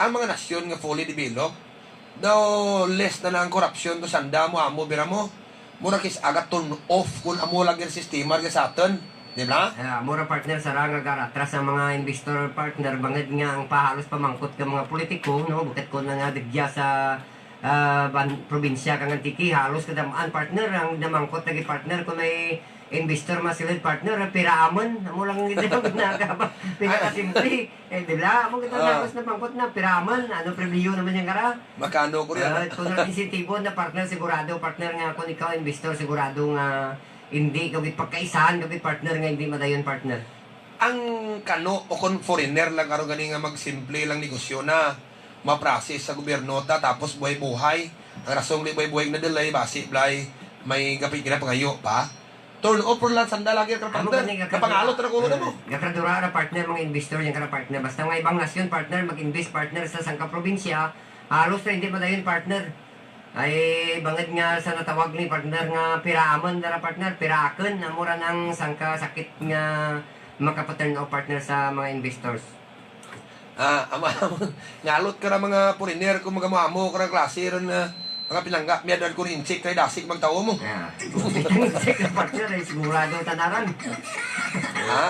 ang mga nasyon nga fully developed, daw less na lang ang korupsyon, daw sanda mo amo, bira mo. Mura kis aga turn off kun amo lagi ang sistema lagi sa aton, di ba? Ah, mura, partner, sa ra nga garatras ang mga investor, partner, bangod nga ang pahalos pamangkot ka mga politiko, no, bukit ko na nga digya sa ah, ban-, probinsya kang Antique, halos kadam-an, partner, ang namangkot lagi, partner, kung may investor masilid, partner, piraamon, amo lang ang gid ang pinaka-, pinakasimple. Eh, di ba? Amo kita, ah, halos namangkot na, piraamon, ano, premyo naman yung kara? Makano ko rin? Ah, kung ang insentibo na, partner, sigurado, partner, nga kung ikaw investor, sigurado nga hindi ka gid pagkaisahan, ka gid, partner, nga hindi madayon, partner. Ang kano o kon foreigner lang karon gani nga magsimple lang negosyo na ma-process sa gobyerno ta, tapos buhay-buhay. Ang rason li buhay-buhay na delay, basi blay may gapit ginapangayo pa. Turnover lang sanda lagi ka, amo partner. Gani, gakadura-, kapangalot ra kuno na mo. Ah, gakadura ra, partner, mga investor yan ka ra, partner. Basta mga ibang nasyon, partner, mag-invest, partner, sa sangka probinsya, halos na hindi madayon, partner. Ay, bangod nga sa natawag ni partner nga piraamon dara, partner, piraakon, amo ra nang sangka sakit nga makapaturn off, partner, sa mga investors. Ah, ama, ngalot ka ra mga foreigner kung magamo-amo ka ra klase ron nga Mga pinangga, may adal ko ni Inchik, kay dasig magtao mo. Ah. Inchik, partner, ay sigurado tanaran. Ha?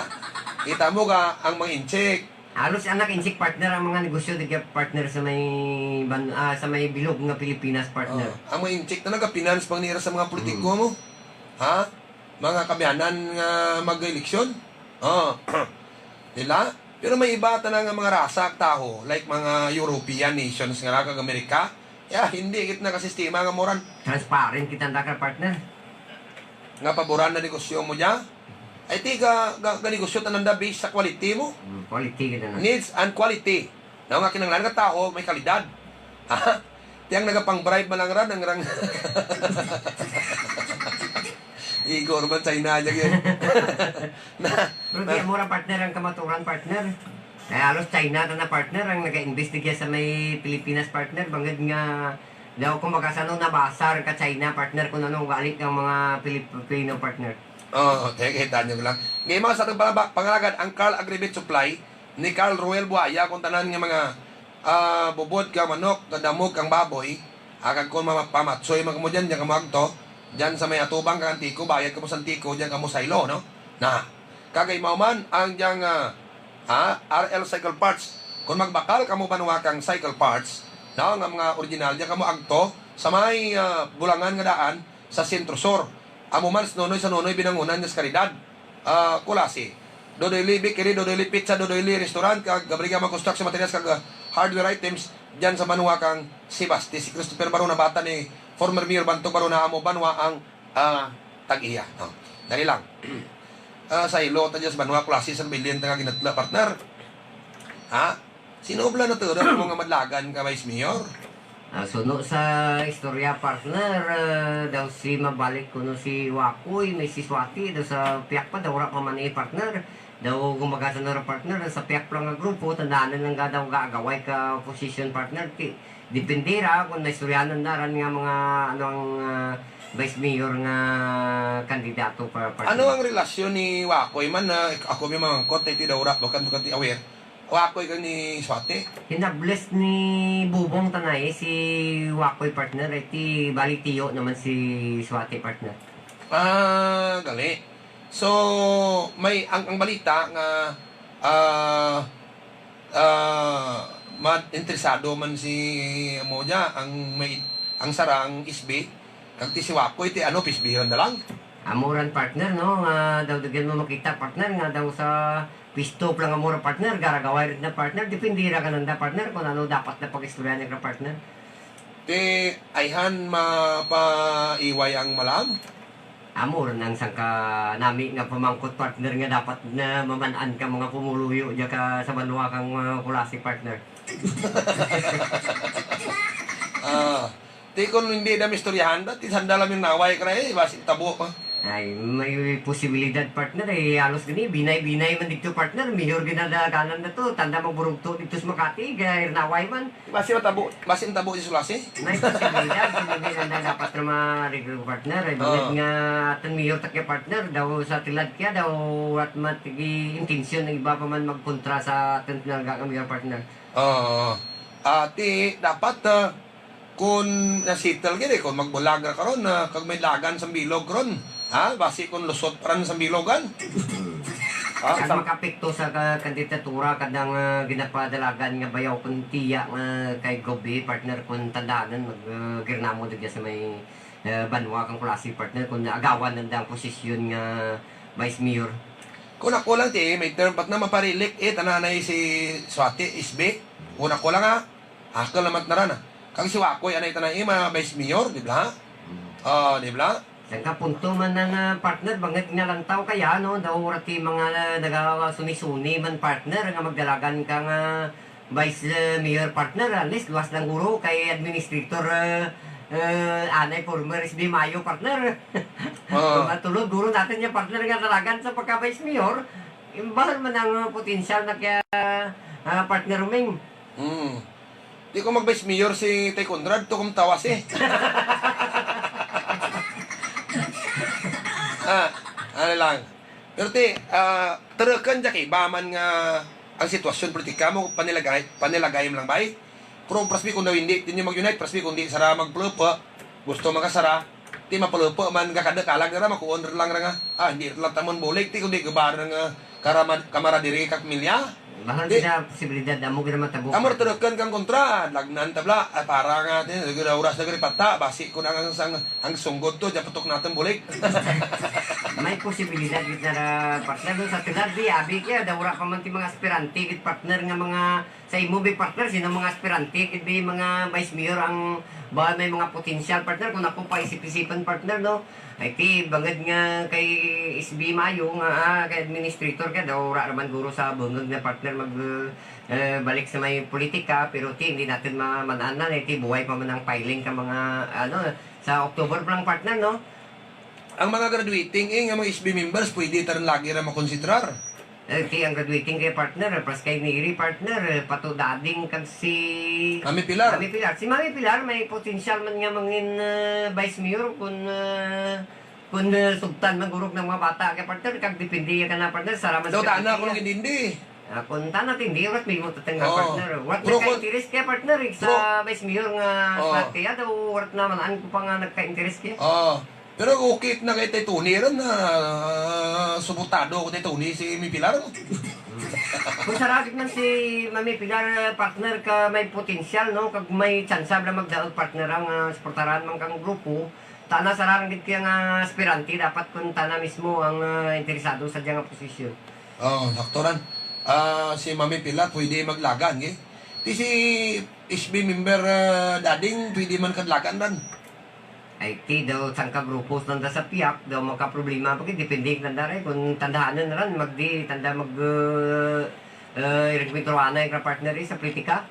Kita mo ka, ang mga Inchik. Halos anak Inchik, partner, ang mga negosyo di kaya, partner, sa may ban-, ah, sa may bilog nga Pilipinas, partner. Oh, ang mga Inchik na nagafinance pang nira sa mga politiko Hmm. mo. Ha? Mga kabiyanan nga mag-eleksyon. Oh. Dila? Pero may iba tanan nga mga rasa at tawo, like mga European nations nga kag Amerika, ya, hindi gid nakasistema nga moran. Transparent kita nda ka, partner. Nga paboran na negosyo mo dya? Ay, ti ga, ga, ga negosyo tanan da based sa quality mo. Mm, quality kita na. Needs and quality. Now nga kinahanglan nga tawo, may kalidad. Ha? Ti ang nagapang-bribe man lang ran, ang rang Igor man, China dyan yun. Na, Pero di, na, mura, partner, ang kamaturan, partner. Kaya halos China ta na, partner, ang nag-investigate sa may Pilipinas, partner. Bangod nga, daw, kung baga sa ano, nabasar ka China, partner, kung ano ugali ng mga Pilipino, partner. Oo, kaya kita nyo lang. Ngayon, mga sa ating pangaba-, pangalagad, ang Carl Agreement Supply ni Carl Roel Buaya, kung tanan nga mga ah, bubod kang manok, dadamog kang baboy, agag kon mama-, pamatsoy man kamo dyan, dyan kamo agto, dyan sa may atubang kang Antico, bayad kamo sa Antico, dyan kamo sa Ilo, no? Na, kagay mao man ang dyan, ah, ah, R L Cycle Parts. Kung magbakal kamo banwa kang Cycle Parts, no, nga mga original, dyan kamo agto sa may, ah, bulangan nga daan, sa Centro Sur. Amo man sa Nonoy, sa Nonoy Binangunan nga sa Caridad, ah, Culasi. Dodoy Lee Bakery, Dodoy Lee Pizza, Dodoy Lee Restaurant, kag Gabriel Gamang Construction Materials, kag, ah, hardware items, dyan sa banwa kang Sebaste. Si Christopher Barona, bata ni former Mayor Bantog Barona, amo banwa ang, ah, tag-iya. No? Dali lang. Ah, sa ilo, ta dyan sa banwa, Culasi, sa bilin, taga ginatla, partner. Ha? Sino bala natuod mo nga madlagan ka, Vice Mayor? Ah, suno sa istorya, partner, ah, daw si mabalik kuno si Wakoy, may si Swati, daw sa piyak pa, daw wala pa man, eh, partner. Daw, kumbaga, sa nara, partner, sa piyak pa nga grupo, tandaan lang nga daw gaagaway ka posisyon, partner. Ti-, depende ra kung naistoryahan na ran nga mga, ano, ang, ah, Vice Mayor nga kandidato pa, partner. Ano ang relasyon ni Wakoy man na ako may mangangkot, eh, ti daw wala, bakan, bakan ti aware? Wakoy ka ni Swati? Hinables ni Bubong Tanay si Wakoy, partner, eh, ti bali tiyo naman si Swati, partner. Ah, gali. So, may ang, ang balita nga, ah, ah, ma-, interesado man si amo dya, ang may, ang sarang S B, kag ti si Wakoy, ti ano, pisbihan na lang. Amo ran, partner, no, nga daw dugyan mo makita, partner, nga daw sa pisto pa lang amo ra, partner, garagaway rin na, partner, depende ra ka nanda, partner, kung ano dapat na pag-istorya niya ka, partner. Ti ayhan mapaiway ang malam? Amo rin ang sangka nami nga pamangkot, partner, nga dapat na maman-an ka mga pumuluyo dya ka sa banwa kang, uh, Culasi, partner. Ah, ti kung hindi na mistoryahan, dati sanda lang yung naway ka na eh, basi tabo pa. Ay, may posibilidad, partner, eh. Halos gani, binay-binay man dito, partner. Mayor ginadaganan na to. Tanda magburugto dito sa Makati, gay naway man. Basi matabo, basi ang tabo si Sulasi? May posibilidad, posibilidad na dapat na ma-recruit, partner. Eh, bangod Oo. nga atong mayor takya, partner, daw sa tilad kaya daw at matigi intensyon ng iba pa man magkontra sa atong pinalga kang mayor, partner. Oo. Ati, dapat, ah, kung na-settle gid eh, kung magbulag ra karon, ah, kag may lagan sa bilog karon, ha? Basi kung lusot pa ran sa bilogan. Ah, Ang sa makapekto sa ka-, kandidatura kadang, ah, ginapadalagan nga bayaw kung tiya nga kay Gobi, partner, kung tandaanan, mag, ah, girnamo digya sa may, ah, banwa kang Culasi, partner, kung naagawan nanda ang posisyon nga vice mayor. Kung ako lang, ti, may term pat na mapareelect, eh, tananay si Swati, S B. Kung ako lang, ha, ako lang mat na ran, ha. Kag si Wakoy, anay tanay, eh, mga vice mayor, di ba? Mm. Oh, di ba? Sangka punto man na nga, partner, bangod nga lang tao kaya, no? Daw ora ti mga nagawasuni-suni man, partner, nga magdalagan ka nga vice, eh, mayor, partner, at least luwas lang guro kay administrator, eh, eh, anay former S B Mayo, partner. Oo. Matulog guro natin niya, partner, nga dalagan sa pagka-vice mayor. Imbahal man ang, uh, potensyal na kaya, ah, partner Roming. Mm. Di ko mag-vice mayor si Tay Conrad, to kung tawas eh. Ah, ano lang. Pero ti, ah, terekan dya kay iba man nga ang sitwasyon politika mo, panilagay, panilagay mo lang ba eh? Pero, Prasbi, kung daw hindi, di nyo mag-unite, Prasbi, kung di sara magpulupo, gusto makasara, ti mapulupo man, gakada kalag ra, makuon ra lang ra nga, ah, hindi ra lang tamon bulig, ti kundi gabar ra nga, karama-, kamaradiri ka pamilya. Bahal Di- sila posibilidad, amo gira matabo. Amo ra tudukan kang kontra, lagnan tabla, ah, para nga, ti, oras na gari pata, basi ko na ang sang, ang sunggod to, diya patok natin bulig. May posibilidad gid na ra, partner, no, sa tulad, di, abi kaya, daw wala pa man ti mga aspirante, gid, partner, nga mga Sa imo, bi, partner, sino mga aspirante, gid, bi, mga vice mayor ang ba may mga potensyal, partner? Kung ako pa isip-isipan, partner, no? Ay, ti, bangod nga kay S B Mayo nga, ah, kay administrator ka daw, wala naman guro sa bungag na, partner, mag, eh, balik sa may politika, pero ti, hindi natin ma-, man-anan, eh, ti, buhay pa man ang filing ka mga, ano, sa October pa lang, partner, no? Ang mga graduating, eh, nga mga S B members, pwede taran lagi ra makonsidrar. Eh, ti ang graduating kay partner, eh, plus kay Neri partner, eh, Pato Dading kag si Mami Pilar. Mami Pilar. Si Mami Pilar may potensyal man nga mangin, eh, vice mayor kun, eh, kun, eh, sugtan man gurog ng mga bata kay partner, kag depende ka na partner, sara man Daw sa tana kaya. Kung hindi. Ah, kun tana tindi, urat may mo tatang Oo. Partner. Urat Pero na kun ka-interes kaya partner, eh, sa Pero vice mayor nga Oo. Slot kaya daw urat naman, an ko pa nga nagka-interes kaya. Oo. Pero okay na kay Tay Tony ron na, ah, suportado ko Tay Tony si Mami Pilar. Kung saragit man si Mami Pilar, partner, ka may potensyal, no? Kag may tsansa bala magdaog, partner, ang, ah, suportaran man kang grupo. Tana sa rarang gid kaya nga aspirante, dapat kung tana mismo ang, ah, interesado sa diyang posisyon. Oh, sakto ran. Ah, si Mami Pilar pwede maglagan, eh. Ti si S B member, ah, Dading, pwede man kadlagan ran. Ay, ti daw sangka grupos nanda sa piyak, daw magkaproblema pa gid, depende nanda rin kung tandahanan na rin, magdi, tanda mag, uh, uh, iragminturoanay ka partner eh, sa politika.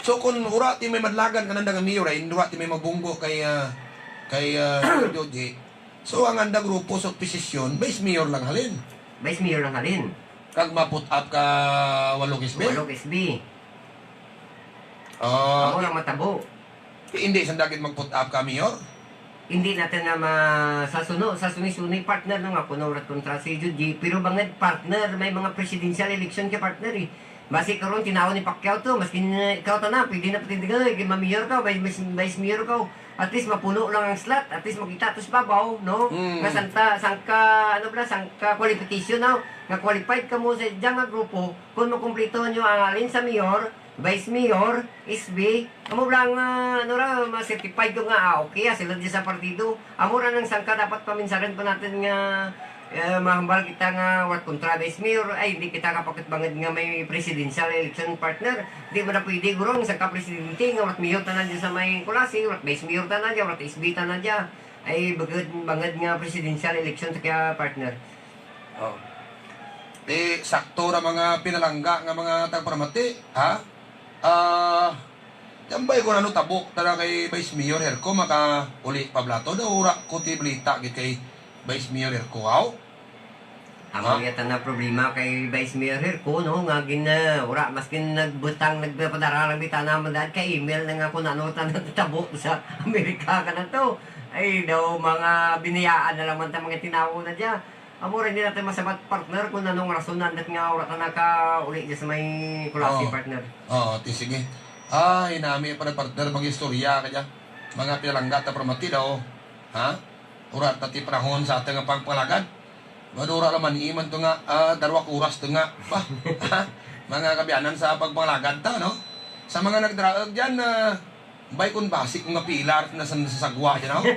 So, kung wala ti may madlagan ka nanda nga mayor, ay wala ti may mabunggo kay, ah, kay, ah, Joji. So, ang anda grupo sa oposisyon, vice mayor lang halin. Vice mayor lang halin. Kag ma-put up ka Walong S B? Walong S B. Ah, Amo lang matabo. Hindi sanda gid mag-put up ka, Mayor? Hindi natin na ma-, sa suno, sa suni-suni partner no, nga kuno urat kontra si Juji, pero bangod partner, may mga presidential election ka partner eh. Basi karon tinaw ni Pacquiao to, maskin, eh, ikaw ta na, pwede na patindigan, eh, kay ma-mayor ka, vice, vice, vice mayor ka, at least mapuno lang ang slot, at least makita to sa babaw, no? Mm. Nga santa, sangka, ano bala, sangka qualification, no? Nga qualified ka mo sa dyan nga grupo, kung makumpleto nyo ang alin sa mayor, Vice Mayor, S B, amo lang, ah, ano ra, ma-certified ko nga, ah, okay, ah, sila di sa partido. Amo ra nang sangka dapat paminsaran pa natin nga, eh, mahambal kita nga what kontra Vice Mayor, ay, hindi kita kapakit bangod nga may presidential election partner. Di mo na pwede, gurong, sangka presidente, nga what mayor tanan dyan sa may Culasi, what vice mayor tanan dyan, what S B tanan dyan. Ay, bangod, bangod nga presidential election sa kaya partner. Oh. Di sakto ra mga pinalangga nga mga tagparamati, ha? Ah, tambay ko ano tabo tara kay Vice Mayor Herco maka uli pa blato daw ura ko ti balita gid kay Vice Mayor Herco aw. Amo Ha? Yata na problema kay Vice Mayor Herco, no, nga gin, ah, ura maskin nagbutang nagpadara lang bitana man daan kay email na nga kung ano ta natabo sa Amerika ka na to. Ay daw mga biniyaan na lang man ta mga tinawo na diya. Amo rin nila tayo masabat, partner, kung anong rason nandat nga wala ka nakauli dyan sa may Culasi, Oo. Partner. Oo, ti sige. Ah, inami pa na, partner, mag-istorya ka dyan. Mga pinalangga ta pramati daw. Ha? Ura ta ti panahon sa ating pagpangalagad. Madura naman iman to nga, ah, darwa ka oras to nga. Ba? Ha? Mga kabiyanan sa pagpangalagad ta, no? Sa mga nagdraag dyan, ah, Bay, kung basi ko nga pilar na sa, sa sagwa dyan, oh.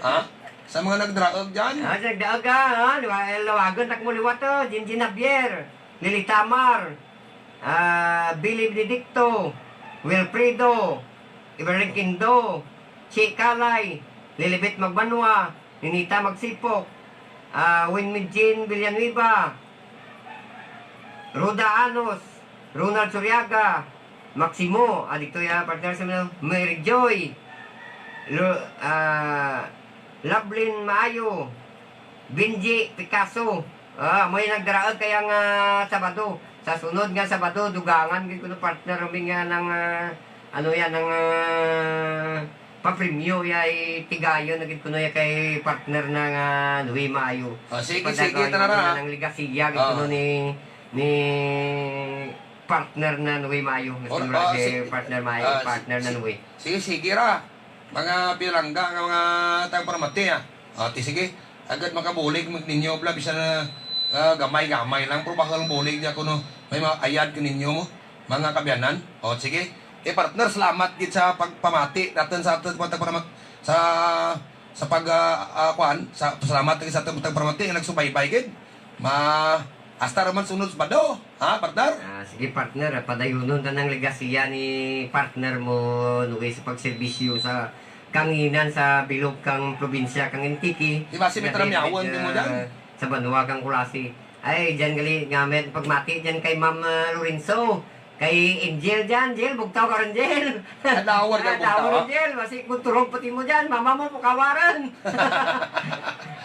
Ha? Sa mga nagdraag dyan? Ah, sa nagdraag, ah, ah, liwa-, eh, lawagon, tak mo liwat, oh. Jinjin Javier, Lily Tamar, ah, Billy Benedicto, Wilfredo, Ibrahim Kindo, Chi Kalay, Lilibet Magbanwa, Ninita Magsipok, ah, Winmijin Villanueva, Roda Anos, Ronald Soriaga, Maximo, ah, dito ya, partner sa mga, Mary Joy, Lo-, ah, Lovelyn Maayo, Benji Picasso. Ah, mo yung nagdaraag kaya nga Sabado. Sa sunod nga Sabado, dugangan gid kuno partner, Roming, nga nang, ah, ano yan, nang, ah, papremyo ya, ay tigayon na gid kuno ya kay partner na nga Louie Maayo. Ah, sige, sige, Padagayon tara na. Nang legasiya gid Ah. kuno ni, ni partner na Nui Mayo. Or, Nagsinura ah, si si-, partner Mayo, ah, si-, partner na si-, Nui. Sige, sige ra. Mga pinalangga nga mga tagparamati, ah. Ah, ti sige. Agad makabulig mag-, ninyo, bla, bisan na, ah, gamay-gamay lang, pero bakal ang bulig niya kuno may maayad ka ninyo mo, mga kabyanan. O, sige. Eh, partner, salamat gid sa pagpamati natin sa aton mga tagparamat-, sa, sa pag, ah, ah, kuan, sa, salamat gid sa aton tagparamati nga nagsubaybay gid. Ma, hasta ra man sunod Sabado, ha, partner? Ah, sige, partner, ah, padayunon ta nang legasiya ni partner mo, Nui, sa pagserbisyo sa kanginan sa bilog kang probinsya kang Antique. Di ba si Nga Mister Miyawan, David, di mo dyan? Ah, sa banwa kang Culasi. Ay, dyan gali, nga may pagmati dyan kay Ma'am, ah, Lorenzo. Kay Angel dyan, Angel, bugtaw ka rin, Angel. Adlaw ka, Ah, bugtaw, adlaw, ah. Angel, basi kung turog pati mo dyan, mama mo, pukawaran.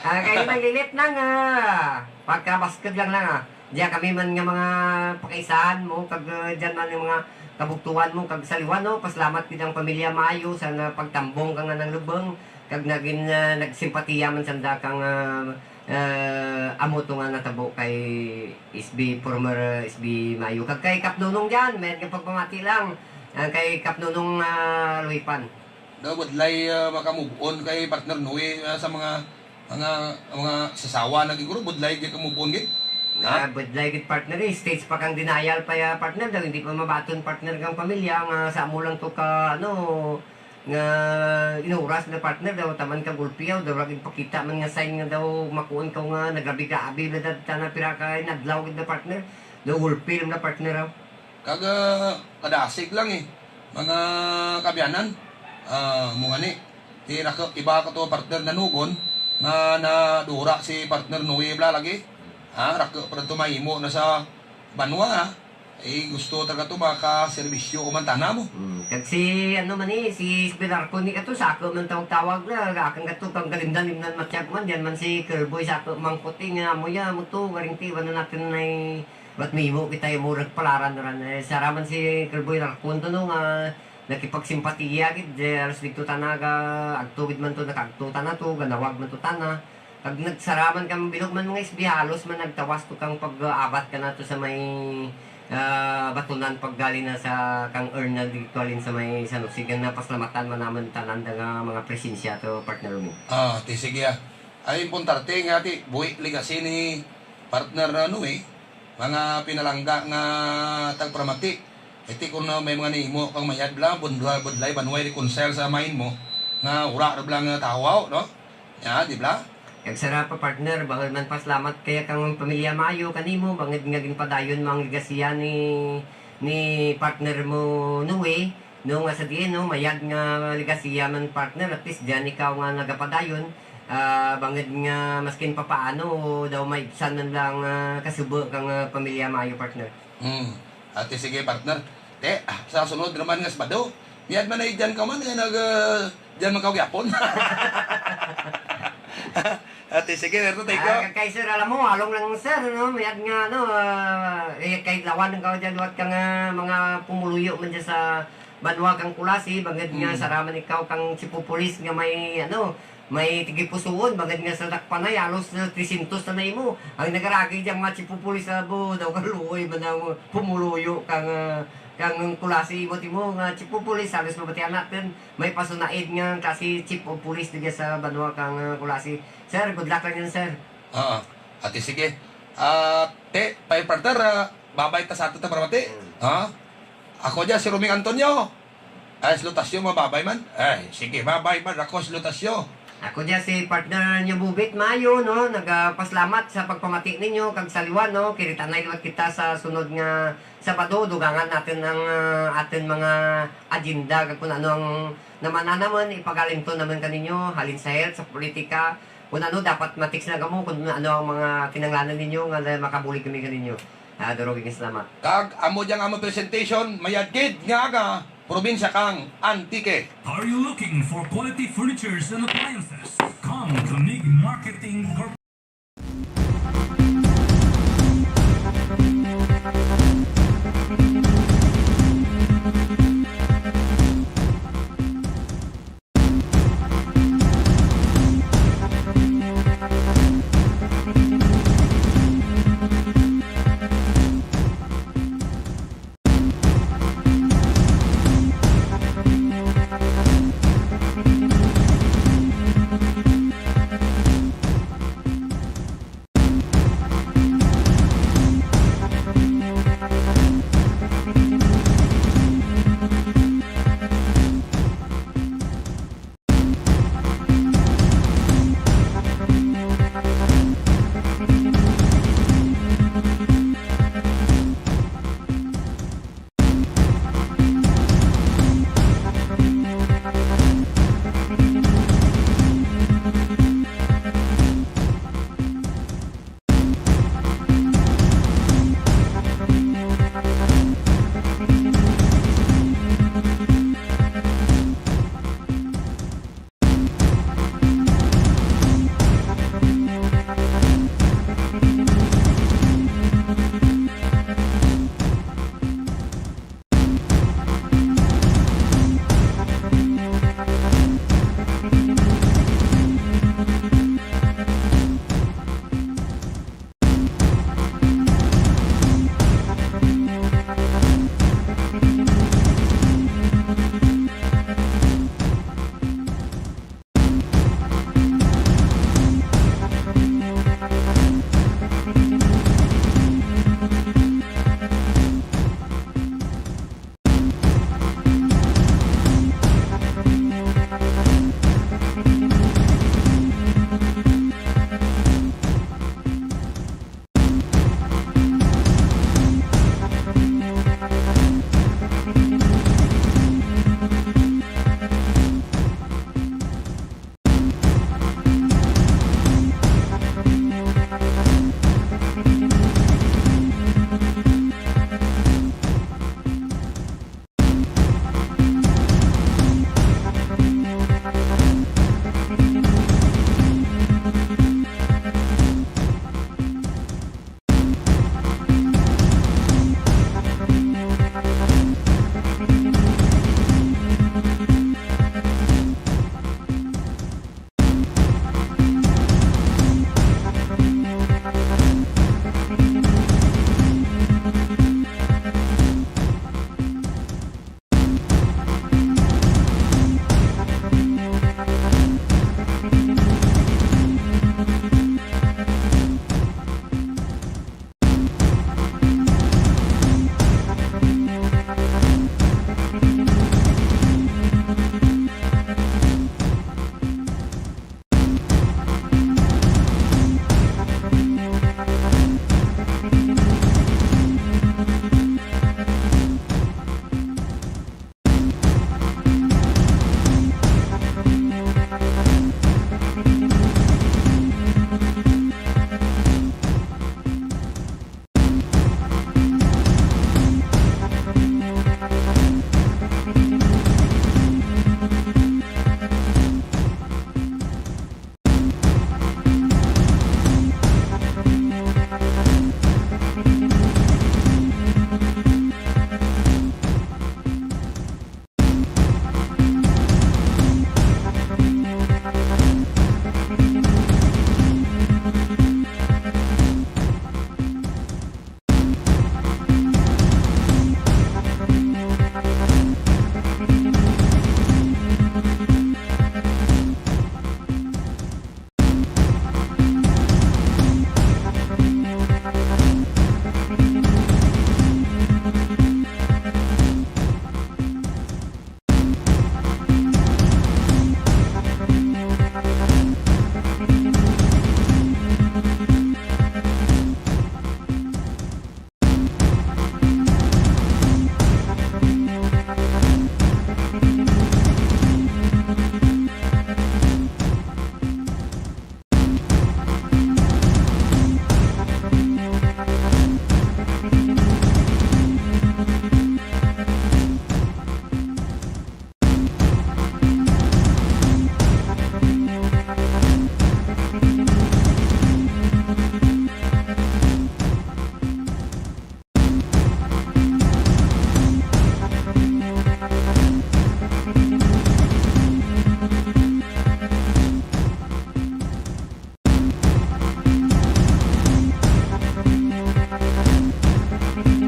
Ah, kay naglilit nang, ah, pagkabaskog lang lang, ah. Diya kami man nga mga pakaisahan mo, kag, ah, dyan man yung mga kabugtuan mo, kag saliwan, no? Pasalamat gid ang pamilya Maayo sa nga pagtambong ka nga nang lubong, kag nagin, ah, nagsimpatiya man sanda kang, ah, ah, amo to nga natabo kay S B, former, ah, S B Maayo, kag kay Kap Nunong dyan, may nga pagpamati lang, ah, kay Kap Nunong, ah, Luipan. Daw budlay, ah, makamove on kay partner Noe, ah, sa mga, mga, mga sasawa na gid, guro, budlay gid ka move on gid. Ha? Ah, budlay gid, partner, eh. Stage pa kang denial pa, ya, partner, daw hindi pa mabaton, partner, kang pamilya nga sa amo lang to ka, ano, nga inuras na, partner, daw taman ka gulpiyaw, daw lagi pakita man nga sign nga daw makuon ka nga nagrabi-grabi na dad-, tana pira ka inadlaw gid na, partner. Daw gulpi lang na, partner, ah. Kag, ah, kadasig lang, eh. Mga kabyanan, ah, mo gani. Ti rako, iba ka to, partner, nanugon, nga nadura si partner Noe bla lagi. Ha, rako pa to mahimo na sa banwa, ha. Eh, gusto talaga to makaserbisyo ko man tana mo. Hmm. Kag si, ano man, eh, si Pilarco ni kato, sako man tawag-tawag na, akang kato, kang galimdan, limnan, matyag man, yan man si Kerboy, sako, mangkuting, amo ya, mo to, garing ti, wala natin na, eh, ba't may mo kita yung murag palaran na ran, eh, sara man si Kerboy Larcon to, no, nga, nakipagsimpatiya gid, eh, halos dito tana ga agto gid man to, nakaagto tana to, ganawag man to tana. Kag nagsara man kang bilog man mga S B, halos man nagtawas to kang pag-abat ka nato sa may, ah, batunan paggali na sa kang Ernald dito halin sa may San Jose. Kag napasalamatan man naman tanan da nga mga presensya to, partner mo. Ah, ti sige, ah. Ay, importante nga ti, buhi legacy ni partner na ano eh. Mga pinalangga nga tagpramati. Iti kun, uh, may mga nimo kang mayad bla, budlay, budlay, banway reconcile sa mind mo, nga ura ra bla nga tahaw, no? Ya, di bla? Kag sara pa, partner, bahol man pa salamat kaya kang pamilya Maayo kanimo, bangod nga ginpadayon mo ang legasiya ni, ni partner mo, Noe, no, nga sa diin, no, mayad nga legasiya man, partner, at least diyan ikaw nga nagapadayon, ah, bangod nga maskin papaano daw may ibsan man lang, ah, kasubo kang, ah, pamilya Maayo, partner. Hmm. Ate, sige, partner. Te, ah, sa sunod naman nga Sabado, miyad man ay dyan ka man, eh, nag, ah, dyan man ka gyapon. Ate, sige, Berto, take Ah, off. Kay sir, alam mo, along lang, sir, no? Mayad nga, ano, ah, eh, kay lawan ng kaw dyan, liwat ka nga mga pumuluyo man dyan sa banwa kang Culasi, bangod nga Hmm. saraman ikaw kang chief of police nga may, ano, may tigipusuon, bangod nga sa dakpanay, halos, ah, trescientos na na imo. Ang nagaragi dyan, mga chief of police, ah, bo, daw kaluoy man ang pumuluyo kang, ah, kang Culasi, imo timo nga chief of police, halos mabatian natin, may pasunaid nga klase chief of police dyan sa banwa kang, ah, Culasi. Sir, good luck lang yan, sir. Oo. Ate, sige. Ah, te, pa partner, ah, babay ta sa ato ta paramati. Mm. Ha? Ako dyan, si Roming Antonio. Ay, salutasyon, mababay man. Ay, sige, babay man. Ako, salutasyon. Ako dyan, si partner niyo, Bubit Mayo, no? Nagapasalamat sa pagpamati ninyo, kag saliwan, no? Kiritanay liwat kita sa sunod nga Sabado, dugangan natin ang, ah, atin mga agenda, kag kung ano ang namana naman, ipagalinto naman kaninyo, halin sa health, sa politika, kung ano dapat matik na kamo, kung ano ang mga kinanglanan ninyo nga na makabulig kami kaninyo. Ah, duro gid salamat. Kag amo dyan amo presentation, mayad gid nga aga, probinsya kang Antique. Are you looking for quality furnitures and appliances? Come to Mig Marketing Corporation.